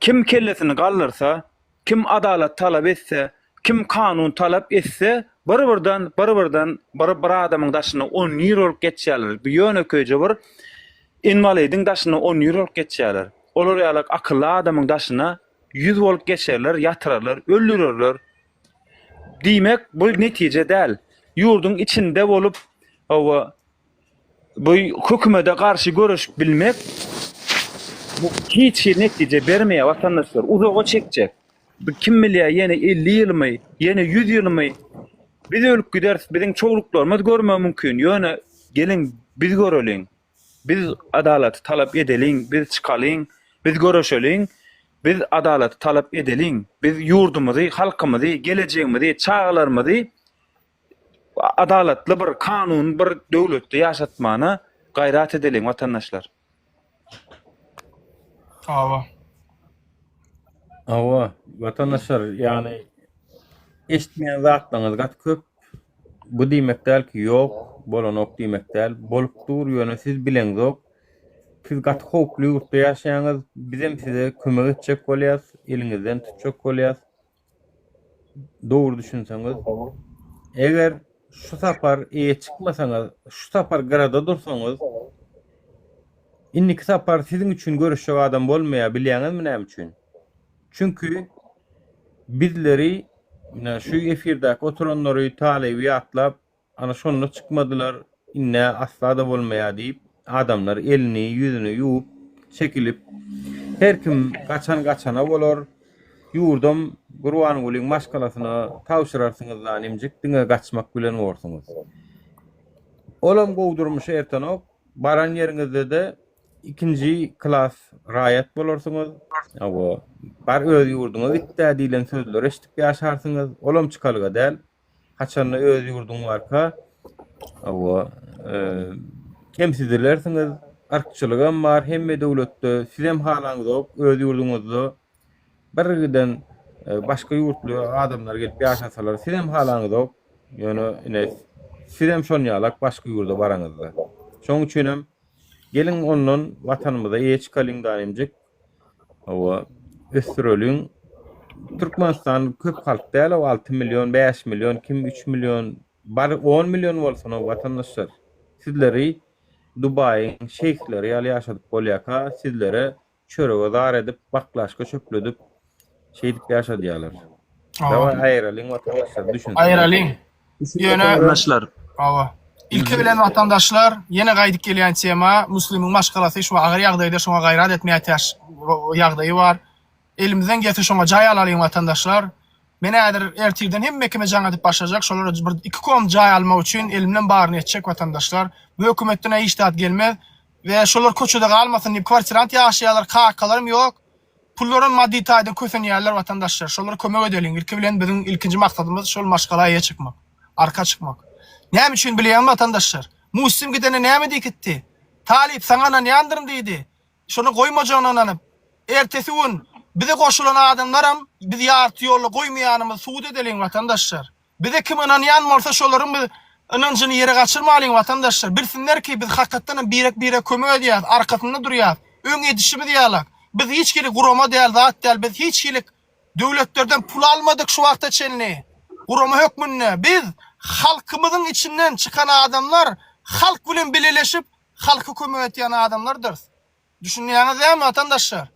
kim kellesini galdyrsa, Kim adalat talap etse, kim kanun talap etse, bir-birden, bir-birden bir bir adamyň daşyna on bir bolup geçýärler. Bu ýönekeýje bir inwalidiň daşyna on bir bolup geçýärler. Olar ýaly akylly adamyň daşyna ýüz bolup geçerler, ýatyrarlar, öldürerler. Diýmek, bu netije däl. Ýurduň içinde bolup, hawa, Bu hökümete garşy göreşip bilmek bu hiç hili netije bermeýär watandaşlar. Uzaga çekjek. Bu kim bilýär ýene 50 ýylmy, ýene 100 ýylmy biz ölüp gideris, biziň çowluklarymyz görmegi mümkin. Ýöne geliň biz göreliň. Biz adalaty talap edeliň, biz çykalyň, biz göreşeliň, biz adalaty talap edeliň. Biz ýurdumyzy, halkymyzy, gelejegimizi, çagalarymyzy Adalatly bir kanuny bir döwletde ýaşatmana gaýrat edeliň watandaşlar. Hawa. Hawa, watandaşlar, ýagny eşitmeýän zatlaryňyz gaty köp. Bu diýmek däl ki, ýok, bolanok diýmek däl. Bolup dur, ýöne siz bileňzok. Siz gaty howply ýurtda ýaşaýaňyz. Bizem size kömek etjek bolýas, eliňizden tutjak bolýas. Dogry düşünseňiz, eger şu sapar eýe çykmasaňyz, şu sapar gyrada dursaňyz, indiki sapar siziň üçin göreşjek adam bolmaýar, bilýäňizmi näme üçin? Çünki bizleri, ine şu efirdäki oturanlary, Talyby ýatlap, Ana şonda çykmadylar, indä asla-da bolmaýar diýip, adamlar elini, ýüzüni ýuwup, çekilip, her kim gaçan gaçana bolar, ýurdam Gurbangulyň maşgalasyna tabşyrarsyňyz zanimjik, diňe gaçmak bilen borsuňyz. Olam gowy durmuşa ertenok, baran ýeriňizde-de ikinji klas raýat bolarsyňyz, hawa, bar öz ýurduňa git-dä diýlen sözleri eşidip ýaşarsyňyz, olam çykalga däl. Haçanda öz ýurduň barka, hawa, kemsidilersiňiz, yrkçylygam bar hemme döwletde, sizem halaňyzok öz ýurduňyzda bir giden başga ýurtly adamlar gelip ýaşasalar, sizem halaňyzok, ýöne ine sizem şonýalak başga ýurda baraňyzda. Şoň üçinem geliň ondan watanymyza eýe çykalyň daýymjyk. Hawa, ösdüreliň. Türkmenistan köp halk däl, o 6 million, 5 million, kim 3 million, bar 10 million bolsun o watandaşlar. Sizleri Dubaýyň şeýhleri ýaly ýaşadyp bolýarka, sizlere çörege zar edip, baklaşka çöpledip, şeýdip ýaşadýarlar. Dawaý aýyralyň watandaşlar, düşünseňiz. Aýyralyň. Ýöne Watandaşlar. Hawa. Ilki bilen watandaşlar, ýene gaýdyp gelýän tema, Müslimiň maşgalasy şu agyr ýagdaýda şoňa gaýrat et mätäç ýagdaýy bar. Elimizden gelse şoňa jaý alalyň watandaşlar. Men häzir ertirden hemme kime jaň edip başlajak, şolara bir iki kom jaý almak üçin elimden baryny etjek watandaşlar. Bu hökümetden-ä hiç zat gelmez. We şolar köçede galmasyn diýip kwartirant ýaşaýarlar, kakalarym ýok. Pullaram maddy taýdan kösenýärler watandaşlar. Şolara kömek edeliň. Ilki bilen biziň ilkinji maksadymyz şol maşgala eýe çykmak. Arka çykmak. Näme üçin bilýäňmi watandaşlar? Muslim gidende näme diýkitdi? Talyp saňa ynanýandyryn diýdi. Şony goýmajagyna ynanyp. Ertesi gün bize goşulan adamlaram biz ýarty ýolda goýmaýanymyzy subut edeliň watandaşlar. Bize kim ynanýan bolsa şolaryň biz. Ynanjyny ýere gaçyrmalyň watandaşlar. Bilsinler ki biz hakykatdan hem birek birege kömek edýäs, arkasynda durýas. Öň edişimiz ýalak. Biz hiç hili gurama däl, zat däl. Biz hiç hili döwletlerden pul almadyk şu wagta çenli. Gurama hökmünde biz halkymyzyň içinden çykan adamlar halk bilen bileleşip halka kömek etýän adamlardyrys. Düşünýäňiz dälmi watandaşlar?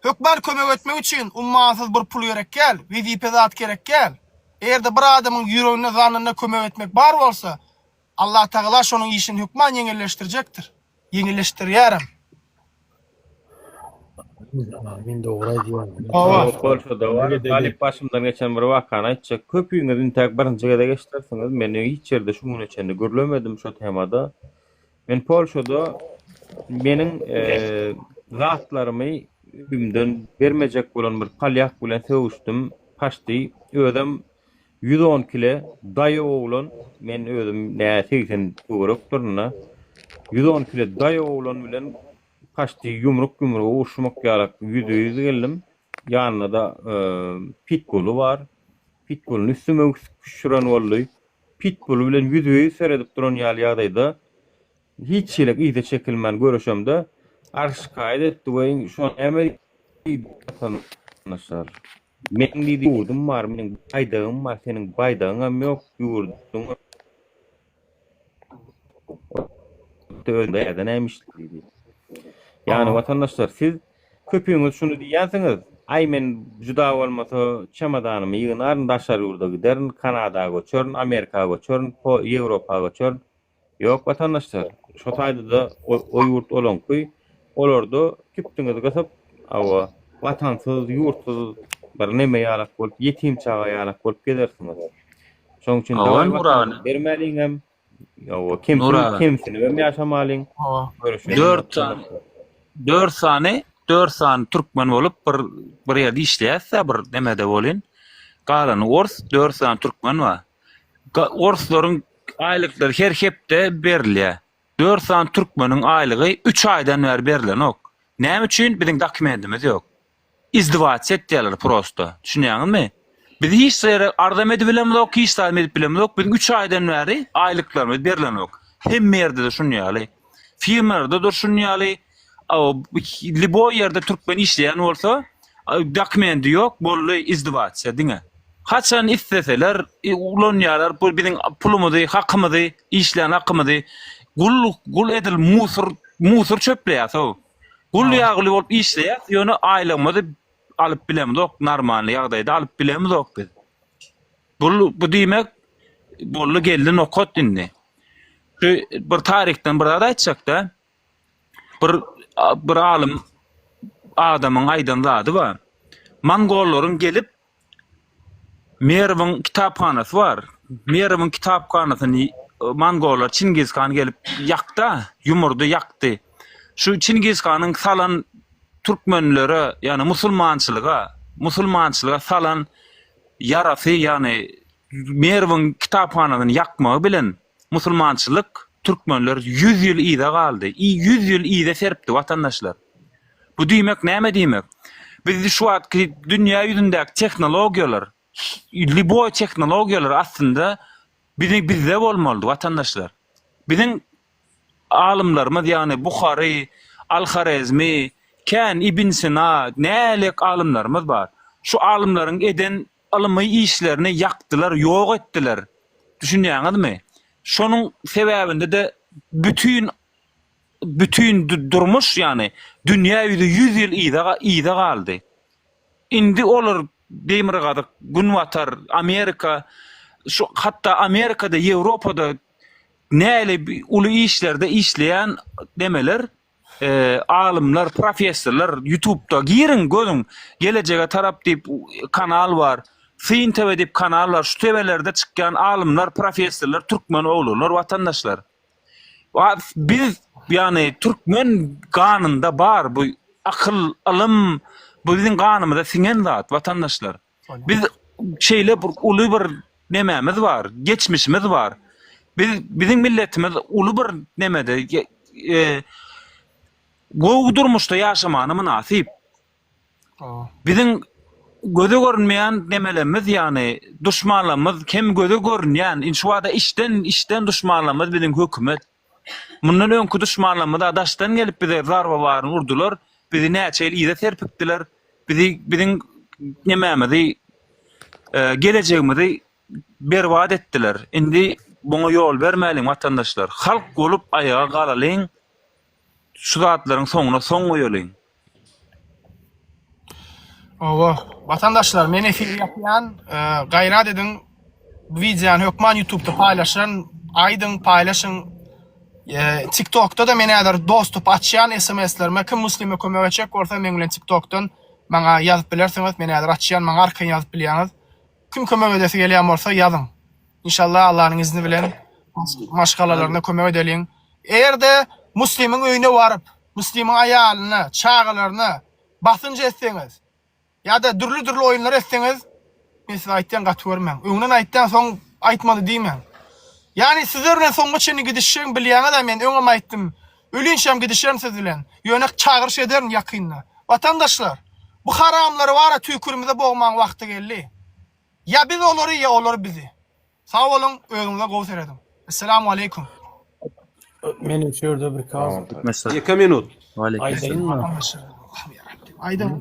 Hökman kömek etmek üçin ummansyz bir pul gerek däl, wezipe zat gerek däl. Eger-de bir adamyň ýüreginde zannynda kömek etmek bar bolsa, Allatagala şonuň işini hökman ýeňilleşdirjekdir. Ýeňilleşdirýärem. Amin dogry aýdýaň. Hawa. Bolsa-da bar. Talyp başymdan geçen bir wakany aýtjak. Köpüňiz intäk birinji gezek eşidersiňiz. Men hiç ýerde şu güne çenli gürlemedim şo temada. Men Polşada meniň zatlarymy öýümden bermejek bolan bir polýak bilen sögüşdim. Paçti özem 110 kile daýaw oglan, men özüm nä 80 töwerekdirin-de. 110 kile daýaw oglan bilen paçti ýumruk ýumruga uruşmak ýalak ýüzbe-ýüz geldim. Ýanynda-da pitbuly bar. Pitbulyny üstüme küşşüren boldy. Pitbul bilen ýüzbe-ýüz seredip duran ýaly ýagdaýda hiç hili yza çekilmän göreşemde arz şikaýat etdi we şo näme diýdi watandaşlar. Meniň diýdi ýurdum bar, meniň baýdagym bar, seniň baýdagyňam ýok, ýurduňam Özüňde näme işli diýdi. Ýagny watandaşlar siz köpüňiz şuny diýýänsiňiz, aý men juda bolmasa çemadanymy ýygnaryn daşary ýurda giderin, Kanada göçerin, Amerika göçerin, Ýewropa göçerin. Ýok watandaşlar, şo taýda-da o ýurt olaňky, olarda kibtiňizi gysyp, hawa, watansyz, ýurtsyz bir neme ýalak bolup, ýetim çaga ýalak bolup gezersiňiz. Şoň üçin Hawa, dawaý Nurana. watany bermäliňem, Ýowa, kemsin, Nurana. kemsinibem ýaşamalyň. Hawa. Görüşeliň Dört sany, dört sany, dört sany türkmen bolup bir bir ýerde işleýäs-dä bir nemede bolyn. Galany ors, dört sany türkmen bar. Ga- Orslaryň aýlyklary her hepde berilýär. Dört sany türkmeniň aýlygy üç aýdan bäri berilenok. Näme üçin? Biziň dokumentimiz ýok. Izdivats etýärler prosto. Düşünýäňizmi? Biz hiç ýere arzam edip bilemzok, hiç zadam edip bilemzok. Biziň üç aýdan bäri aýlyklarymyz berlenok. Hemme ýerde-de şun ýaly. Firmalarda-da şun ýaly. Lýuboý ýerde türkmen işleýän bolsa, dokumenti ýok, boldy, izdivasiýa diňe. Haçan isleseler ulanýarlar bu biziň pulumyzy, hakymyzy, işlän hakymyzy. Gul, gul edil musur, musur çöpleýär-ow. Gul ýagly bolup işleýäs, ýöne aýlygymyzy alyp bilemzok, normalny ýagdaýda alyp bilemzok biz. Bul bu diýmek boldy geldi nokat indi. Şu bir taryhdan bir zat aýtjakda. Bir bir alym adamyň aýdan zady bar. Mongollaryň gelip Merwiň kitaphanasy bar. Merwiň kitaphanasyny mongollar Çingiz han gelip ýakda, ýumurdy, ýakdy. Şu Çingiz hanyň salan türkmenlere, ýagny musulmançylyga, musulmançylyga salan ýarasy, ýagny Merwiň kitaphanasyny ýakmagy bilen musulmançylyk türkmenler 100 ýyl yza galdy. 100 ýyl yza serpdi watandaşlar. Bu diýmek näme diýmek? Biz şu wagtky dünýä ýüzündäki tehnologiýalar, lýuboý tehnologiýalar aslynda biziň bizde bolmalydy watandaşlar. Biziň alymlarymyz ýagny Buhary, Al Horezmi, kän Ibn Sina, nälik alymlarymyz bar. Şu alymlaryň eden ylmy işlerini ýakdylar, ýok etdiler. Düşünýäňizmi? Şonuň sebäbinde-de bütin bütin durmuş ýagny dünýä ýüzi 100 ýyl yza yza galdy. Indi olar demirgazyk, günbatar, Amerika şu hatda Amerikada, Ýewropada näli uly işlerde işleýän demeler e, alymlar, professorlar YouTube'da giriň görüň gelejege tarap diýip kanal bar. Syn TV diýip kanal bar. Şu TV'lerde çykýan alymlar, professorlar türkmen oglanlar, watandaşlar. Biz ýagny türkmen ganynda bar bu akyl, ylym bu biziň ganymyza siňen zat watandaşlar. Biz şeýle bir uly bir nemämiz bar, geçmişimiz bar. Biz biziň milletimiz uly bir nemede e, gowy durmuşda ýaşamana mynasyp. Biziň. göze görünmeýän nemelerimiz ýagny duşmanlarymyz hem göze görünýän indi şu wada içden içden duşmanlarymyz biziň hökümet. Mundan öňki duşmanlarymyz-a daşdan gelip bize zarba baryny urdular, bizi näçe ýyl yza serpikdiler, bizi biziň nemämizi gelejegimizi berbat etdiler. Indi muňa ýol bermäliň watandaşlar. Halk bolup aýaga galalyň, şu zatlaryň soňuna soň goýalyň. Hawa, watandaşlar, men efir ýapýan, gaýrat ediň, bu wideony hökman YouTube'da paýlaşan, aýdyň, paýlaşyň. TikTok'da da men häzir dostup açýan SMS-lerime, kim muslime kömek etjek bolsa, meň bilen TikTok'dan maňa ýazyp bilersiňiz, men häzir açýan, maňa arkaýyn ýazyp bilýäňiz. Kim kömek edesi gelýän bolsa ýazyň. Inşallah Allanyň izni bilen maşgalalaryna kömek edeliň. Eger-de muslimiň öýüne baryp, muslimiň aýalyna, çagalaryna basynç etseňiz ýa-da dürli-dürli oýunlar etseňiz, men size aýtýan gaty görmäň. Öňden aýtýan soň aýtmady diýmäň. Ýagny sizler bilen soňuna çenli gidişjegimi bilýäňiz-ä men öňem aýtdym. Ölinçäm gidişerin siz bilen. Ýöne çagyryş ederin ýakynda. Watandaşlar! Bu haramlary bara tüýkürimize bogmaň wagty geldi. Ýa biz olary ýa olar bizi. Sag boluň özüňize gowy serediň. Esselamu aleýkum. Menem şu ýerde bir kaz Ýeke minut. aýdaýynmy? Aýdyň.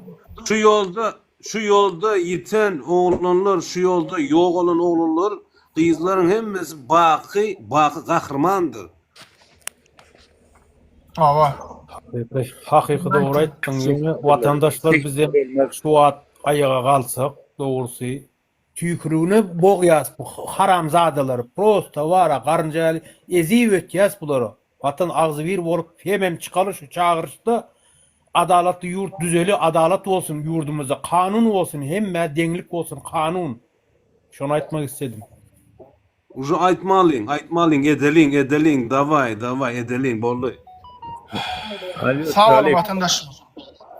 Şu ýolda şu ýolda ýiten oglanlar şu ýolda ýogalan oglanlar gyzlaryň hemmesi baky baky gahrymandyr. Hawa. Hakyky dogry aýtdyň ýöne watandaşlar bizem şu wagt aýaga galsak dogrusy tüýkürigine bogýas bu haramzadalary prosta wara garynja ýaly ezip ötýäs bulara watan agzybir bolup hemem çykaly şu çagyryşda adalatly ýurt düzeli adalat bolsun ýurdumyzda kanun bolsun hemmä deňlik bolsun kanun şony aýtmak istedim. Uje aýtmalyň, aýtmalyň, edeliň, edeliň, dawaý, dawaý, edeliň, boldy. Sag boluň watandaşlar.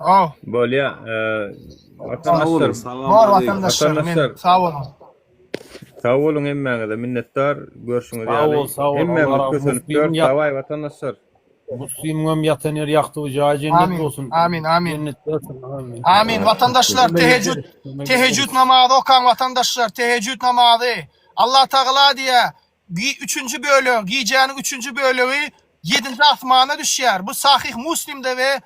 Aw. Bolýa. Sag boluň, Watandaşlar. salam Bor aleýkum. watandaşlar, men Watandaşlar. sag boluň. Sag boluň hemmäňize minnetdar. Görşüňiz Sag ýaly. bol, sag bol. Hemmämiz Allah razy kösenip bolsun. ýörüs. Ýat- Dawaý watandaşlar. Muslimiňem ýatan ýeri ýagty jaýy jennet Amin. bolsun. Amin, amin. Jennetde ýatsyn. Amin. Amin. Watandaşlar Kömek tehejjüd ederiz, kömek tehejjüd ederiz. namazy okaň watandaşlar, tehejjüd namazy. Allah Tagala diýýär, Gi üçünji bölegi, gijäniň üçünji bölegi ýedinji asmana düşýär. Bu Sahyh Muslimde we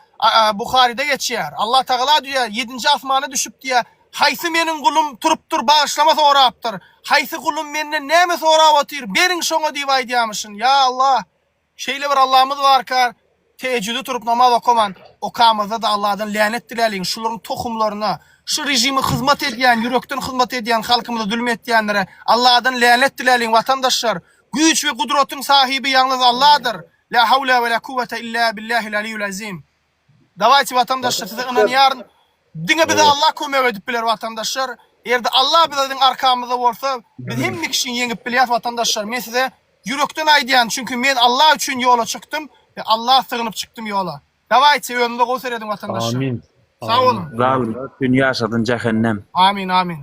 Buharyda geçýär. Allah Tagala diýýär, ýedinji asmana düşüp diýýär, haýsy meniň gulum turupdyr, bagyşlama sorapdyr, haýsy gulum menden näme sorap otyr, beriň şoňa diýip aýdýarmyşyn. Ýa Allah! Şeýle bir Allamyz barka, tehejjüde turup namaz okaman, okamyzda-da Alladan länet diläliň, şularyň tohumlaryna, şu režime hyzmat edýän, ýürekden hyzmat edýän halkymyza zulum etýänlere Alladan länet diläliň watandaşlar! Güýç we gudratyň sahyby ýalňyz Alladyr! La hawla we la kuwwete illa billahil aliyyul azim! Dawayçy watandaşlar size ynanýaryn. Diňe bize Allah kömek edip biler watandaşlar. Eger-de Allah biziň arkamyzda bolsa, biz hemme kişini ýeňip bilýäs watandaşlar. Men size ýürekden aýdýan, çünki men Allah üçin ýola çykdym we Allaha sygynyp çykdym ýola. Dawayçy özüňize gowy serediň watandaşlar. Amin. Sag boluň. Zalymlar üçin ýaşadyn jähennem. Amin amin.